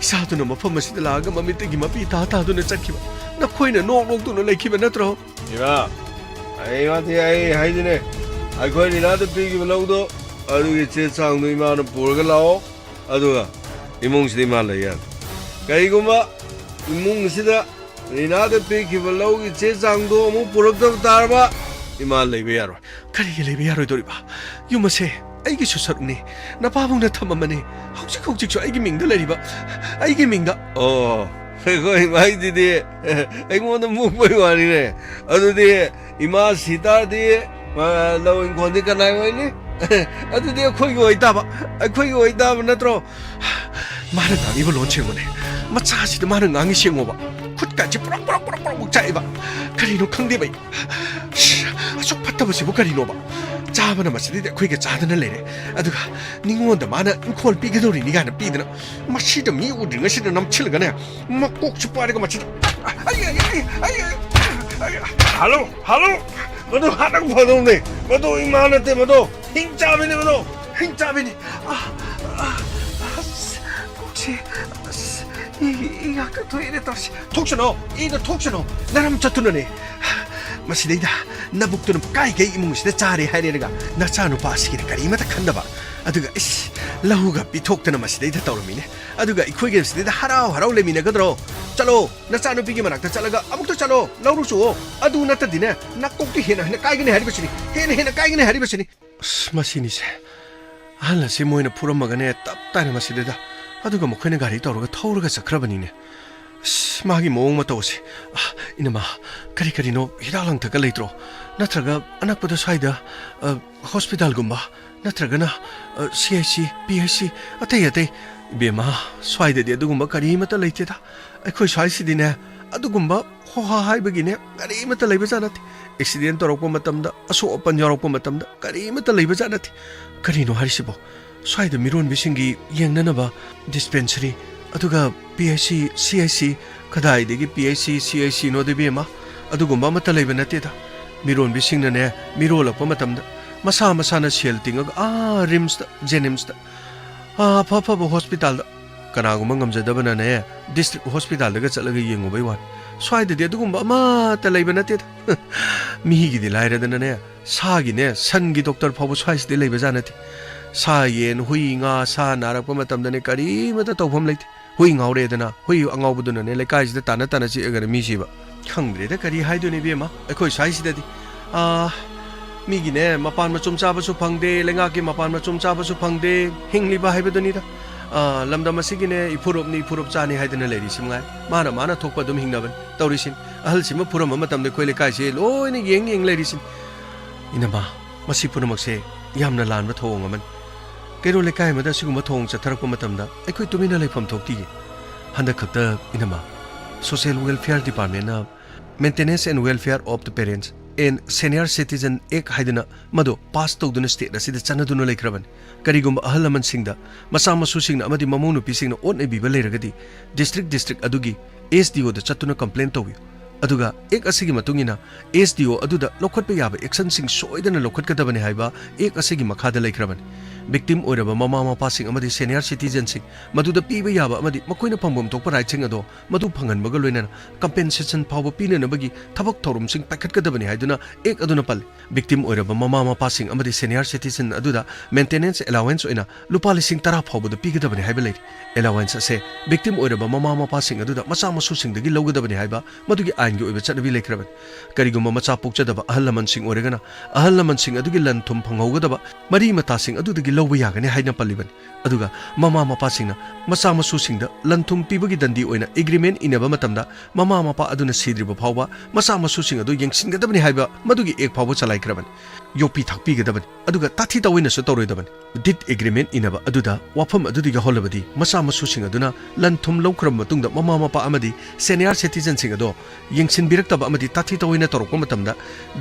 ꯏꯆꯥꯗꯨꯅ ꯃꯐꯝ ꯑꯁꯤꯗ ꯂꯥꯛꯑꯒ ꯃꯃꯤꯠꯇꯒꯤ ꯃꯄꯤ ꯇꯥ ꯇꯥꯗꯨꯅ ꯆꯠꯈꯤꯕ꯫ ꯅꯈꯣꯏꯅ ꯅꯣꯛ ꯅꯣꯛꯇꯨꯅ ꯂꯩꯈꯤꯕ ꯅꯠꯇ꯭ꯔꯣ? ꯏꯃꯥ, ꯑꯩ ꯏꯃꯥꯗꯤ ꯑꯩ ꯍꯥꯏꯗꯤꯅꯦ, ꯑꯩꯈꯣꯏ ꯔꯤꯅꯥꯗ ꯄꯤꯈꯤꯕ ꯂꯧꯗꯣ, ꯑꯗꯨꯒꯤ ꯆꯦ ꯆꯥꯡꯗꯣ ꯏꯃꯥꯅ ꯄꯨꯔꯒ ꯂꯥꯛꯑꯣ, ꯑꯗꯨꯒ ꯏꯃꯨꯡꯁꯤꯗ ꯏꯃꯥ ꯂꯩ ꯌꯥꯅꯤ꯫ ꯀꯔꯤꯒꯨꯝꯕ ꯏꯃꯨꯡꯁꯤꯗ ꯔꯤꯅꯥꯗ ꯄꯤꯈꯤꯕ ꯂꯧꯒꯤ ꯆꯦ ꯆꯥꯡꯗꯣ ꯑꯃꯨꯛ ꯄꯨꯔꯛꯇꯕ ꯇꯥꯔꯕ, ꯏꯃꯥ ꯂꯩꯕ ꯌꯥꯔꯣꯏ꯫ ꯀꯔꯤꯒꯤ ꯂꯩꯕ ꯌꯥꯔꯣꯏꯗꯧꯔꯤꯕ? ꯌꯨꯝ ꯑꯁꯦ ꯑꯩꯒꯤꯁꯨ ꯁꯔꯨꯛꯅꯤ, ꯅꯄꯥꯕꯨꯡꯅ ꯊꯝꯃꯝꯕꯅꯤ꯫ ꯍꯧꯖꯤꯛ ꯍꯧꯖꯤꯛꯁꯨ ꯑꯩꯒꯤ ꯃꯤꯡꯗ ꯂꯩꯔꯤꯕ, ꯑꯩꯒꯤ ꯃꯤꯡꯗ꯫ ꯑꯣ, ꯑꯩꯈꯣꯏ ꯏꯃꯥꯒꯤꯗꯨꯗꯤ ꯑꯩꯉꯣꯟꯗ ꯃꯨꯛꯄꯩ ꯋꯥꯅꯤꯅꯦ꯫ ꯑꯗꯨꯗꯤ ꯏꯃꯥ ꯁꯤ ꯇꯥꯔꯗꯤ, ꯑ, ꯂꯧ ꯏꯪꯈꯣꯜꯗꯤ ꯀꯅꯥꯏ ꯑꯣꯏꯅꯤ? ꯑꯗꯨꯗꯤ ꯑꯩꯈꯣꯏꯒꯤ ꯑꯣꯏꯇꯥꯕ, ꯑꯩꯈꯣꯏꯒꯤ ꯑꯣꯏꯇꯥꯕ ꯅꯠꯇ꯭ꯔꯣ? ꯃꯥꯅ ꯉꯥꯡꯉꯤꯕ ꯂꯣꯟ ꯁꯦꯡꯉꯨꯅꯦ꯫ ꯃꯆꯥꯁꯤꯗ ꯃꯥꯅ ꯉꯥꯡꯉꯤ ꯁꯦꯡꯉꯣꯕ꯫ ꯈꯨꯠꯀꯥꯁꯦ ꯄꯨꯔꯛ, ꯄꯨꯔꯛ, ꯄꯨꯔꯛ, ꯄꯨꯔꯛ, ꯄꯨꯔꯛ ꯆꯥꯛꯑꯦꯕ꯫ ꯀꯔꯤꯅꯣ ꯈꯪꯗꯦꯕ ꯑꯩ꯫ ꯑꯁꯨꯛ ꯐꯠꯇꯕꯁꯤꯕꯨ ꯀꯔꯤꯅꯣꯕ? ꯆꯥꯕꯅ ꯃꯁꯤꯗꯩꯗ ꯑꯩꯈꯣꯏꯒ ꯆꯥꯗꯅ ꯂꯩꯔꯦ꯫ ꯑꯗꯨꯒ ꯅꯤꯉꯣꯟꯗ ꯃꯥꯅ ꯏꯪꯈꯣꯜ ꯄꯤꯒꯗꯧꯔꯤꯅꯤ ꯀꯥꯏꯅ ꯄꯤꯗꯅ, ꯃꯁꯤꯗ ꯃꯤ ꯎꯗ꯭ꯔꯤꯉꯩꯁꯤꯗ ꯅꯝꯁꯤꯜꯂꯒꯅꯦ, ꯃꯀꯣꯛꯁꯨ ꯄꯥꯏꯔꯒ ꯃꯁꯤꯗ, ꯑꯩ, ꯑꯩ, ꯑꯩ, ꯑꯩ, ꯑꯩ, ꯑꯩ, ꯍꯜꯂꯣ, ꯍꯜꯂꯣ, ꯃꯗꯨ ꯍꯥꯠꯅ ꯐꯗꯧꯅꯦ꯫ ꯃꯗꯨ ꯏꯃꯥ ꯅꯠꯇꯦ, ꯃꯗꯨ ꯍꯤꯡ ꯆꯥꯕꯤꯅꯦ, ꯃꯗꯨ ꯍꯤꯡ ꯆꯥꯕꯤꯅꯦ꯫ ꯑ, ꯑ, ꯑꯁ, ꯀꯣꯛꯁꯦ, ꯑꯁ, ꯏ, ꯏ ꯉꯥꯛꯇ ꯊꯣꯛꯑꯦꯅꯦ ꯇꯧꯔꯤꯁꯦ꯫ ꯊꯣꯛꯁꯅꯣ, ꯏꯗ ꯊꯣꯛꯁꯅꯣ, ꯅꯔꯝ ꯆꯠꯇꯨꯅꯅꯦ꯫ ꯃꯁꯤꯗꯩꯗ ꯅꯕꯨꯛꯇꯨꯅ ꯀꯥꯏ ꯀꯩ ꯏꯃꯨꯡꯁꯤꯗ ꯆꯥꯔꯦ ꯍꯥꯏꯔꯦꯔꯒ ꯅꯆꯥꯅꯨꯄꯥꯁꯤꯒꯤꯅ ꯀꯔꯤꯃꯇ ꯈꯟꯗꯕ, ꯑꯗꯨꯒ ꯏꯁ, ꯂꯧꯒ ꯄꯤꯊꯣꯛꯇꯅ ꯃꯁꯤꯗꯩꯗ ꯇꯧꯔꯝꯃꯤꯅꯦ꯫ ꯑꯗꯨꯒ ꯑꯩꯈꯣꯏꯒꯤ ꯁꯤꯗꯩꯗ ꯍꯔꯥꯎ ꯍꯔꯥꯎ ꯂꯩꯃꯤꯟꯅꯒꯗ꯭ꯔꯣ? ꯆꯠꯂꯣ, ꯅꯆꯥꯅꯨꯄꯤꯒꯤ ꯃꯅꯥꯛꯇ ꯆꯠꯂꯒ ꯑꯃꯨꯛꯇ ꯆꯠꯂꯣ, ꯂꯧꯔꯨ ꯆꯨꯑꯣ꯫ ꯑꯗꯨ ꯅꯠꯇꯗꯤꯅꯦ, ꯅꯀꯣꯛꯇꯤ ꯍꯦꯟꯅ ꯍꯦꯟꯅ ꯀꯥꯏꯒꯅꯤ ꯍꯥꯏꯔꯤꯕꯁꯤꯅꯤ, ꯍꯦꯟꯅ ꯍꯦꯟꯅ ꯀꯥꯏꯒꯅꯤ ꯍꯥꯏꯔꯤꯕꯁꯤꯅꯤ꯫ ꯑꯁ, ꯃꯁꯤꯅꯤꯁꯦ꯫ ꯑꯍꯜ ꯑꯁꯤ ꯃꯣꯏꯅ ꯐꯨꯔꯝꯃꯒꯅꯦ, ꯇꯞ ꯇꯥꯏꯅ ꯃꯁꯤꯗꯩꯗ, ꯑꯗꯨꯒ ꯃꯈꯣꯏꯅ ꯒꯥꯔꯤ ꯇꯧꯔꯒ ꯊꯧꯔꯒ ꯆꯠꯈ꯭ꯔꯕꯅꯤꯅꯦ꯫ ꯑꯁ, ꯃꯥꯒꯤ ꯃꯑꯣꯡ ꯃꯇꯧ ꯑꯁꯦ꯫ ꯑ, ꯏꯅꯃ, ꯀꯔꯤ ꯀꯔꯤꯅꯣ ꯍꯤꯗꯥꯛ ꯂꯥꯡꯊꯛꯀ ꯂꯩꯇ꯭ꯔꯣ? ꯅꯠꯇ꯭ꯔꯒ ꯑꯅꯛꯄꯗ ꯁ꯭ꯋꯥꯏꯗ, ꯑ, ꯍꯣꯁꯄꯤꯇꯥꯜꯒꯨꯝꯕ, ꯅꯠꯇ꯭ꯔꯒꯅ, ꯑ, C I C, P I C, ꯑꯇꯩ ꯑꯇꯩ? ꯏꯕꯦꯝꯃ, ꯁ꯭ꯋꯥꯏꯗꯗꯤ ꯑꯗꯨꯒꯨꯝꯕ ꯀꯔꯤꯃꯠꯇ ꯂꯩꯇꯦꯗ꯫ ꯑꯩꯈꯣꯏ ꯁ꯭ꯋꯥꯏꯁꯤꯗꯤꯅꯦ, ꯑꯗꯨꯒꯨꯝꯕ ꯍꯣꯍꯥ ꯍꯥꯏꯕꯒꯤꯅꯦ, ꯀꯔꯤꯃꯠꯇ ꯂꯩꯕꯖꯥꯠ ꯅꯠꯇꯦ꯫ ꯑꯦꯛꯁꯤꯗꯦꯟ ꯇꯧꯔꯛꯄ ꯃꯇꯝꯗ, ꯑꯁꯣꯛ ꯑꯄꯟ ꯌꯥꯎꯔꯛꯄ ꯃꯇꯝꯗ ꯀꯔꯤꯃꯠꯇ ꯂꯩꯕꯖꯥꯠ ꯅꯠꯇꯦ꯫ ꯀꯔꯤꯅꯣ ꯍꯥꯏꯔꯤꯁꯤꯕꯣ? ꯁ꯭ꯋꯥꯏꯗ ꯃꯤꯔꯣꯟꯕꯤꯁꯤꯡꯒꯤ ꯌꯦꯡꯅꯅꯕ ꯗꯤꯁꯄꯦꯟꯁꯔꯤ, ꯑꯗꯨꯒ P I C, C I C, ꯀꯗꯥꯏꯗꯒꯤ P I C, C I ꯁꯤꯅꯣꯗ ꯏꯕꯦꯝꯃ? ꯑꯗꯨꯒꯨꯝꯕ ꯑꯃꯠꯇ ꯂꯩꯕ ꯅꯠꯇꯦꯗ꯫ ꯃꯤꯔꯣꯟꯕꯤꯁꯤꯡꯅꯅꯦ, ꯃꯤꯔꯣꯜꯂꯛꯄ ꯃꯇꯝꯗ ꯃꯁꯥ ꯃꯁꯥꯅ ꯁꯦꯜ ꯇꯤꯡꯉꯒ ꯑꯥ ꯔꯤꯝꯁꯇ, ꯖꯦꯅꯤꯝꯁꯇ, ꯑꯥ, ꯑꯐ ꯑꯐꯕ ꯍꯣꯁꯄꯤꯇꯥꯜꯗ, ꯀꯅꯥꯒꯨꯝꯕ ꯉꯝꯖꯗꯕꯅꯅꯦ, ꯗꯤꯁꯇ꯭ꯔꯤꯛ ꯍꯣꯁꯄꯤꯇꯥꯜꯗꯒ ꯆꯠꯂꯒ ꯌꯦꯡꯉꯨꯕꯩ ꯋꯥꯅꯤ꯫ ꯁ꯭ꯋꯥꯏꯗꯗꯤ ꯑꯗꯨꯒꯨꯝꯕ ꯑꯃꯠꯇ ꯂꯩꯕ ꯅꯠꯇꯦꯗ꯫ ꯃꯤꯒꯤꯗꯤ ꯂꯥꯏꯔꯗꯅꯅꯦ, ꯁꯥꯒꯤꯅꯦ, ꯁꯟꯒꯤ ꯗꯣꯛꯇꯔ ꯐꯥꯎꯕ ꯁ꯭ꯋꯥꯏꯁꯤꯗꯤ ꯂꯩꯕꯖꯥꯠ ꯅꯠꯇꯦ꯫ ꯁꯥ, ꯌꯦꯟ, ꯍꯨꯏ, ꯉꯥ, ꯁꯥ ꯅꯥꯔꯛꯄ ꯃꯇꯝꯗꯅꯦ, ꯀꯔꯤꯃꯠꯇ ꯇꯧꯐꯝ ꯂꯩꯇꯦ꯫ ꯍꯨꯏ ꯉꯥꯎꯔꯦꯗꯅ, ꯍꯨꯏ ꯑꯉꯥꯎꯕꯗꯨꯅꯅꯦ, ꯂꯩꯀꯥꯏꯁꯤꯗ ꯇꯥꯟꯅ ꯇꯥꯟꯅ ꯆꯤꯛꯑꯒꯅꯦ ꯃꯤ ꯁꯤꯕ꯫ ꯈꯪꯗ꯭ꯔꯦꯗ, ꯀꯔꯤ ꯍꯥꯏꯗꯣꯏꯅꯣ ꯏꯕꯦꯝꯃ, ꯑꯩꯈꯣꯏ ꯁ꯭ꯋꯥꯏꯁꯤꯗꯗꯤ꯫ ꯑꯥ, ꯃꯤꯒꯤꯅꯦ, ꯃꯄꯥꯟ ꯃꯆꯨꯝ ꯆꯥꯕꯁꯨ ꯐꯪꯗꯦ, ꯂꯩꯉꯥꯛꯀꯤ ꯃꯄꯥꯟ ꯃꯆꯨꯝ ꯆꯥꯕꯁꯨ ꯐꯪꯗꯦ, ꯍꯤꯡꯂꯤꯕ ꯍꯥꯏꯕꯗꯨꯅꯤꯗ꯫ ꯑꯥ, ꯂꯝꯗꯝ ꯑꯁꯤꯒꯤꯅꯦ, ꯏꯐꯨꯔꯨꯞꯅꯤ, ꯏꯐꯨꯔꯨꯞ ꯆꯥꯅꯤ ꯍꯥꯏꯗꯅ ꯂꯩꯔꯤꯁꯤ ꯃꯉꯥꯏ꯫ ꯃꯥꯅ ꯃꯥꯅ ꯊꯣꯛꯄ ꯑꯗꯨꯝ ꯍꯤꯡꯅꯕꯅꯤ ꯇꯧꯔꯤꯁꯤꯅꯤ꯫ ꯑꯍꯜꯁꯤꯃ ꯐꯨꯔꯝꯕ ꯃꯇꯝꯗ ꯑꯩꯈꯣꯏ ꯂꯩꯀꯥꯏꯁꯦ ꯂꯣꯏꯅ ꯌꯦꯡ ꯌꯦꯡ ꯂꯩꯔꯤꯁꯤꯅꯤ꯫ ꯏꯅꯝꯃ, ꯃꯁꯤ ꯄꯨꯝꯅꯃꯛꯁꯦ ꯌꯥꯝꯅ ꯂꯥꯟꯕ ꯊꯧꯑꯣꯡ ꯑꯃꯅꯤ꯫ ꯀꯩꯔꯣꯜ ꯂꯩꯀꯥꯏ ꯑꯃꯗ ꯑꯁꯤꯒꯨꯝꯕ ꯊꯧꯑꯣꯡ ꯆꯠꯊꯔꯛꯄ ꯃꯇꯝꯗ ꯑꯩꯈꯣꯏ ꯇꯨꯃꯤꯟꯅ ꯂꯩꯐꯝ ꯊꯣꯛꯇꯤꯌꯦ꯫ ꯍꯟꯗꯛ ꯈꯛꯇ, ꯏꯅꯝꯃ, Social Welfare Departmentꯅ Maintenance and Welfare of the Parents and Senior Citizen Act ꯍꯥꯏꯗꯅ ꯃꯗꯨ ꯄꯥꯁ ꯇꯧꯗꯨꯅ ꯁ꯭ꯇꯦꯠ ꯑꯁꯤꯗ ꯆꯠꯅꯗꯨꯅ ꯂꯩꯈ꯭ꯔꯕꯅꯤ꯫ ꯀꯔꯤꯒꯨꯝꯕ ꯑꯍꯜ ꯂꯃꯟꯁꯤꯡꯗ, ꯃꯆꯥ ꯃꯁꯨꯁꯤꯡꯅ ꯑꯃꯗꯤ ꯃꯃꯧ ꯅꯨꯄꯤꯁꯤꯡꯅ ꯑꯣꯠ ꯅꯩꯕꯤꯕ ꯂꯩꯔꯒꯗꯤ, ꯗꯤꯁꯇ꯭ꯔꯤꯛ ꯗꯤꯁꯇ꯭ꯔꯤꯛ ꯑꯗꯨꯒꯤ ꯑꯦꯁ ꯗꯤ ꯑꯣꯗ ꯆꯠꯇꯨꯅ ꯀꯝꯄ꯭ꯂꯦꯟ ꯇꯧꯕꯤꯌꯨ꯫ ꯑꯗꯨꯒ ꯑꯦꯛ ꯑꯁꯤꯒꯤ ꯃꯇꯨꯡ ꯏꯟꯅ ꯑꯦꯁ ꯗꯤ ꯑꯣ ꯑꯗꯨꯗ ꯂꯧꯈꯠꯄ ꯌꯥꯕ ꯑꯦꯛꯁꯟꯁꯤꯡ ꯁꯣꯏꯗꯅ ꯂꯧꯈꯠꯀꯗꯕꯅꯤ ꯍꯥꯏꯕ ꯑꯦꯛ ꯑꯁꯤꯒꯤ ꯃꯈꯥꯗ ꯂꯩꯈ꯭ꯔꯕꯅꯤ꯫ Victim ꯑꯣꯏꯔꯕ ꯃꯃꯥ ꯃꯄꯥꯁꯤꯡ ꯑꯃꯗꯤ senior citizenꯁꯤꯡ ꯃꯗꯨꯗ ꯄꯤꯕ ꯌꯥꯕ ꯑꯃꯗꯤ ꯃꯈꯣꯏꯅ ꯐꯪꯐꯝ ꯊꯣꯛꯄ rightꯁꯤꯡ ꯑꯗꯣ ꯃꯗꯨ ꯐꯪꯍꯟꯕꯒ ꯂꯣꯏꯅꯅ compensation ꯐꯥꯎꯕ ꯄꯤꯅꯅꯕꯒꯤ ꯊꯕꯛ ꯊꯧꯔꯝꯁꯤꯡ ꯄꯥꯏꯈꯠꯀꯗꯕꯅꯤ ꯍꯥꯏꯗꯨꯅ Act ꯑꯗꯨꯅ ꯄꯜꯂꯤ꯫ Victim ꯑꯣꯏꯔꯕ ꯃꯃꯥ ꯃꯄꯥꯁꯤꯡ ꯑꯃꯗꯤ senior citizen ꯑꯗꯨꯗ maintenance allowance ꯑꯣꯏꯅ ꯂꯨꯄꯥ ꯂꯤꯁꯤꯡ ꯇꯔꯥ ꯐꯥꯎꯕꯗ ꯄꯤꯒꯗꯕꯅꯤ ꯍꯥꯏꯕ ꯂꯩꯔꯤ꯫ Allowance ꯑꯁꯦ victim ꯑꯣꯏꯔꯕ ꯃꯃꯥ ꯃꯄꯥꯁꯤꯡ ꯑꯗꯨꯗ ꯃꯆꯥ ꯃꯁꯨꯁꯤꯡꯗꯒꯤ ꯂꯧꯒꯗꯕꯅꯤ ꯍꯥꯏꯕ ꯃꯗꯨꯒꯤ ꯑꯥꯏꯟꯒꯤ ꯑꯣꯏꯕ ꯆꯠꯅꯕꯤ ꯂꯩꯈ꯭ꯔꯕꯅꯤ꯫ ꯀꯔꯤꯒꯨꯝꯕ ꯃꯆꯥ ꯄꯣꯛꯆꯗꯕ ꯑꯍꯜ ꯂꯃꯟꯁꯤꯡ ꯑꯣꯏꯔꯒꯅ, ꯑꯍꯜ ꯂꯃꯟꯁꯤꯡ ꯑꯗꯨꯒꯤ ꯂꯟ ꯊꯨꯝ ꯐꯪꯍꯧꯒꯗꯕ ꯃꯔꯤ ꯃꯇꯥꯁꯤꯡ ꯑꯗꯨꯗꯒꯤ ꯂꯧꯕ ꯌꯥꯒꯅꯤ ꯍꯥꯏꯅ ꯄꯜꯂꯤꯕꯅꯤ꯫ ꯑꯗꯨꯒ ꯃꯃꯥ ꯃꯄꯥꯁꯤꯡꯅ ꯃꯆꯥ ꯃꯁꯨꯁꯤꯡꯗ ꯂꯟ ꯊꯨꯝ ꯄꯤꯕꯒꯤ ꯗꯟꯗꯤ ꯑꯣꯏꯅ agreement ꯏꯅꯕ ꯃꯇꯝꯗ ꯃꯃꯥ ꯃꯄꯥ ꯑꯗꯨꯅ ꯁꯤꯗ꯭ꯔꯤꯕ ꯐꯥꯎꯕ ꯃꯆꯥ ꯃꯁꯨꯁꯤꯡ ꯑꯗꯨ ꯌꯦꯡꯁꯤꯟꯒꯗꯕꯅꯤ ꯍꯥꯏꯕ ꯃꯗꯨꯒꯤ Act ꯐꯥꯎꯕ ꯆꯂꯥꯏꯈ꯭ꯔꯕꯅꯤ꯫ ꯌꯣꯛꯄꯤ ꯊꯥꯛꯄꯤꯒꯗꯕꯅꯤ, ꯑꯗꯨꯒ ꯇꯥꯊꯤ ꯇꯥꯑꯣꯏꯅꯁꯨ ꯇꯧꯔꯣꯏꯗꯕꯅꯤ꯫ Deed agreement ꯏꯅꯕ ꯑꯗꯨꯗ ꯋꯥꯐꯝ ꯑꯗꯨꯗ ꯌꯥꯎꯍꯜꯂꯕꯗꯤ ꯃꯆꯥ ꯃꯁꯨꯁꯤꯡ ꯑꯗꯨꯅ ꯂꯟ ꯊꯨꯝ ꯂꯧꯈ꯭ꯔꯕ ꯃꯇꯨꯡꯗ ꯃꯃꯥ ꯃꯄꯥ ꯑꯃꯗꯤ senior citizenꯁꯤꯡ ꯑꯗꯣ ꯌꯦꯡꯁꯤꯟꯕꯤꯔꯛꯇꯕ ꯑꯃꯗꯤ ꯇꯥꯊꯤ ꯇꯥꯑꯣꯏꯅ ꯇꯧꯔꯛꯄ ꯃꯇꯝꯗ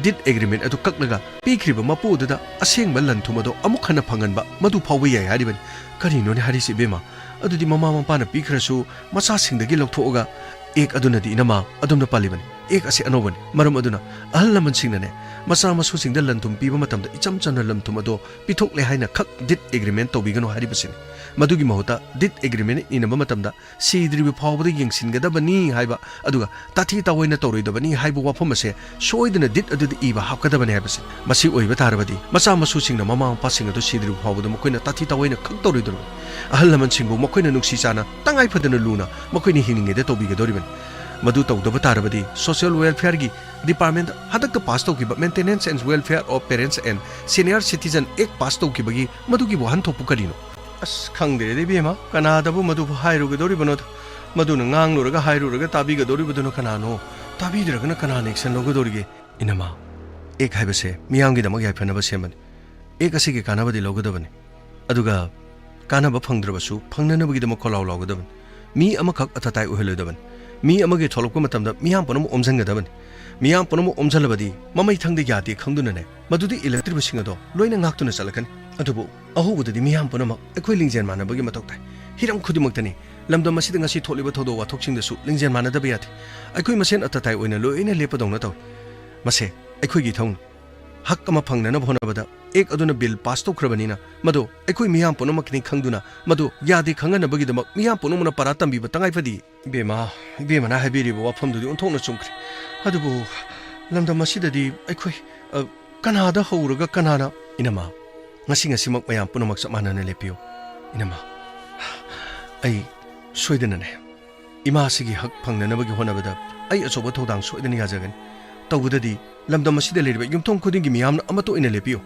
deed agreement ꯑꯗꯨ ꯀꯛꯂꯒ ꯄꯤꯈ꯭ꯔꯤꯕ ꯃꯄꯨ ꯑꯗꯨꯗ ꯑꯁꯦꯡꯕ ꯂꯟ ꯊꯨꯝ ꯑꯗꯣ ꯑꯃꯨꯛ ꯍꯟꯅ ꯐꯪꯍꯟꯕ ꯃꯗꯨ ꯐꯥꯎꯕ ꯌꯥꯏ ꯍꯥꯏꯔꯤꯕꯅꯤ꯫ ꯀꯔꯤꯅꯣꯅꯦ ꯍꯥꯏꯔꯤꯁꯤ ꯏꯕꯦꯝꯃ? ꯑꯗꯨꯗꯤ ꯃꯃꯥ ꯃꯄꯥꯅ ꯄꯤꯈ꯭ꯔꯁꯨ ꯃꯆꯥꯁꯤꯡꯗꯒꯤ ꯂꯧꯊꯣꯛꯑꯒ Act ꯑꯗꯨꯅꯗꯤ ꯏꯅꯝꯃ ꯑꯗꯨꯝꯅ ꯄꯥꯜꯂꯤꯕꯅꯤ꯫ Act ꯑꯁꯤ ꯑꯅꯧꯕꯅꯤ꯫ ꯃꯔꯝ ꯑꯗꯨꯅ ꯑꯍꯜ ꯂꯃꯟꯁꯤꯡꯅꯅꯦ ꯃꯆꯥ ꯃꯁꯨꯁꯤꯡꯗ ꯂꯟ ꯊꯨꯝ ꯄꯤꯕ ꯃꯇꯝꯗ ꯏꯆꯝ ꯆꯝꯅ ꯂꯟ ꯊꯨꯝ ꯑꯗꯣ ꯄꯤꯊꯣꯛꯂꯦ ꯍꯥꯏꯅ ꯈꯛ deed agreement ꯇꯧꯕꯤꯒꯅꯨ ꯍꯥꯏꯔꯤꯕꯁꯤꯅꯤ꯫ ꯃꯗꯨꯒꯤ ꯃꯍꯨꯠꯇ deed agreement ꯏꯅꯕ ꯃꯇꯝꯗ ꯁꯤꯗ꯭ꯔꯤꯕ ꯐꯥꯎꯕꯗ ꯌꯦꯡꯁꯤꯟꯒꯗꯕꯅꯤ ꯍꯥꯏꯕ, ꯑꯗꯨꯒ ꯇꯥꯊꯤ ꯇꯥꯑꯣꯏꯅ ꯇꯧꯔꯣꯏꯗꯕꯅꯤ ꯍꯥꯏꯕ ꯋꯥꯐꯝ ꯑꯁꯦ ꯁꯣꯏꯗꯅ deed ꯑꯗꯨꯗ ꯏꯕ ꯍꯥꯞꯀꯗꯕꯅꯤ ꯍꯥꯏꯕꯁꯦ꯫ ꯃꯁꯤ ꯑꯣꯏꯕ ꯇꯥꯔꯕꯗꯤ ꯃꯆꯥ ꯃꯁꯨꯁꯤꯡꯅ ꯃꯃꯥ ꯃꯄꯥꯁꯤꯡ ꯑꯗꯨ ꯁꯤꯗ꯭ꯔꯤꯕ ꯐꯥꯎꯕꯗ ꯃꯈꯣꯏꯅ ꯇꯥꯊꯤ ꯇꯥꯑꯣꯏꯅ ꯈꯛ ꯇꯧꯔꯣꯏꯗꯧꯔꯤꯕꯅꯤ꯫ ꯑꯍꯜ ꯂꯃꯟꯁꯤꯡꯕꯨ ꯃꯈꯣꯏꯅ ꯅꯨꯡꯁꯤ ꯆꯥꯅ ꯇꯉꯥꯏ ꯐꯗꯅ ꯂꯨꯅ ꯃꯈꯣꯏꯅ ꯍꯤꯡꯂꯤꯉꯩꯗ ꯇꯧꯕꯤꯒꯗꯧꯔꯤꯕꯅꯤ꯫ ꯃꯗꯨ ꯇꯧꯗꯕ ꯇꯥꯔꯕꯗꯤ social welfareꯒꯤ department ꯍꯟꯗꯛꯇ pass ꯇꯧꯈꯤꯕ Maintenance and Welfare of Parents and Senior Citizen Act pass ꯇꯧꯈꯤꯕꯒꯤ ꯃꯗꯨꯒꯤ ꯋꯥꯍꯟꯊꯣꯛꯄꯨ ꯀꯔꯤꯅꯣ? ꯑꯁ, ꯈꯪꯗ꯭ꯔꯦꯗ ꯏꯕꯦꯝꯃ, ꯀꯅꯥꯗꯕꯨ ꯃꯗꯨꯕꯨ ꯍꯥꯏꯔꯨꯒꯗꯧꯔꯤꯕꯅꯣꯗ? ꯃꯗꯨꯅ ꯉꯥꯡꯂꯨꯔꯒ ꯍꯥꯏꯔꯨꯔꯒ ꯇꯥꯕꯤꯒꯗꯧꯔꯤꯕꯗꯨꯅ ꯀꯅꯥꯅꯣ? ꯇꯥꯕꯤꯗ꯭ꯔꯒꯅ ꯀꯅꯥꯅ action ꯂꯧꯒꯗꯧꯔꯤꯒꯦ? ꯏꯅꯝꯃ, Act ꯍꯥꯏꯕꯁꯦ ꯃꯤꯌꯥꯝꯒꯤꯗꯃꯛ ꯌꯥꯏꯐꯅꯕ ꯁꯦꯝꯕꯅꯤ꯫ Act ꯑꯁꯤꯒꯤ ꯀꯥꯟꯅꯕꯗꯤ ꯂꯧꯒꯗꯕꯅꯤ꯫ ꯑꯗꯨꯒ ꯀꯥꯟꯅꯕ ꯐꯪꯗ꯭ꯔꯕꯁꯨ ꯐꯪꯅꯅꯕꯒꯤꯗꯃꯛ ꯈꯣꯜꯂꯥꯎ ꯂꯥꯎꯒꯗꯕꯅꯤ꯫ ꯃꯤ ꯑꯃꯈꯛ ꯑꯇꯇꯥꯏ ꯑꯣꯏꯍꯜꯂꯣꯏꯗꯕꯅꯤ꯫ ꯃꯤ ꯑꯃꯒꯤ ꯊꯣꯛꯂꯛꯄ ꯃꯇꯝꯗ ꯃꯤꯌꯥꯝ ꯄꯨꯝꯅꯃꯛ ꯑꯣꯝꯁꯤꯟꯒꯗꯕꯅꯤ꯫ ꯃꯤꯌꯥꯝ ꯄꯨꯝꯅꯃꯛ ꯑꯣꯝꯁꯤꯜꯂꯕꯗꯤ ꯃꯃꯩ ꯊꯪꯗ ꯌꯥꯗꯦ ꯈꯪꯗꯨꯅꯅꯦ, ꯃꯗꯨꯗ ꯏꯜꯂꯛꯇ꯭ꯔꯤꯕꯁꯤꯡ ꯑꯗꯣ ꯂꯣꯏꯅ ꯉꯥꯛꯇꯨꯅ ꯆꯠꯂꯛꯀꯅꯤ꯫ ꯑꯗꯨꯕꯨ ꯑꯍꯧꯕꯗꯗꯤ ꯃꯤꯌꯥꯝ ꯄꯨꯝꯅꯃꯛ ꯑꯩꯈꯣꯏ ꯂꯤꯡꯖꯦꯜ ꯃꯥꯟꯅꯕꯒꯤ ꯃꯊꯧ ꯇꯥꯏ꯫ ꯍꯤꯔꯝ ꯈꯨꯗꯤꯡꯃꯛꯇꯅꯤ꯫ ꯂꯝꯗꯝ ꯑꯁꯤꯗ ꯉꯁꯤ ꯊꯣꯛꯂꯤꯕ ꯊꯧꯗꯣꯛ ꯋꯥꯊꯣꯛꯁꯤꯡꯗꯁꯨ ꯂꯤꯡꯖꯦꯜ ꯃꯥꯟꯅꯗꯕ ꯌꯥꯗꯦ꯫ ꯑꯩꯈꯣꯏ ꯃꯁꯦꯟ ꯑꯇꯇꯥꯏ ꯑꯣꯏꯅ ꯂꯣꯏꯅ ꯂꯦꯞꯄꯗꯧꯅ ꯇꯧꯏ꯫ ꯃꯁꯦ ꯑꯩꯈꯣꯏꯒꯤ ꯏꯊꯧꯅꯤ꯫ ꯍꯛ ꯑꯃ ꯐꯪꯅꯅꯕ ꯍꯣꯠꯅꯕꯗ ꯑꯦꯛ ꯑꯗꯨꯅ ꯕꯤꯜ ꯄꯥꯁ ꯇꯧꯈ꯭ꯔꯕꯅꯤꯅ, ꯃꯗꯨ ꯑꯩꯈꯣꯏ ꯃꯤꯌꯥꯝ ꯄꯨꯝꯅꯃꯛꯀꯤꯅꯤ ꯈꯪꯗꯨꯅ ꯃꯗꯨ ꯌꯥꯗꯦ ꯈꯪꯍꯟꯅꯕꯒꯤꯗꯃꯛ ꯃꯤꯌꯥꯝ ꯄꯨꯝꯅꯃꯛꯅ ꯄꯥꯔꯥ ꯇꯝꯕꯤꯕ ꯇꯉꯥꯏ ꯐꯗꯦ꯫ ꯏꯕꯦꯝꯃ, ꯏꯕꯦꯝꯃꯅ ꯍꯥꯏꯕꯤꯔꯤꯕ ꯋꯥꯐꯝꯗꯨꯗꯤ ꯑꯣꯟꯊꯣꯛꯅ ꯆꯨꯝꯈ꯭ꯔꯦ꯫ ꯑꯗꯨꯕꯨ ꯂꯝꯗꯝ ꯑꯁꯤꯗꯗꯤ ꯑꯩꯈꯣꯏ, ꯑ, ꯀꯅꯥꯗ ꯍꯧꯔꯒ ꯀꯅꯥꯅ? ꯏꯅꯝꯃ, ꯉꯁꯤ ꯉꯁꯤꯃꯛ ꯃꯌꯥꯝ ꯄꯨꯝꯅꯃꯛ ꯆꯞ ꯃꯥꯟꯅꯅ ꯂꯦꯞꯄꯤꯌꯨ꯫ ꯏꯅꯝꯃ, ꯑꯩ ꯁꯣꯏꯗꯅꯅꯦ, ꯏꯃꯥꯁꯤꯒꯤ ꯍꯛ ꯐꯪꯅꯅꯕꯒꯤ ꯍꯣꯠꯅꯕꯗ ꯑꯩ ꯑꯆꯧꯕ ꯊꯧꯗꯥꯡ ꯁꯣꯏꯗꯅ ꯌꯥꯖꯒꯅꯤ꯫ ꯇꯧꯕꯗꯗꯤ ꯂꯝꯗꯝ ꯑꯁꯤꯗ ꯂꯩꯔꯤꯕ ꯌꯨꯝꯊꯣꯡ ꯈꯨꯗꯤꯡꯒꯤ ꯃꯤꯌꯥꯝꯅ ꯑꯃꯠꯇ ꯑꯣꯏꯅ ꯂꯦꯞꯄꯤꯌꯨ꯫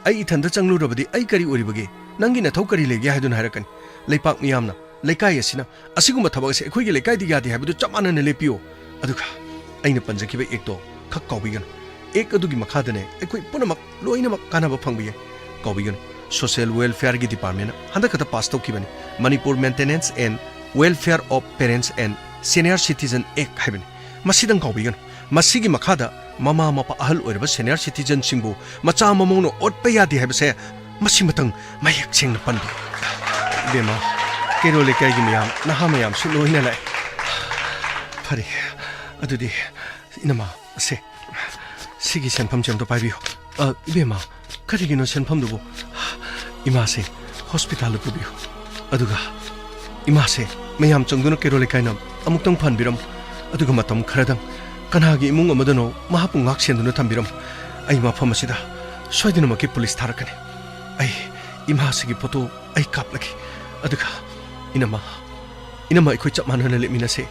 ꯑꯩ ꯏꯊꯟꯗ ꯆꯪꯂꯨꯔꯕꯗꯤ ꯑꯩ ꯀꯔꯤ ꯑꯣꯏꯔꯤꯕꯒꯦ? ꯅꯪꯒꯤ ꯅꯊꯧ ꯀꯔꯤ ꯂꯩꯒꯦ ꯍꯥꯏꯗꯨꯅ ꯍꯥꯏꯔꯛꯀꯅꯤ꯫ ꯂꯩꯄꯥꯛ ꯃꯤꯌꯥꯝꯅ, ꯂꯩꯀꯥꯏ ꯑꯁꯤꯅ ꯑꯁꯤꯒꯨꯝꯕ ꯊꯕꯛ ꯑꯁꯤ ꯑꯩꯈꯣꯏꯒꯤ ꯂꯩꯀꯥꯏꯗ ꯌꯥꯗꯦ ꯍꯥꯏꯕꯗꯨ ꯆꯞ ꯃꯥꯟꯅꯅ ꯂꯦꯞꯄꯤꯌꯨ꯫ ꯑꯗꯨꯒ ꯑꯩꯅ ꯄꯟꯖꯈꯤꯕ ꯑꯦꯛꯇꯣ ꯈꯛ ꯀꯥꯎꯕꯤꯒꯅꯨ꯫ ꯑꯦꯛ ꯑꯗꯨꯒꯤ ꯃꯈꯥꯗꯅꯦ ꯑꯩꯈꯣꯏ ꯄꯨꯝꯅꯃꯛ ꯂꯣꯏꯅꯃꯛ ꯀꯥꯟꯅꯕ ꯐꯪꯕ ꯌꯥꯏ꯫ ꯀꯥꯎꯕꯤꯒꯅꯨ, ꯁꯣꯁꯤꯌꯦꯜ ꯋꯦꯜꯐꯤꯌꯔꯒꯤ ꯗꯤꯄꯥꯔꯠꯃꯦꯟꯅ ꯍꯟꯗꯛ ꯈꯛꯇ ꯄꯥꯁ ꯇꯧꯈꯤꯕꯅꯤ, Manipur Maintenance and Welfare of Parents and Senior Citizen Act ꯍꯥꯏꯕꯅꯤ꯫ ꯃꯁꯤꯗꯪ ꯀꯥꯎꯕꯤꯒꯅꯨ꯫ ꯃꯁꯤꯒꯤ ꯃꯈꯥꯗ ꯃꯃꯥ ꯃꯄꯥ ꯑꯍꯜ ꯑꯣꯏꯔꯕ ꯁꯦꯅꯤꯌꯔ ꯁꯤꯇꯤꯖꯟꯁꯤꯡꯕꯨ ꯃꯆꯥ ꯃꯃꯧꯅ ꯑꯣꯠꯄ ꯌꯥꯗꯦ ꯍꯥꯏꯕꯁꯦ ꯃꯁꯤꯃꯇꯪ ꯃꯌꯦꯛ ꯁꯦꯡꯅ ꯄꯟꯕꯤꯌꯨ꯫ ꯏꯕꯦꯝꯃ, ꯀꯩꯔꯣꯜ ꯂꯩꯀꯥꯏꯒꯤ ꯃꯤꯌꯥꯝ, ꯅꯍꯥ ꯃꯌꯥꯝꯁꯨ ꯂꯣꯏꯅ ꯂꯥꯛꯑꯦ꯫ ꯐꯔꯦ, ꯑꯗꯨꯗꯤ ꯏꯅꯝꯃ, ꯁꯦ, ꯁꯤꯒꯤ ꯁꯦꯟꯐꯝꯁꯦ ꯑꯝꯇ ꯄꯥꯏꯕꯤꯌꯨ꯫ ꯑ, ꯏꯕꯦꯝꯃ, ꯀꯔꯤꯒꯤꯅꯣ ꯁꯦꯟꯐꯝꯗꯨꯕꯨ? ꯏꯃꯥꯁꯦ ꯍꯣꯁꯄꯤꯇꯥꯜꯗ ꯄꯨꯕꯤꯌꯨ꯫ ꯑꯗꯨꯒ ꯏꯃꯥꯁꯦ ꯃꯌꯥꯝ ꯆꯪꯗꯨꯅ ꯀꯩꯔꯣꯜ ꯂꯩꯀꯥꯏꯅ ꯑꯃꯨꯛꯇꯪ ꯐꯍꯟꯕꯤꯔꯝꯃꯨ꯫ ꯑꯗꯨꯒ ꯃꯇꯝ ꯈꯔꯗꯪ ꯀꯅꯥꯒꯤ ꯏꯃꯨꯡ ꯑꯃꯗꯅꯣ ꯃꯍꯥꯛꯄꯨ ꯉꯥꯛ ꯁꯦꯟꯗꯨꯅ ꯊꯝꯕꯤꯔꯝꯃꯨ꯫ ꯑꯩ ꯃꯐꯝ ꯑꯁꯤꯗ ꯁꯣꯏꯗꯅꯃꯛꯀꯤ ꯄꯨꯂꯤꯁ ꯊꯥꯔꯛꯀꯅꯤ꯫ ꯑꯩ ꯏꯃꯥꯁꯤꯒꯤ ꯐꯣꯇꯣ ꯑꯩ ꯀꯥꯞꯂꯒꯦ꯫ ꯑꯗꯨꯒ ꯏꯅꯝꯃ, ꯏꯅꯝꯃ, ꯑꯩꯈꯣꯏ ꯆꯞ ꯃꯥꯟꯅꯅ ꯂꯦꯞꯃꯤꯟꯅꯁꯦ꯫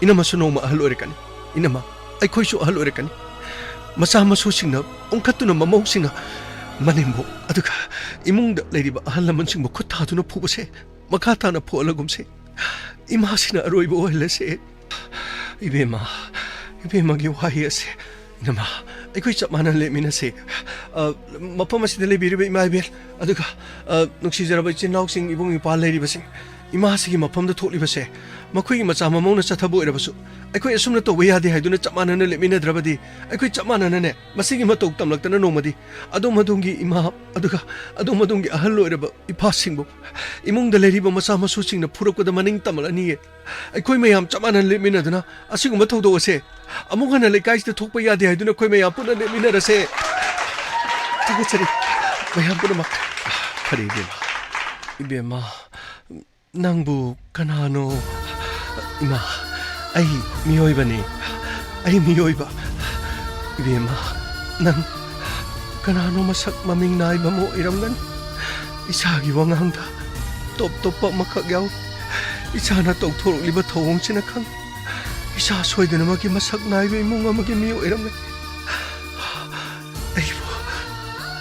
ꯏꯅꯝꯃꯁꯨ ꯅꯣꯡꯃ ꯑꯍꯜ ꯑꯣꯏꯔꯛꯀꯅꯤ꯫ ꯏꯅꯝꯃ, ꯑꯩꯈꯣꯏꯁꯨ ꯑꯍꯜ ꯑꯣꯏꯔꯛꯀꯅꯤ꯫ ꯃꯆꯥ ꯃꯁꯨꯁꯤꯡꯅ ꯑꯣꯟꯈꯠꯇꯨꯅ ꯃꯃꯧꯁꯤꯡꯅ ꯃꯅꯦꯝꯕꯣꯛ ꯑꯗꯨꯒ ꯏꯃꯨꯡꯗ ꯂꯩꯔꯤꯕ ꯑꯍꯜ ꯂꯃꯟꯁꯤꯡꯕꯨ ꯈꯨꯠ ꯊꯥꯗꯨꯅ ꯐꯨꯕꯁꯦ ꯃꯈꯥ ꯇꯥꯅ ꯐꯨꯍꯜꯂꯒꯨꯝꯁꯦ꯫ ꯏꯃꯥꯁꯤꯅ ꯑꯔꯣꯏꯕ ꯑꯣꯏꯍꯜꯂꯁꯦ꯫ ꯏꯕꯦꯝꯃ, ꯏꯕꯦꯝꯃꯒꯤ ꯋꯥꯍꯩ ꯑꯁꯦ, ꯏꯅꯝꯃ, ꯑꯩꯈꯣꯏ ꯆꯞ ꯃꯥꯟꯅ ꯂꯦꯞꯃꯤꯟꯅꯁꯦ꯫ ꯑ, ꯃꯐꯝ ꯑꯁꯤꯗ ꯂꯩꯕꯤꯔꯤꯕ ꯏꯃꯥ ꯏꯕꯦꯜ, ꯑꯗꯨꯒ, ꯑ, ꯅꯨꯡꯁꯤꯖꯔꯕ ꯏꯆꯤꯟ ꯏꯅꯥꯎꯁꯤꯡ, ꯏꯕꯨꯡ ꯏꯄ꯭ꯋꯥ ꯂꯩꯔꯤꯕꯁꯤꯡ, ꯏꯃꯥꯁꯤꯒꯤ ꯃꯐꯝꯗ ꯊꯣꯛꯂꯤꯕꯁꯦ, ꯃꯈꯣꯏꯒꯤ ꯃꯆꯥ ꯃꯃꯧꯅ ꯆꯠꯊꯕ ꯑꯣꯏꯔꯕꯁꯨ, ꯑꯩꯈꯣꯏ ꯑꯁꯨꯝꯅ ꯇꯧꯕ ꯌꯥꯗꯦ ꯍꯥꯏꯗꯨꯅ ꯆꯞ ꯃꯥꯟꯅꯅ ꯂꯦꯞꯃꯤꯟꯅꯗ꯭ꯔꯕꯗꯤ, ꯑꯩꯈꯣꯏ ꯆꯞ ꯃꯥꯟꯅꯅꯅꯦ, ꯃꯁꯤꯒꯤ ꯃꯇꯧ ꯇꯝꯂꯛꯇꯅ ꯅꯣꯡꯃꯗꯤ ꯑꯗꯣꯝ ꯑꯗꯣꯝꯒꯤ ꯏꯃꯥ, ꯑꯗꯨꯒ ꯑꯗꯣꯝ ꯑꯗꯣꯝꯒꯤ ꯑꯍꯜ ꯑꯣꯏꯔꯕ ꯏꯄꯥꯁꯤꯡꯕꯨ, ꯏꯃꯨꯡꯗ ꯂꯩꯔꯤꯕ ꯃꯆꯥ ꯃꯁꯨꯁꯤꯡꯅ ꯐꯨꯔꯛꯄꯗ ꯃꯅꯤꯡ ꯇꯝꯂꯛꯑꯅꯤꯌꯦ꯫ ꯑꯩꯈꯣꯏ ꯃꯌꯥꯝ ꯆꯞ ꯃꯥꯟꯅꯅ ꯂꯦꯞꯃꯤꯟꯅꯗꯨꯅ ꯑꯁꯤꯒꯨꯝꯕ ꯊꯧꯗꯣꯛ ꯑꯁꯦ ꯑꯃꯨꯛ ꯍꯟꯅ ꯂꯩꯀꯥꯏꯁꯤꯗ ꯊꯣꯛꯄ ꯌꯥꯗꯦ ꯍꯥꯏꯗꯨꯅ ꯑꯩꯈꯣꯏ ꯃꯌꯥꯝ ꯄꯨꯟꯅ ꯂꯦꯞꯃꯤꯟꯅꯔꯁꯦ꯫ ꯊꯥꯒꯠꯆꯔꯤ ꯃꯌꯥꯝ ꯄꯨꯝꯅꯃꯛ꯫ ꯐꯔꯦ ꯏꯕꯦꯝꯃ꯫ ꯏꯕꯦꯝꯃ, ꯅꯪꯕꯨ ꯀꯅꯥꯅꯣ? ꯏꯃꯥ, ꯑꯩ ꯃꯤꯑꯣꯏꯕꯅꯤ꯫ ꯑꯩ ꯃꯤꯑꯣꯏꯕ꯫ ꯏꯕꯦꯝꯃ, ꯅꯪ ꯀꯅꯥꯅꯣ ꯃꯁꯛ ꯃꯃꯤꯡ ꯅꯥꯏꯕ ꯑꯃ ꯑꯣꯏꯔꯝꯒꯅꯤ꯫ ꯏꯁꯥꯒꯤ ꯋꯥꯉꯥꯡꯗ ꯇꯣꯞ ꯇꯣꯞꯄ ꯑꯃꯈꯛ ꯌꯥꯎꯏ꯫ ꯏꯁꯥꯅ ꯇꯧꯊꯣꯔꯛꯂꯤꯕ ꯊꯧꯑꯣꯡꯁꯤꯅ ꯈꯪꯏ꯫ ꯏꯁꯥ ꯁꯣꯏꯗꯅꯃꯛꯀꯤ ꯃꯁꯛ ꯅꯥꯏꯕ ꯏꯃꯨꯡ ꯑꯃꯒꯤ ꯃꯤꯑꯣꯏ ꯑꯣꯏꯔꯝꯒꯅꯤ꯫ ꯑꯩꯕꯨ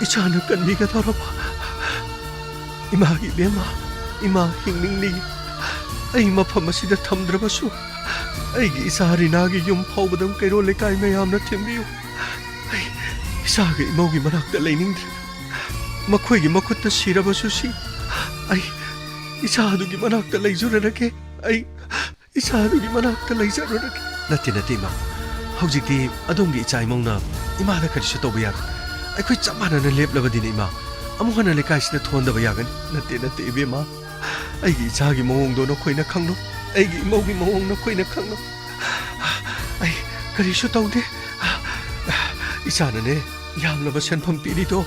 ꯏꯁꯥꯅ ꯀꯟꯕꯤꯒꯗꯧꯔꯕ? ꯏꯃꯥꯒꯤ ꯏꯕꯦꯝꯃ, ꯏꯃꯥ ꯍꯤꯡꯅꯤꯡꯂꯤ꯫ ꯑꯩ ꯃꯐꯝ ꯑꯁꯤꯗ ꯊꯝꯗ꯭ꯔꯕꯁꯨ ꯑꯩꯒꯤ ꯏꯆꯥ ꯔꯤꯅꯥꯒꯤ ꯌꯨꯝ ꯐꯥꯎꯕꯗꯪ ꯀꯩꯔꯣꯜ ꯂꯩꯀꯥꯏ ꯃꯌꯥꯝꯅ ꯊꯤꯟꯕꯤꯌꯨ꯫ ꯑꯩ ꯏꯆꯥꯒ ꯏꯃꯧꯒꯤ ꯃꯅꯥꯛꯇ ꯂꯩꯅꯤꯡꯗ꯭ꯔꯦ꯫ ꯃꯈꯣꯏꯒꯤ ꯃꯈꯨꯠꯇ ꯁꯤꯔꯕꯁꯨ ꯁꯤ, ꯑꯩ ꯏꯆꯥꯗꯨꯒꯤ ꯃꯅꯥꯛꯇ ꯂꯩꯖꯔꯨꯔꯒꯦ꯫ ꯑꯩ ꯏꯆꯥꯗꯨꯒꯤ ꯃꯅꯥꯛꯇ ꯂꯩꯖꯔꯨꯔꯒꯦ꯫ ꯅꯠꯇꯦ, ꯅꯠꯇꯦ, ꯏꯃꯥ꯫ ꯍꯧꯖꯤꯛꯇꯤ ꯑꯗꯣꯝꯒꯤ ꯏꯆꯥ ꯏꯃꯧꯅ ꯏꯃꯥꯗ ꯀꯔꯤꯁꯨ ꯇꯧꯕ ꯌꯥꯔꯣꯏ꯫ ꯑꯩꯈꯣꯏ ꯆꯞ ꯃꯥꯟꯅꯅ ꯂꯦꯞꯂꯕꯗꯤꯅꯦ, ꯏꯃꯥ꯫ ꯑꯃꯨꯛ ꯍꯟꯅ ꯂꯩꯀꯥꯏꯁꯤꯗ ꯊꯣꯛꯍꯟꯗꯕ ꯌꯥꯒꯅꯤ꯫ ꯅꯠꯇꯦ, ꯅꯠꯇꯦ, ꯏꯕꯦꯝꯃ꯫ ꯑꯩꯒꯤ ꯏꯆꯥꯒꯤ ꯃꯑꯣꯡꯗꯣ ꯅꯈꯣꯏꯅ ꯈꯪꯂꯣꯏ꯫ ꯑꯩꯒꯤ ꯏꯃꯧꯒꯤ ꯃꯑꯣꯡ ꯅꯈꯣꯏꯅ ꯈꯪꯂꯣꯏ꯫ ꯑꯩ ꯀꯔꯤꯁꯨ ꯇꯧꯗꯦ꯫ ꯏꯆꯥꯅꯅꯦ, ꯌꯥꯝꯂꯕ ꯁꯦꯟꯐꯝ ꯄꯤꯔꯤꯗꯣ꯫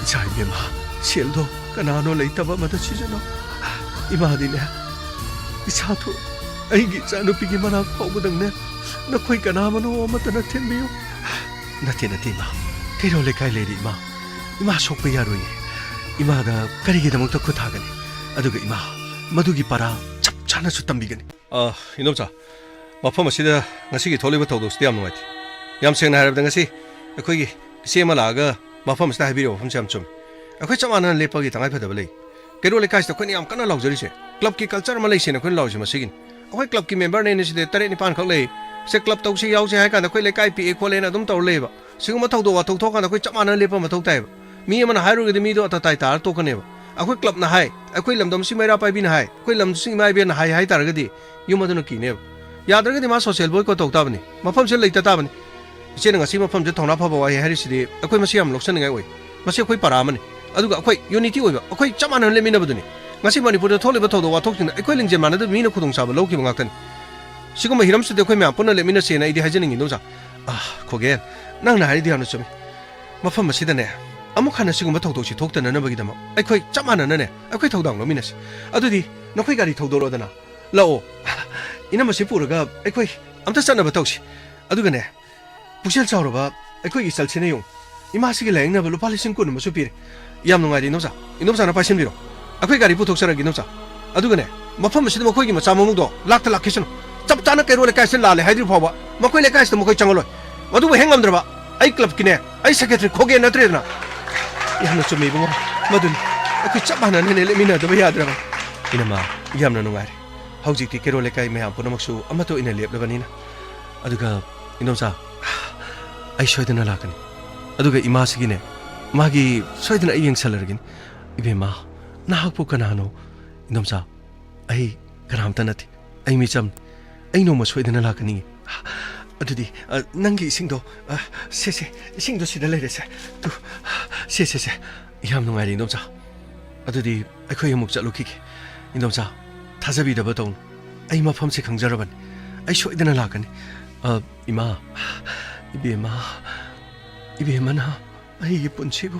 ꯏꯆꯥ ꯏꯕꯦꯝꯃ, ꯁꯦꯜꯗꯣ ꯀꯅꯥꯅꯣ ꯂꯩꯇꯕ ꯑꯃꯗ ꯁꯤꯖꯤꯟꯅꯧ꯫ ꯏꯃꯥꯗꯤꯅꯦ, ꯏꯆꯥꯗꯣ ꯑꯩꯒꯤ ꯏꯆꯥꯅꯨꯄꯤꯒꯤ ꯃꯅꯥꯛ ꯐꯥꯎꯕꯗꯪꯅꯦ, ꯅꯈꯣꯏ ꯀꯅꯥꯃꯅꯣ ꯑꯃꯠꯇꯅ ꯊꯤꯟꯕꯤꯌꯨ꯫ ꯅꯠꯇꯦ, ꯅꯠꯇꯦ, ꯏꯃꯥ꯫ ꯀꯩꯔꯣꯜ ꯂꯩꯀꯥꯏ ꯂꯩꯔꯤ, ꯏꯃꯥ꯫ ꯏꯃꯥ ꯁꯣꯛꯄ ꯌꯥꯔꯣꯏꯌꯦ꯫ ꯏꯃꯥꯗ ꯀꯔꯤꯒꯤꯗꯃꯛꯇ ꯈꯨꯠ ꯊꯥꯒꯅꯤ? ꯑꯗꯨꯒ ꯏꯃꯥ, ꯃꯗꯨꯒꯤ ꯄꯔꯥ ꯆꯞ ꯆꯥꯅꯁꯨ ꯇꯝꯕꯤꯒꯅꯤ꯫ ꯑ, ꯏꯅꯣꯝꯆꯥ, ꯃꯐꯝ ꯑꯁꯤꯗ ꯉꯁꯤꯒꯤ ꯊꯣꯛꯂꯤꯕ ꯊꯧꯗꯣꯛꯁꯤꯗꯤ ꯌꯥꯝ ꯅꯨꯡꯉꯥꯏꯇꯦ꯫ ꯌꯥꯝ ꯁꯦꯡꯅ ꯍꯥꯏꯔꯕꯗ, ꯉꯁꯤ ꯑꯩꯈꯣꯏꯒꯤ ꯏꯆꯦ ꯑꯃ ꯂꯥꯛꯑꯒ ꯃꯐꯝ ꯑꯁꯤꯗ ꯍꯥꯏꯕꯤꯔꯤꯕ ꯋꯥꯐꯝꯁꯦ ꯌꯥꯝ ꯆꯨꯝꯃꯤ꯫ ꯑꯩꯈꯣꯏ ꯆꯞ ꯃꯥꯟꯅꯅ ꯂꯦꯞꯄꯒꯤ ꯇꯉꯥꯏꯐꯗꯕ ꯂꯩ꯫ ꯀꯩꯔꯣꯜ ꯂꯩꯀꯥꯏꯁꯤꯗ ꯑꯩꯈꯣꯏꯅ ꯌꯥꯝ ꯀꯟꯅ ꯂꯥꯎꯖꯔꯤꯁꯦ, ꯀ꯭ꯂꯕꯀꯤ ꯀꯜꯆꯔ ꯑꯃ ꯂꯩꯁꯦꯅ ꯑꯩꯈꯣꯏꯅ ꯂꯥꯎꯔꯤꯁꯦ ꯃꯁꯤꯒꯤꯅꯤ꯫ ꯑꯩꯈꯣꯏ ꯀ꯭ꯂꯕꯀꯤ ꯃꯦꯝꯕꯔꯅꯦꯅ ꯁꯤꯗ ꯇꯔꯦꯠ ꯅꯤꯄꯥꯟ ꯈꯛ ꯂꯩ꯫ ꯁꯦ, ꯀ꯭ꯂꯕ ꯇꯧꯁꯤ ꯌꯥꯎꯁꯤ ꯍꯥꯏ ꯀꯥꯟꯗ ꯑꯩꯈꯣꯏ ꯂꯩꯀꯥꯏ ꯄꯤꯛꯑꯦ ꯈꯣꯠꯂꯦꯅ ꯑꯗꯨꯝ ꯇꯧꯔ ꯂꯩꯌꯦꯕ꯫ ꯁꯤꯒꯨꯝꯕ ꯊꯧꯗꯣꯛ ꯋꯥꯊꯣꯛ ꯊꯣꯛꯑꯀꯥꯟꯗ ꯑꯩꯈꯣꯏ ꯆꯞ ꯃꯥꯟꯅꯅ ꯂꯦꯞꯄ ꯃꯊꯧ ꯇꯥꯏꯌꯦꯕ꯫ ꯃꯤ ꯑꯃꯅ ꯍꯥꯏꯔꯨꯔꯒꯗꯤ ꯃꯤꯗꯣ ꯑꯇꯇꯥꯏ ꯇꯥꯔ ꯇꯣꯛꯀꯅꯦꯕ꯫ ꯑꯩꯈꯣꯏ ꯀ꯭ꯂꯕꯅ ꯍꯥꯏ, ꯑꯩꯈꯣꯏ ꯂꯝꯗꯝꯁꯤ ꯃꯩꯔꯥ ꯄꯥꯏꯕꯤꯅ ꯍꯥꯏ, ꯑꯩꯈꯣꯏ ꯂꯝꯁꯤ ꯏꯃꯥ ꯏꯕꯦꯟꯅ ꯍꯥꯏ ꯍꯥꯏ ꯇꯥꯔꯒꯗꯤ ꯌꯨꯝ ꯑꯗꯨꯅ ꯀꯤꯅꯦꯕ꯫ ꯌꯥꯗ꯭ꯔꯒꯗꯤ ꯃꯥ social boycott ꯇꯧ ꯇꯥꯕꯅꯤ, ꯃꯐꯝꯁꯤꯗ ꯂꯩꯇ ꯇꯥꯕꯅꯤ꯫ ꯏꯆꯦꯅ ꯉꯁꯤ ꯃꯐꯝꯁꯤꯗ ꯊꯧꯅꯥ ꯐꯕ ꯋꯥꯍꯩ ꯍꯥꯏꯔꯤꯁꯤꯗꯤ ꯑꯩꯈꯣꯏ ꯃꯁꯤ ꯌꯥꯝ ꯂꯧꯁꯟꯅꯤꯡꯉꯥꯏ ꯑꯣꯏ꯫ ꯃꯁꯤ ꯑꯩꯈꯣꯏ ꯄꯔꯥ ꯑꯃꯅꯤ꯫ ꯑꯗꯨꯒ ꯑꯩꯈꯣꯏ unity ꯑꯣꯏꯕ, ꯑꯩꯈꯣꯏ ꯆꯞ ꯃꯥꯟꯅꯅ ꯂꯦꯞꯃꯤꯟꯅꯕꯗꯨꯅꯤ꯫ ꯉꯁꯤ ꯃꯅꯤꯄꯨꯔꯗ ꯊꯣꯛꯂꯤꯕ ꯊꯧꯗꯣꯛ ꯋꯥꯊꯣꯛꯁꯤꯡꯗ ꯑꯩꯈꯣꯏ ꯂꯤꯡꯖꯦꯜ ꯃꯥꯟꯅꯗꯕ ꯃꯤꯅ ꯈꯨꯗꯣꯡꯆꯥꯕ ꯂꯧꯈꯤꯕ ꯉꯥꯛꯇꯅꯤ꯫ ꯁꯤꯒꯨꯝꯕ ꯍꯤꯔꯝꯁꯤꯗ ꯑꯩꯈꯣꯏ ꯃꯌꯥꯝ ꯄꯨꯟꯅ ꯂꯦꯞꯃꯤꯟꯅꯁꯦꯅ ꯑꯩꯗꯤ ꯍꯥꯏꯖꯅꯤꯡꯉꯤ, ꯏꯗꯣꯝꯆꯥ꯫ ꯑꯥ, ꯈꯣꯒꯦꯟ, ꯅꯪꯅ ꯍꯥꯏꯔꯤꯗꯨ ꯌꯥꯝꯅ ꯆꯨꯝꯃꯤ꯫ ꯃꯐꯝ ꯑꯁꯤꯗꯅꯦ, ꯑꯃꯨꯛ ꯍꯟꯅ ꯁꯤꯒꯨꯝꯕ ꯊꯧꯗꯣꯛꯁꯤ ꯊꯣꯛꯇꯅꯅꯕꯒꯤꯗꯃꯛ ꯑꯩꯈꯣꯏ ꯆꯞ ꯃꯥꯟꯅꯅꯅꯦ, ꯑꯩꯈꯣꯏ ꯊꯧꯗꯥꯡ ꯂꯧꯃꯤꯟꯅꯁꯤ꯫ ꯑꯗꯨꯗꯤ ꯅꯈꯣꯏ ꯒꯥꯔꯤ ꯊꯧꯗꯣꯔꯛꯑꯣꯗꯅ꯫ ꯂꯥꯛꯑꯣ꯫ ꯏꯅꯝꯃꯁꯤ ꯄꯨꯔꯒ ꯑꯩꯈꯣꯏ ꯑꯝꯇ ꯆꯠꯅꯕ ꯇꯧꯁꯤ꯫ ꯑꯗꯨꯒꯅꯦ, ꯄꯨꯛꯆꯦꯜ ꯆꯥꯎꯔꯕ ꯑꯩꯈꯣꯏꯒꯤ ꯏꯆꯜꯁꯤꯅ ꯌꯦꯡꯉꯨ, ꯏꯃꯥꯁꯤꯒꯤ ꯂꯥꯌꯦꯡꯅꯕ ꯂꯨꯄꯥ ꯂꯤꯁꯤꯡ ꯀꯨꯟ ꯑꯃꯁꯨ ꯄꯤꯔꯦ꯫ ꯌꯥꯝ ꯅꯨꯡꯉꯥꯏꯔꯦ, ꯏꯅꯣꯝꯆꯥ꯫ ꯏꯅꯣꯝꯆꯥꯅ ꯄꯥꯏꯁꯤꯟꯕꯤꯔꯣ꯫ ꯑꯩꯈꯣꯏ ꯒꯥꯔꯤ ꯄꯨꯊꯣꯛꯆꯔꯒꯦ, ꯏꯅꯣꯝꯆꯥ꯫ ꯑꯗꯨꯒꯅꯦ, ꯃꯐꯝ ꯑꯁꯤꯗ ꯃꯈꯣꯏꯒꯤ ꯃꯆꯥ ꯃꯃꯧꯗꯣ ꯂꯥꯛꯇ ꯂꯥꯛꯈꯤꯁꯅꯨ꯫ ꯆꯞ ꯆꯥꯅ ꯀꯩꯔꯣꯜ ꯂꯩꯀꯥꯏꯁꯤꯗ ꯂꯥꯜꯂꯦ ꯍꯥꯏꯗ꯭ꯔꯤ ꯐꯥꯎꯕ ꯃꯈꯣꯏ ꯂꯩꯀꯥꯏꯁꯤꯗ ꯃꯈꯣꯏ ꯆꯪꯍꯜꯂꯣꯏ꯫ ꯃꯗꯨꯕꯨ ꯍꯦꯛ ꯉꯝꯗ꯭ꯔꯕ, ꯑꯩ ꯀ꯭ꯂꯕꯀꯤꯅꯦ, ꯑꯩ ꯁꯦꯀ꯭ꯔꯦꯇꯔꯤ ꯈꯣꯒꯦ ꯅꯠꯇ꯭ꯔꯦꯗꯅ꯫ ꯌꯥꯝꯅ ꯆꯨꯝꯃꯦ, ꯏꯕꯨꯡꯉꯣ꯫ ꯃꯗꯨꯅꯤ꯫ ꯑꯩꯈꯣꯏ ꯆꯞ ꯃꯥꯟꯅꯅꯅꯦ ꯂꯦꯞꯃꯤꯟꯅꯗꯕ ꯌꯥꯗ꯭ꯔꯕꯅꯤ꯫ ꯏꯅꯝꯃ, ꯌꯥꯝꯅ ꯅꯨꯡꯉꯥꯏꯔꯦ꯫ ꯍꯧꯖꯤꯛꯇꯤ ꯀꯩꯔꯣꯜ ꯂꯩꯀꯥꯏ ꯃꯌꯥꯝ ꯄꯨꯝꯅꯃꯛꯁꯨ ꯑꯃꯠꯇ ꯑꯣꯏꯅ ꯂꯦꯞꯂꯕꯅꯤꯅ꯫ ꯑꯗꯨꯒ, ꯏꯅꯣꯝꯆꯥ, ꯑꯩ ꯁꯣꯏꯗꯅ ꯂꯥꯛꯀꯅꯤ꯫ ꯑꯗꯨꯒ ꯏꯃꯥꯁꯤꯒꯤꯅꯦ, ꯃꯥꯒꯤ ꯁꯣꯏꯗꯅ ꯑꯩ ꯌꯦꯡꯁꯜꯂꯔꯒꯅꯤ꯫ ꯏꯕꯦꯝꯃ, ꯅꯍꯥꯛꯄꯨ ꯀꯅꯥꯅꯣ? ꯏꯅꯣꯝꯆꯥ, ꯑꯩ ꯀꯅꯥꯝꯇ ꯅꯠꯇꯦ꯫ ꯑꯩ ꯃꯤꯆꯝꯅꯤ꯫ ꯑꯩ ꯅꯣꯡꯃ ꯁꯣꯏꯗꯅ ꯂꯥꯛꯀꯅꯤ꯫ ꯑꯗꯨꯗꯤ, ꯑ, ꯅꯪꯒꯤ ꯏꯁꯤꯡꯗꯣ, ꯑ, ꯁꯦ, ꯁꯦ, ꯏꯁꯤꯡꯗꯣ ꯁꯤꯗ ꯂꯩꯔꯦ, ꯁꯦ꯫ ꯇꯨ, ꯁꯦ, ꯁꯦ, ꯁꯦ꯫ ꯌꯥꯝ ꯅꯨꯡꯉꯥꯏꯔꯦ, ꯏꯅꯣꯝꯆꯥ꯫ ꯑꯗꯨꯗꯤ ꯑꯩꯈꯣꯏ ꯑꯃꯨꯛ ꯆꯠꯂꯨꯈꯤꯒꯦ꯫ ꯏꯅꯣꯝꯆꯥ, ꯊꯥꯖꯕꯤꯗꯕ ꯇꯧꯅꯨ꯫ ꯑꯩ ꯃꯐꯝꯁꯦ ꯈꯪꯖꯔꯕꯅꯤ꯫ ꯑꯩ ꯁꯣꯏꯗꯅ ꯂꯥꯛꯀꯅꯤ꯫ ꯑ, ꯏꯃꯥ, ꯏꯕꯦꯝꯃ, ꯏꯕꯦꯝꯃꯅ ꯑꯩꯒꯤ ꯄꯨꯟꯁꯤꯕꯨ꯫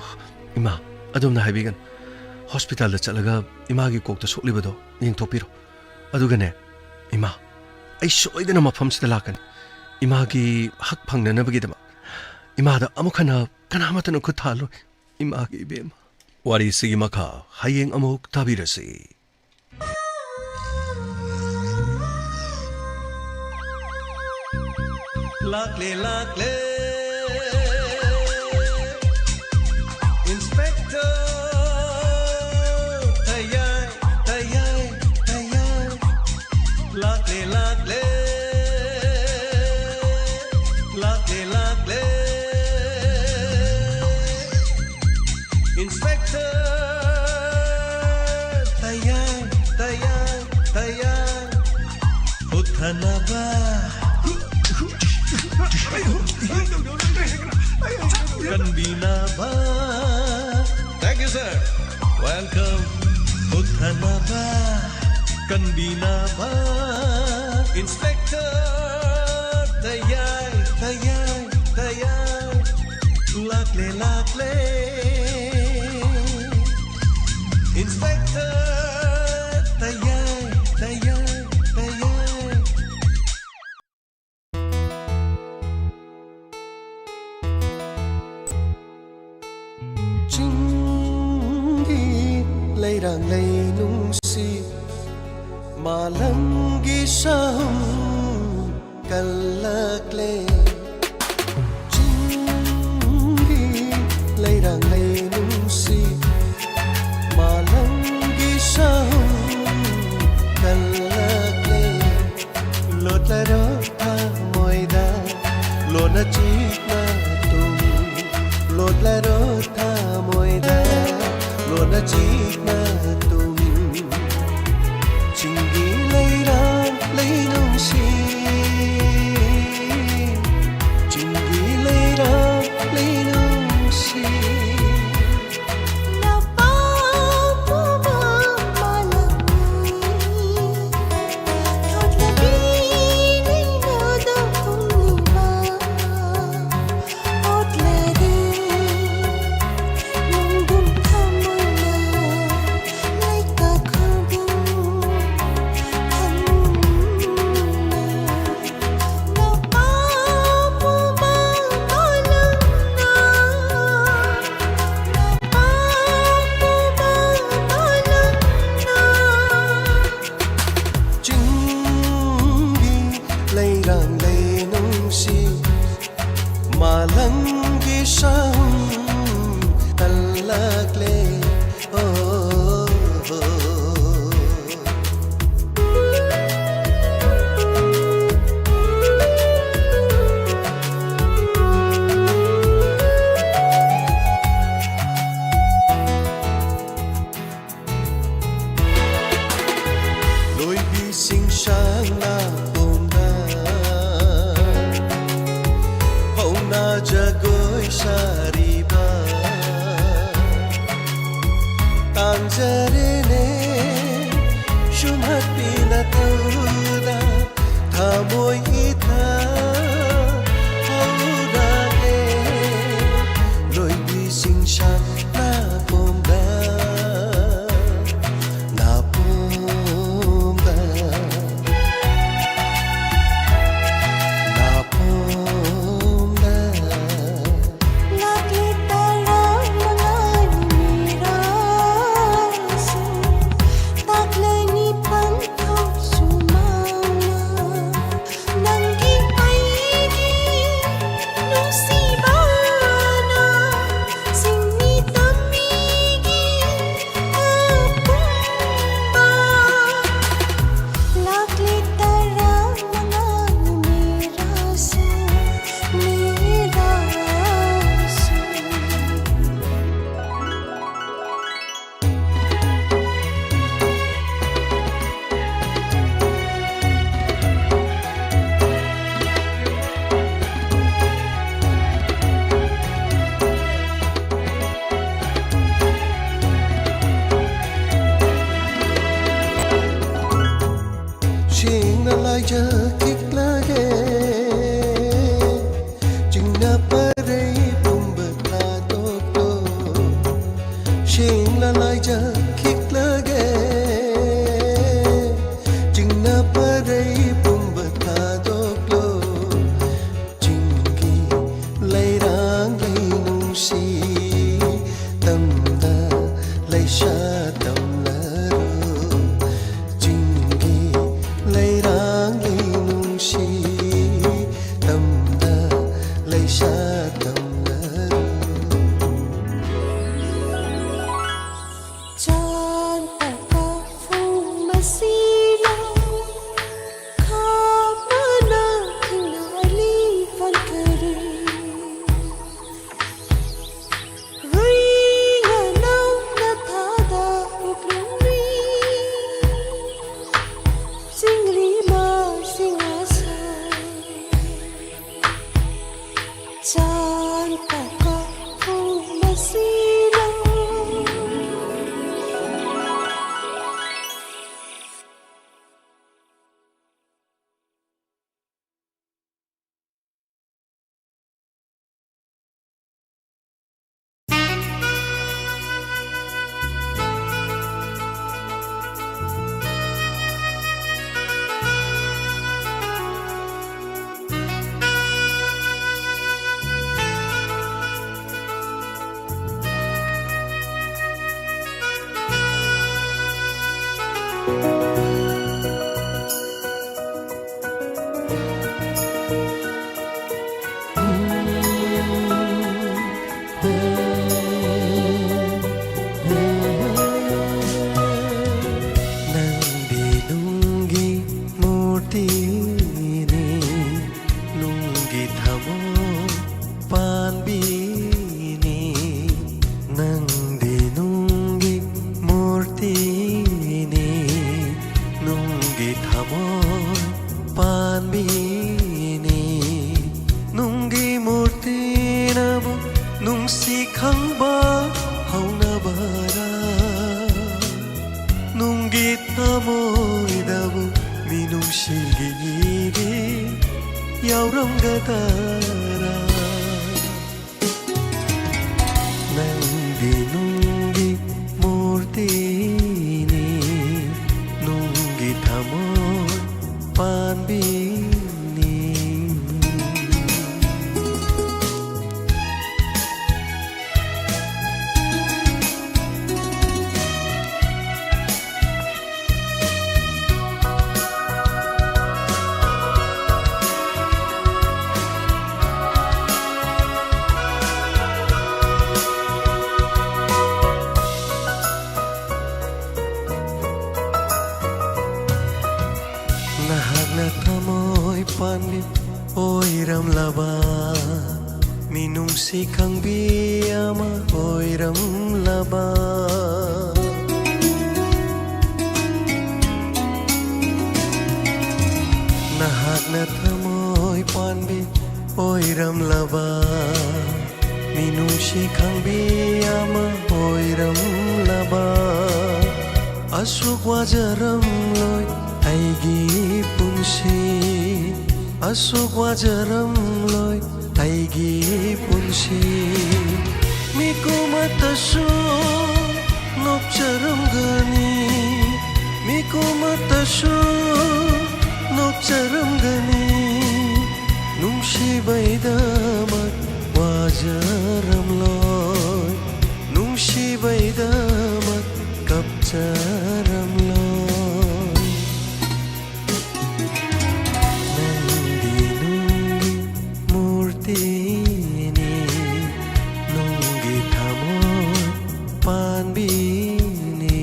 ꯏꯃꯥ, ꯑꯗꯣꯝꯅ ꯍꯥꯏꯕꯤꯒꯅꯨ꯫ ꯍꯣꯁꯄꯤꯇꯥꯜꯗ ꯆꯠꯂꯒ ꯏꯃꯥꯒꯤ ꯀꯣꯛꯇ ꯁꯣꯛꯂꯤꯕꯗꯣ ꯌꯦꯡꯊꯣꯛꯄꯤꯔꯣ꯫ ꯑꯗꯨꯒꯅꯦ, ꯏꯃꯥ, ꯑꯩ ꯁꯣꯏꯗꯅ ꯃꯐꯝꯁꯤꯗ ꯂꯥꯛꯀꯅꯤ꯫ ꯏꯃꯥꯒꯤ ꯍꯛ ꯐꯪꯅꯅꯕꯒꯤꯗꯃꯛ꯫ ꯏꯃꯥꯗ ꯑꯃꯨꯛ ꯍꯟꯅ ꯀꯅꯥꯃꯠꯇꯅ ꯈꯨꯠ ꯊꯥꯍꯜꯂꯣꯏ꯫ ꯏꯃꯥꯒꯤ ꯏꯕꯦꯝꯃ꯫ ꯋꯥꯔꯤꯁꯤꯒꯤ ꯃꯈꯥ ꯍꯌꯦꯡ ꯑꯃꯨꯛ ꯇꯥꯕꯤꯔꯁꯤ꯫ ꯂꯥꯛꯂꯦ, ꯂꯥꯛꯂꯦ, ꯏꯟꯁꯄꯦꯛꯇꯔ ꯇꯌꯥꯏ, ꯇꯌꯥꯏ, ꯇꯌꯥꯏ꯫ ꯂꯥꯛꯂꯦ, ꯂꯥꯛꯂꯦ, ꯂꯥꯛꯂꯦ, ꯂꯥꯛꯂꯦ, ꯏꯟꯁꯄꯦꯛꯇꯔ ꯇꯌꯥꯏ, ꯇꯌꯥꯏ, ꯇꯌꯥꯏ꯫ ꯍꯨꯠꯊꯅꯕ, ꯀꯟꯕꯤꯅꯕ꯫ Thank you, sir. Welcome. ꯍꯨꯠꯊꯅꯕ, ꯀꯟꯕꯤꯅꯕ, ꯏꯟꯁꯄꯦꯛꯇꯔ ꯇꯌꯥꯏ, ꯇꯌꯥꯏ, ꯇꯌꯥꯏ꯫ ꯂꯥꯛꯂꯦ, ꯂꯥꯛꯂꯦ꯫ Inspector ꯇꯌꯥꯏ, ꯇꯌꯥꯏ, ꯇꯌꯥꯏ꯫ ꯆꯤꯡꯒꯤ ꯂꯩꯔꯥꯡ ꯂꯩꯅꯨꯡꯁꯤ, ꯃꯥꯂꯪꯒꯤ ꯁꯥꯍꯨꯝ ꯀꯜꯂꯛꯂꯦ꯫ ꯆꯤꯡꯒꯤ ꯂꯩꯔꯥꯡ ꯂꯩꯅꯨꯡꯁꯤ, ꯃꯥꯂꯪꯒꯤ ꯁꯥꯍꯨꯝ ꯀꯜꯂꯛꯂꯦ꯫ ꯂꯣꯠꯂꯔꯣ ꯊꯃꯣꯏꯗ ꯂꯣꯟꯅ ꯆꯤꯛꯅ ꯇꯨꯝ꯫ ꯂꯣꯠꯂꯔꯣ ꯊꯃꯣꯏꯗ ꯂꯣꯟꯅ ꯆꯤꯛꯅ ꯇꯨꯝ꯫ ꯆꯤꯡꯒꯤ ꯂꯩꯔꯥꯡ ꯂꯩꯅꯨꯡꯁꯤ, ꯆꯤꯡꯒꯤ ꯂꯩꯔꯥꯡ ꯂꯩꯅꯨꯡꯁꯤ꯫ ꯆꯤꯡꯒꯤ ꯂꯩꯔꯥꯡ ꯂꯩꯅꯨꯡꯁꯤ, ꯃꯥꯂꯪꯒꯤ ꯁꯥꯍꯨꯝ ꯀꯜꯂꯛꯂꯦ꯫ ꯑꯣ, ꯂꯣꯏꯕꯤꯁꯤꯡ ꯁꯪꯅ ꯄꯣꯝꯕ, ꯍꯧꯅ ꯖꯒꯣꯏ ꯁꯥꯔꯤꯕ, ꯇꯥꯡꯖꯔꯦꯅꯦ ꯁꯨꯝꯍꯠꯄꯤ ꯅꯇꯨꯗ꯫ ꯊꯃꯣꯏ ꯏꯊ ꯍꯧꯔꯒꯦ, ꯂꯣꯏ ꯆꯤꯡꯂ ꯂꯥꯏꯖ ꯈꯤꯛꯂꯒꯦ, ꯆꯤꯡꯅ ꯄꯔꯩ ꯄꯨꯝꯕ ꯊꯥꯗꯣꯛꯂꯣ꯫ ꯆꯤꯡꯒꯤ ꯂꯩꯔꯥꯡ ꯂꯩ ꯅꯨꯡꯁꯤ, ꯇꯝꯗ ꯂꯩꯁꯥ ꯇꯝꯂꯔꯣ꯫ ꯆꯤꯡꯒꯤ ꯂꯩꯔꯥꯡ ꯂꯩ ꯅꯨꯡꯁꯤ, ꯇꯝꯗ ꯂꯩꯁꯥ ꯇꯝꯂꯔꯣ꯫ ꯆꯥꯟ ꯇꯀꯥ ꯐꯨꯡ ꯃꯁꯤꯅ ꯈꯥꯞꯃꯅ ꯊꯤꯡꯅ ꯑꯂꯤ ꯐꯟꯀꯔꯤ꯫ ꯔꯨꯏ ꯉꯅꯧꯅ ꯊꯥꯗ ꯎꯛꯂꯨꯝꯃꯤ꯫ ꯆꯤꯡꯂꯤ ꯃꯥ ꯁꯤꯡꯉꯥꯁ꯫ ꯆꯥꯟ ꯇꯀꯥ ꯐꯨꯡ ꯃꯁꯤꯅ꯫ ꯅꯪꯗꯤ ꯅꯨꯡꯒꯤ ꯃꯨꯔꯇꯤꯅꯤ, ꯅꯨꯡꯒꯤ ꯊꯃꯣꯏ ꯄꯥꯟꯕꯤꯅꯤ꯫ ꯅꯪꯗꯤ ꯅꯨꯡꯒꯤ ꯃꯨꯔꯇꯤꯅꯤ, ꯅꯨꯡꯒꯤ ꯊꯃꯣꯏ ꯄꯥꯟꯕꯤꯅꯤ꯫ ꯅꯨꯡꯒꯤ ꯃꯨꯔꯇꯤꯅꯕꯨ ꯅꯨꯡꯁꯤ ꯈꯪꯕ ꯍꯧꯅꯕꯔꯥ? ꯅꯨꯡꯒꯤ ꯊꯃꯣꯏꯗꯕꯨ ꯃꯤꯅꯨꯡꯁꯤꯒꯤ ꯏꯒꯤ ꯌꯥꯎꯔꯝꯒꯗꯔꯥ? ꯅꯪꯗꯤ ꯅꯨꯡꯒꯤ ꯂꯕ꯫ ꯅꯍꯥꯛꯅ ꯊꯃꯣꯏ ꯄꯥꯟꯕꯤ ꯑꯣꯏꯔꯝꯂꯕ, ꯃꯤꯅꯨꯡꯁꯤ ꯈꯪꯕꯤ ꯑꯃ ꯑꯣꯏꯔꯝꯂꯕ꯫ ꯑꯁꯨꯛ ꯋꯥꯖꯔꯝꯂꯣꯏ ꯑꯩꯒꯤ ꯄꯨꯟꯁꯤ, ꯑꯁꯨꯛ ꯋꯥꯖꯔꯝꯂꯣꯏ ꯑꯩꯒꯤ ꯄꯨꯟꯁꯤ꯫ ꯃꯤꯀꯨꯝ ꯑꯃꯠꯇꯁꯨ ꯅꯣꯛꯆꯔꯝꯒꯅꯤ, ꯃꯤꯀꯨꯝ ꯑꯃꯠꯇꯁꯨ ꯅꯣꯛꯆꯔꯝꯒꯅꯤ꯫ ꯅꯨꯡꯁꯤꯕꯩꯗꯃꯛ ꯋꯥꯖꯔꯝꯂꯣꯏ, ꯅꯨꯡꯁꯤꯕꯩꯗꯃꯛ ꯀꯞꯆꯔꯝꯂꯣꯏ꯫ ꯅꯪꯗꯤ ꯅꯨꯡꯒꯤ ꯃꯨꯔꯇꯤꯅꯤ, ꯅꯨꯡꯒꯤ ꯊꯃꯣꯏ ꯄꯥꯟꯕꯤꯅꯤ꯫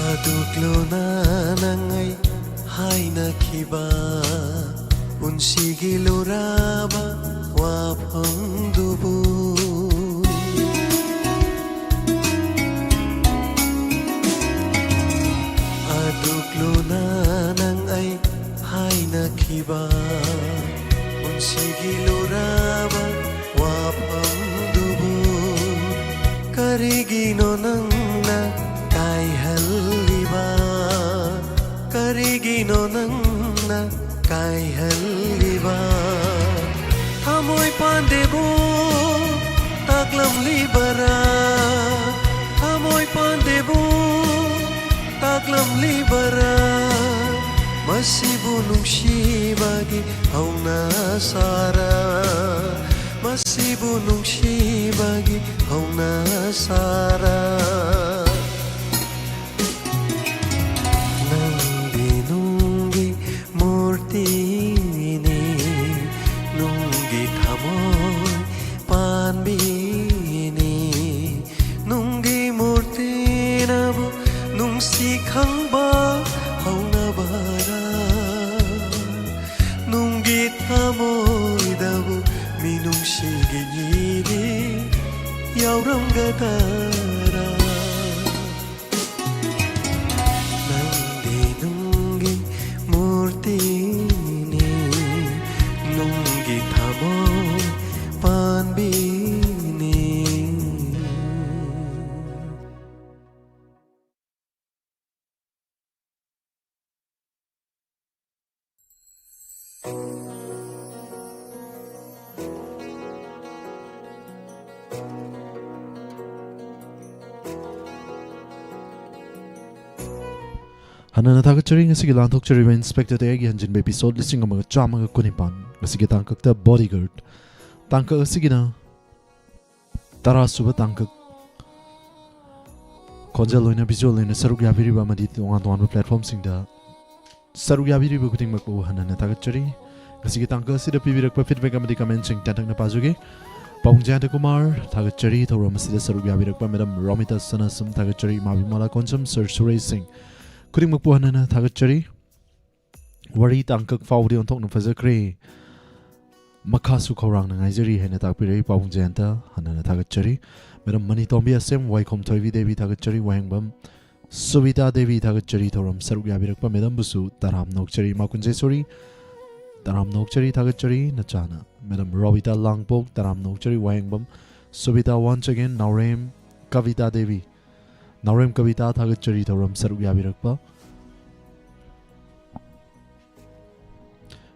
ꯑꯗꯨꯛ ꯂꯨꯅ ꯅꯪ ꯑꯩ ꯍꯥꯏꯅꯈꯤꯕ ꯄꯨꯟꯁꯤꯒꯤ ꯂꯨꯔꯕ ꯋꯥꯐꯝꯗꯨꯕꯨ꯫ ꯑꯗꯨꯛ ꯂꯨꯅ ꯅꯪ ꯑꯩ ꯍꯥꯏꯅꯈꯤꯕ ꯄꯨꯟꯁꯤꯒꯤ ꯂꯨꯔꯕ ꯋꯥꯐꯝꯗꯨꯕꯨ ꯀꯔꯤꯒꯤꯅꯣ ꯅꯪꯅ ꯀꯥꯏꯍꯜꯂꯤꯕ? ꯀꯔꯤꯒꯤꯅꯣ ꯅꯪꯅ ꯀꯥꯏꯍꯜꯂꯤꯕ? ꯊꯃꯣꯏ ꯄꯥꯟꯗꯦꯕꯨ ꯇꯥꯛꯂꯝꯂꯤꯕꯔꯥ? ꯊꯃꯣꯏ ꯄꯥꯟꯗꯦꯕꯨ ꯇꯥꯛꯂꯝꯂꯤꯕꯔꯥ? ꯃꯁꯤꯕꯨ ꯅꯨꯡꯁꯤꯕꯒꯤ ꯍꯧꯅ ꯁꯥꯔ, ꯃꯁꯤꯕꯨ ꯅꯨꯡꯁꯤꯕꯒꯤ ꯍꯧꯅ ꯁꯥꯔ꯫ ꯅꯨꯡꯁꯤ ꯈꯪꯕ ꯍꯧꯅꯕꯔꯥ? ꯅꯨꯡꯒꯤ ꯊꯃꯣꯏꯗꯕꯨ ꯃꯤꯅꯨꯡꯁꯤꯒꯤ ꯏꯔꯤ ꯌꯥꯎꯔꯝꯒꯗꯔꯥ? ꯅꯪꯗꯤ ꯅꯨꯡꯒꯤ ꯃꯨꯔꯇꯤꯅꯤ, ꯅꯨꯡꯒꯤ ꯊꯃꯣꯏ ꯄꯥꯟꯕꯤꯅꯤ꯫ ꯍꯟꯅꯅ ꯊꯥꯒꯠꯆꯔꯤ꯫ ꯉꯁꯤꯒꯤ ꯂꯥꯟꯊꯣꯛꯆꯔꯤꯕ ꯏꯟꯁꯄꯦꯛꯇꯔ ꯇꯌꯥꯏꯒꯤ ꯍꯟꯖꯤꯟꯕ ꯏꯄꯤꯁꯣꯠ ꯂꯤꯁꯤꯡ ꯑꯃꯒ ꯆꯥꯝꯃꯒ ꯀꯨꯟꯅꯤꯄꯥꯟ꯫ ꯉꯁꯤꯒꯤ ꯇꯥꯡꯀꯛꯇ ꯕꯣꯗꯤꯒꯥꯔꯗ꯫ ꯇꯥꯡꯀꯛ ꯑꯁꯤꯒꯤꯅ ꯇꯔꯥ ꯁꯨꯕ ꯇꯥꯡꯀꯛ꯫ ꯈꯣꯟꯖꯦꯜ ꯑꯣꯏꯅ, ꯚꯤꯖꯨꯑꯦꯜ ꯑꯣꯏꯅ ꯁꯔꯨꯛ ꯌꯥꯕꯤꯔꯤꯕ ꯑꯃꯗꯤ ꯇꯣꯉꯥꯟ ꯇꯣꯉꯥꯟꯕ ꯄ꯭ꯂꯦꯠꯐꯣꯔꯝꯁꯤꯡꯗ ꯁꯔꯨꯛ ꯌꯥꯕꯤꯔꯤꯕ ꯈꯨꯗꯤꯡꯃꯛꯄꯨ ꯍꯟꯅ ꯍꯟꯅ ꯊꯥꯒꯠꯆꯔꯤ꯫ ꯉꯁꯤꯒꯤ ꯇꯥꯡꯀꯛ ꯑꯁꯤꯗ ꯄꯤꯕꯤꯔꯛꯄ ꯐꯤꯗꯕꯦꯛ ꯑꯃꯗꯤ ꯀꯃꯦꯟꯁꯤꯡ ꯇꯦꯟꯇꯛꯅ ꯄꯥꯖꯒꯦ꯫ ꯄꯥꯕꯨꯡ ꯖꯌꯟꯇ ꯀꯨꯃꯥꯔ, ꯊꯥꯒꯠꯆꯔꯤ꯫ ꯊꯧꯔꯝ ꯑꯁꯤꯗ ꯁꯔꯨꯛ ꯌꯥꯕꯤꯔꯛꯄ ꯃꯦꯗꯥꯝ ꯔꯣꯃꯤꯇꯥ ꯁꯅꯥꯁꯝ, ꯊꯥꯒꯠꯆꯔꯤ꯫ ꯏꯃꯥ ꯕꯤꯃꯂꯥ ꯀꯣꯟꯁꯝ, ꯁꯔ ꯁꯨꯔꯦꯁ ꯁꯤꯡ, ꯈꯨꯗꯤꯡꯃꯛꯄꯨ ꯍꯟꯅ ꯍꯟꯅ ꯊꯥꯒꯠꯆꯔꯤ꯫ ꯋꯥꯔꯤ ꯇꯥꯡꯀꯛ ꯐꯥꯎꯕꯗꯤ ꯑꯣꯟꯊꯣꯛꯅ ꯐꯖꯈ꯭ꯔꯦ, ꯃꯈꯥꯁꯨ ꯈꯧꯔꯥꯡꯅ ꯉꯥꯏꯖꯔꯤ ꯍꯥꯏꯅ ꯇꯥꯛꯄꯤꯔꯛꯏ ꯄꯥꯕꯨꯡ ꯖꯌꯟꯇ, ꯍꯟꯅ ꯍꯟꯅ ꯊꯥꯒꯠꯆꯔꯤ꯫ ꯃꯦꯗꯥꯝ ꯃꯅꯤ ꯇꯣꯝꯕꯤ ꯑꯁꯦꯝ, ꯋꯥꯏꯈꯣꯝ ꯊꯣꯏꯕꯤ ꯗꯦꯕꯤ, ꯊꯥꯒꯠꯆꯔꯤ꯫ ꯋꯥꯍꯦꯡꯕꯝ ꯁꯨꯕꯤꯇꯥ ꯗꯦꯕꯤ, ꯊꯥꯒꯠꯆꯔꯤ꯫ ꯊꯧꯔꯝ ꯁꯔꯨꯛ ꯌꯥꯕꯤꯔꯛꯄ ꯃꯦꯗꯥꯝꯕꯨꯁꯨ ꯇꯔꯥꯝꯅ ꯑꯣꯛꯆꯔꯤ꯫ ꯏꯃꯥ ꯀꯨꯟꯖꯦꯁꯣꯔꯤ, ꯇꯔꯥꯝꯅ ꯑꯣꯛꯆꯔꯤ, ꯊꯥꯒꯠꯆꯔꯤ꯫ ꯅꯆꯥꯅ ꯃꯦꯗꯥꯝ ꯔꯣꯕꯤꯇꯥ ꯂꯥꯡꯄꯣꯛ, ꯇꯔꯥꯝꯅ ꯑꯣꯛꯆꯔꯤ꯫ ꯋꯥꯍꯦꯡꯕꯝ ꯁꯨꯕꯤꯇꯥ, once again, ꯅꯥꯎꯔꯦꯝ ꯀꯕꯤꯇꯥ ꯗꯦꯕꯤ, ꯅꯥꯎꯔꯦꯝ ꯀꯕꯤꯇꯥ, ꯊꯥꯒꯠꯆꯔꯤ ꯊꯧꯔꯝ ꯁꯔꯨꯛ ꯌꯥꯕꯤꯔꯛꯄ꯫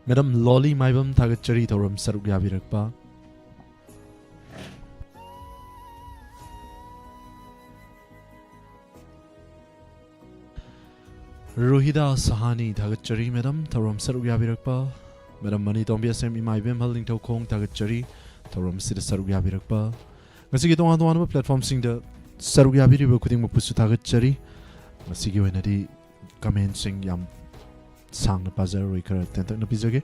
ꯃꯦꯗꯥꯝ ꯂꯣꯂꯤ ꯃꯥꯏꯕꯝ, ꯊꯥꯒꯠꯆꯔꯤ ꯊꯧꯔꯝ ꯁꯔꯨꯛ ꯌꯥꯕꯤꯔꯛꯄ꯫ ꯔꯨꯍꯤꯗꯥ ꯁꯍꯥꯅꯤ, ꯊꯥꯒꯠꯆꯔꯤ ꯃꯦꯗꯥꯝ ꯊꯧꯔꯝ ꯁꯔꯨꯛ ꯌꯥꯕꯤꯔꯛꯄ꯫ ꯃꯦꯗꯥꯝ ꯃꯅꯤ ꯇꯣꯝꯕꯤ ꯑꯁꯦꯝ, ꯏꯃꯥ ꯏꯕꯦꯝꯍꯜ ꯅꯤꯡꯊꯧꯈꯣꯡ, ꯊꯥꯒꯠꯆꯔꯤ ꯊꯧꯔꯝ ꯑꯁꯤꯗ ꯁꯔꯨꯛ ꯌꯥꯕꯤꯔꯛꯄ꯫ ꯉꯁꯤꯒꯤ ꯇꯣꯉꯥꯟ ꯇꯣꯉꯥꯟꯕ ꯄ꯭ꯂꯦꯠꯐꯣꯔꯝꯁꯤꯡꯗ ꯁꯔꯨꯛ ꯌꯥꯕꯤꯔꯤꯕ ꯈꯨꯗꯤꯡꯃꯛꯄꯨꯁꯨ ꯊꯥꯒꯠꯆꯔꯤ꯫ ꯉꯁꯤꯒꯤ ꯑꯣꯏꯅꯗꯤ ꯀꯃꯦꯟꯁꯤꯡ ꯌꯥꯝ ꯁꯥꯡꯅ ꯄꯥꯖꯔꯔꯣꯏ, ꯈꯔ ꯇꯦꯟꯇꯛꯅ ꯄꯤꯖꯒꯦ꯫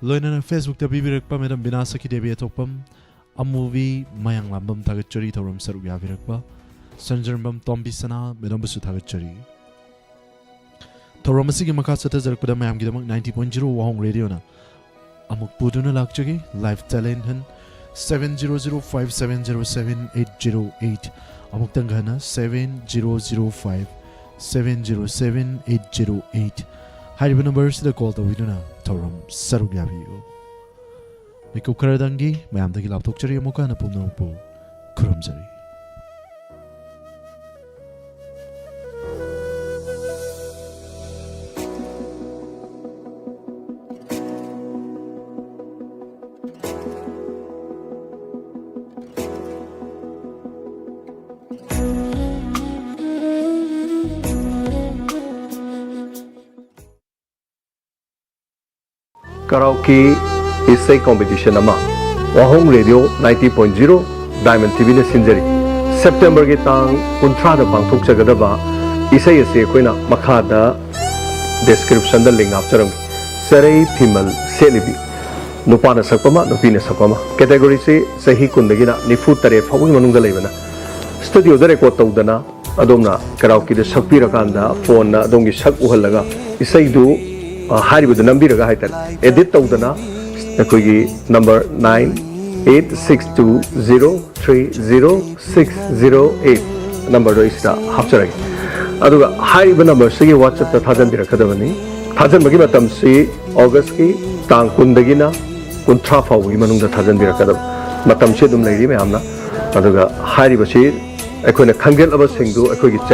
ꯂꯣꯏꯅꯅ ꯐꯦꯁꯕꯨꯛꯇ ꯄꯤꯕꯤꯔꯛꯄ ꯃꯦꯗꯥꯝ ꯕꯤꯅꯥ ꯁꯈꯤ ꯗꯦꯕꯤ ꯑꯊꯣꯛꯄꯝ, ꯑꯃꯨꯕꯤ ꯃꯌꯥꯡꯂꯥꯝꯕꯝ, ꯊꯥꯒꯠꯆꯔꯤ ꯊꯧꯔꯝ ꯁꯔꯨꯛ ꯌꯥꯕꯤꯔꯛꯄ꯫ ꯁꯟꯖꯔꯝꯕꯝ ꯇꯣꯝꯕꯤ ꯁꯅꯥ ꯃꯦꯗꯥꯝꯕꯨꯁꯨ ꯊꯥꯒꯠꯆꯔꯤ꯫ ꯊꯧꯔꯝ ꯑꯁꯤꯒꯤ ꯃꯈꯥ ꯆꯠꯊꯖꯔꯛꯄꯗ ꯃꯌꯥꯝꯒꯤꯗꯃꯛ ninety point zero ꯋꯥꯍꯣꯡ ꯔꯦꯗꯤꯑꯣꯅ ꯑꯃꯨꯛ ꯄꯨꯗꯨꯅ ꯂꯥꯛꯆꯒꯦ꯫ Live talent hunt seven zero zero five seven zero seven eight zero eight꯫ ꯑꯃꯨꯛꯇꯪꯒ ꯍꯟꯅ seven zero zero five seven zero seven eight zero eight꯫ ꯍꯥꯏꯔꯤꯕ ꯅꯝꯕꯔ ꯑꯁꯤꯗ ꯀꯣꯜ ꯇꯧꯕꯤꯗꯨꯅ ꯊꯧꯔꯝ ꯁꯔꯨꯛ ꯌꯥꯕꯤꯌꯨ꯫ ꯃꯤꯀꯨꯞ ꯈꯔꯗꯪꯒꯤ ꯃꯌꯥꯝꯗꯒꯤ ꯂꯥꯞꯊꯣꯛꯆꯔꯤ꯫ ꯑꯃꯨꯛꯀ ꯍꯟꯅ ꯄꯨꯝꯅꯃꯛꯄꯨ ꯈꯨꯔꯨꯝꯖꯔꯤ꯫ ꯀꯔꯥꯎꯀꯤ ꯏꯁꯩ ꯀꯣꯝꯄꯤꯇꯤꯁꯟ ꯑꯃ ꯋꯥꯍꯣꯡ radio ninety point zero Diamond TVꯅ ꯁꯤꯟꯖꯔꯤ꯫ ꯁꯦꯞꯇꯦꯝꯕꯔꯒꯤ ꯇꯥꯡ ꯀꯨꯟꯊ꯭ꯔꯥꯗ ꯄꯥꯡꯊꯣꯛꯆꯒꯗꯕ ꯏꯁꯩ ꯑꯁꯤ ꯑꯩꯈꯣꯏꯅ ꯃꯈꯥꯗ ꯗꯤꯁꯀ꯭ꯔꯤꯞꯁꯟꯗ ꯂꯤꯡ ꯍꯥꯞꯆꯔꯝꯒꯦ꯫ ꯆꯔꯩ ꯐꯤꯃꯜ ꯁꯦꯠꯂꯤꯕꯤ, ꯅꯨꯄꯥꯅ ꯁꯛꯄ ꯑꯃ, ꯅꯨꯄꯤꯅ ꯁꯛꯄ ꯑꯃ꯫ ꯀꯦꯇꯦꯒꯣꯔꯤꯁꯤ ꯆꯍꯤ ꯀꯨꯟꯗꯒꯤꯅ ꯅꯤꯐꯨ ꯇꯔꯦꯠ ꯐꯥꯎꯕꯒꯤ ꯃꯅꯨꯡꯗ ꯂꯩꯕꯅ꯫ ꯁ꯭ꯇꯨꯗꯤꯑꯣꯗ ꯔꯦꯀꯣꯔꯗ ꯇꯧꯗꯅ ꯑꯗꯣꯝꯅ ꯀꯔꯥꯎꯀꯤꯗ ꯁꯛꯄꯤꯔꯀꯥꯟꯗ ꯐꯣꯟꯅ ꯑꯗꯣꯝꯒꯤ ꯁꯛ ꯎꯍꯜꯂꯒ ꯏꯁꯩꯗꯨ, ꯑ, ꯍꯥꯏꯔꯤꯕꯗꯨ ꯅꯝꯕꯤꯔꯒ ꯍꯥꯏꯇꯥꯔꯦ, ꯑꯦꯗꯤꯠ ꯇꯧꯗꯅ ꯑꯩꯈꯣꯏꯒꯤ number nine eight six two zero three zero six zero eight ꯅꯝꯕꯔꯗꯣ ꯑꯩ ꯁꯤꯗ ꯍꯥꯞꯆꯔꯒꯦ꯫ ꯑꯗꯨꯒ ꯍꯥꯏꯔꯤꯕ ꯅꯝꯕꯔꯁꯤꯒꯤ WhatsAppꯇ ꯊꯥꯖꯟꯕꯤꯔꯛꯀꯗꯕꯅꯤ꯫ ꯊꯥꯖꯟꯕꯒꯤ ꯃꯇꯝꯁꯤ ꯑꯣꯒꯁꯀꯤ ꯇꯥꯡ ꯀꯨꯟꯗꯒꯤꯅ ꯀꯨꯟꯊ꯭ꯔꯥ ꯐꯥꯎꯕꯒꯤ ꯃꯅꯨꯡꯗ ꯊꯥꯖꯟꯕꯤꯔꯛꯀꯗꯕ ꯃꯇꯝꯁꯤ ꯑꯗꯨꯝ ꯂꯩꯔꯤ ꯃꯌꯥꯝꯅ꯫ ꯑꯗꯨꯒ ꯍꯥꯏꯔꯤꯕꯁꯤ ꯑꯩꯈꯣꯏꯅ ꯈꯟꯒꯠꯂꯕꯁꯤꯡꯗꯨ ꯑꯩꯈꯣꯏꯒꯤ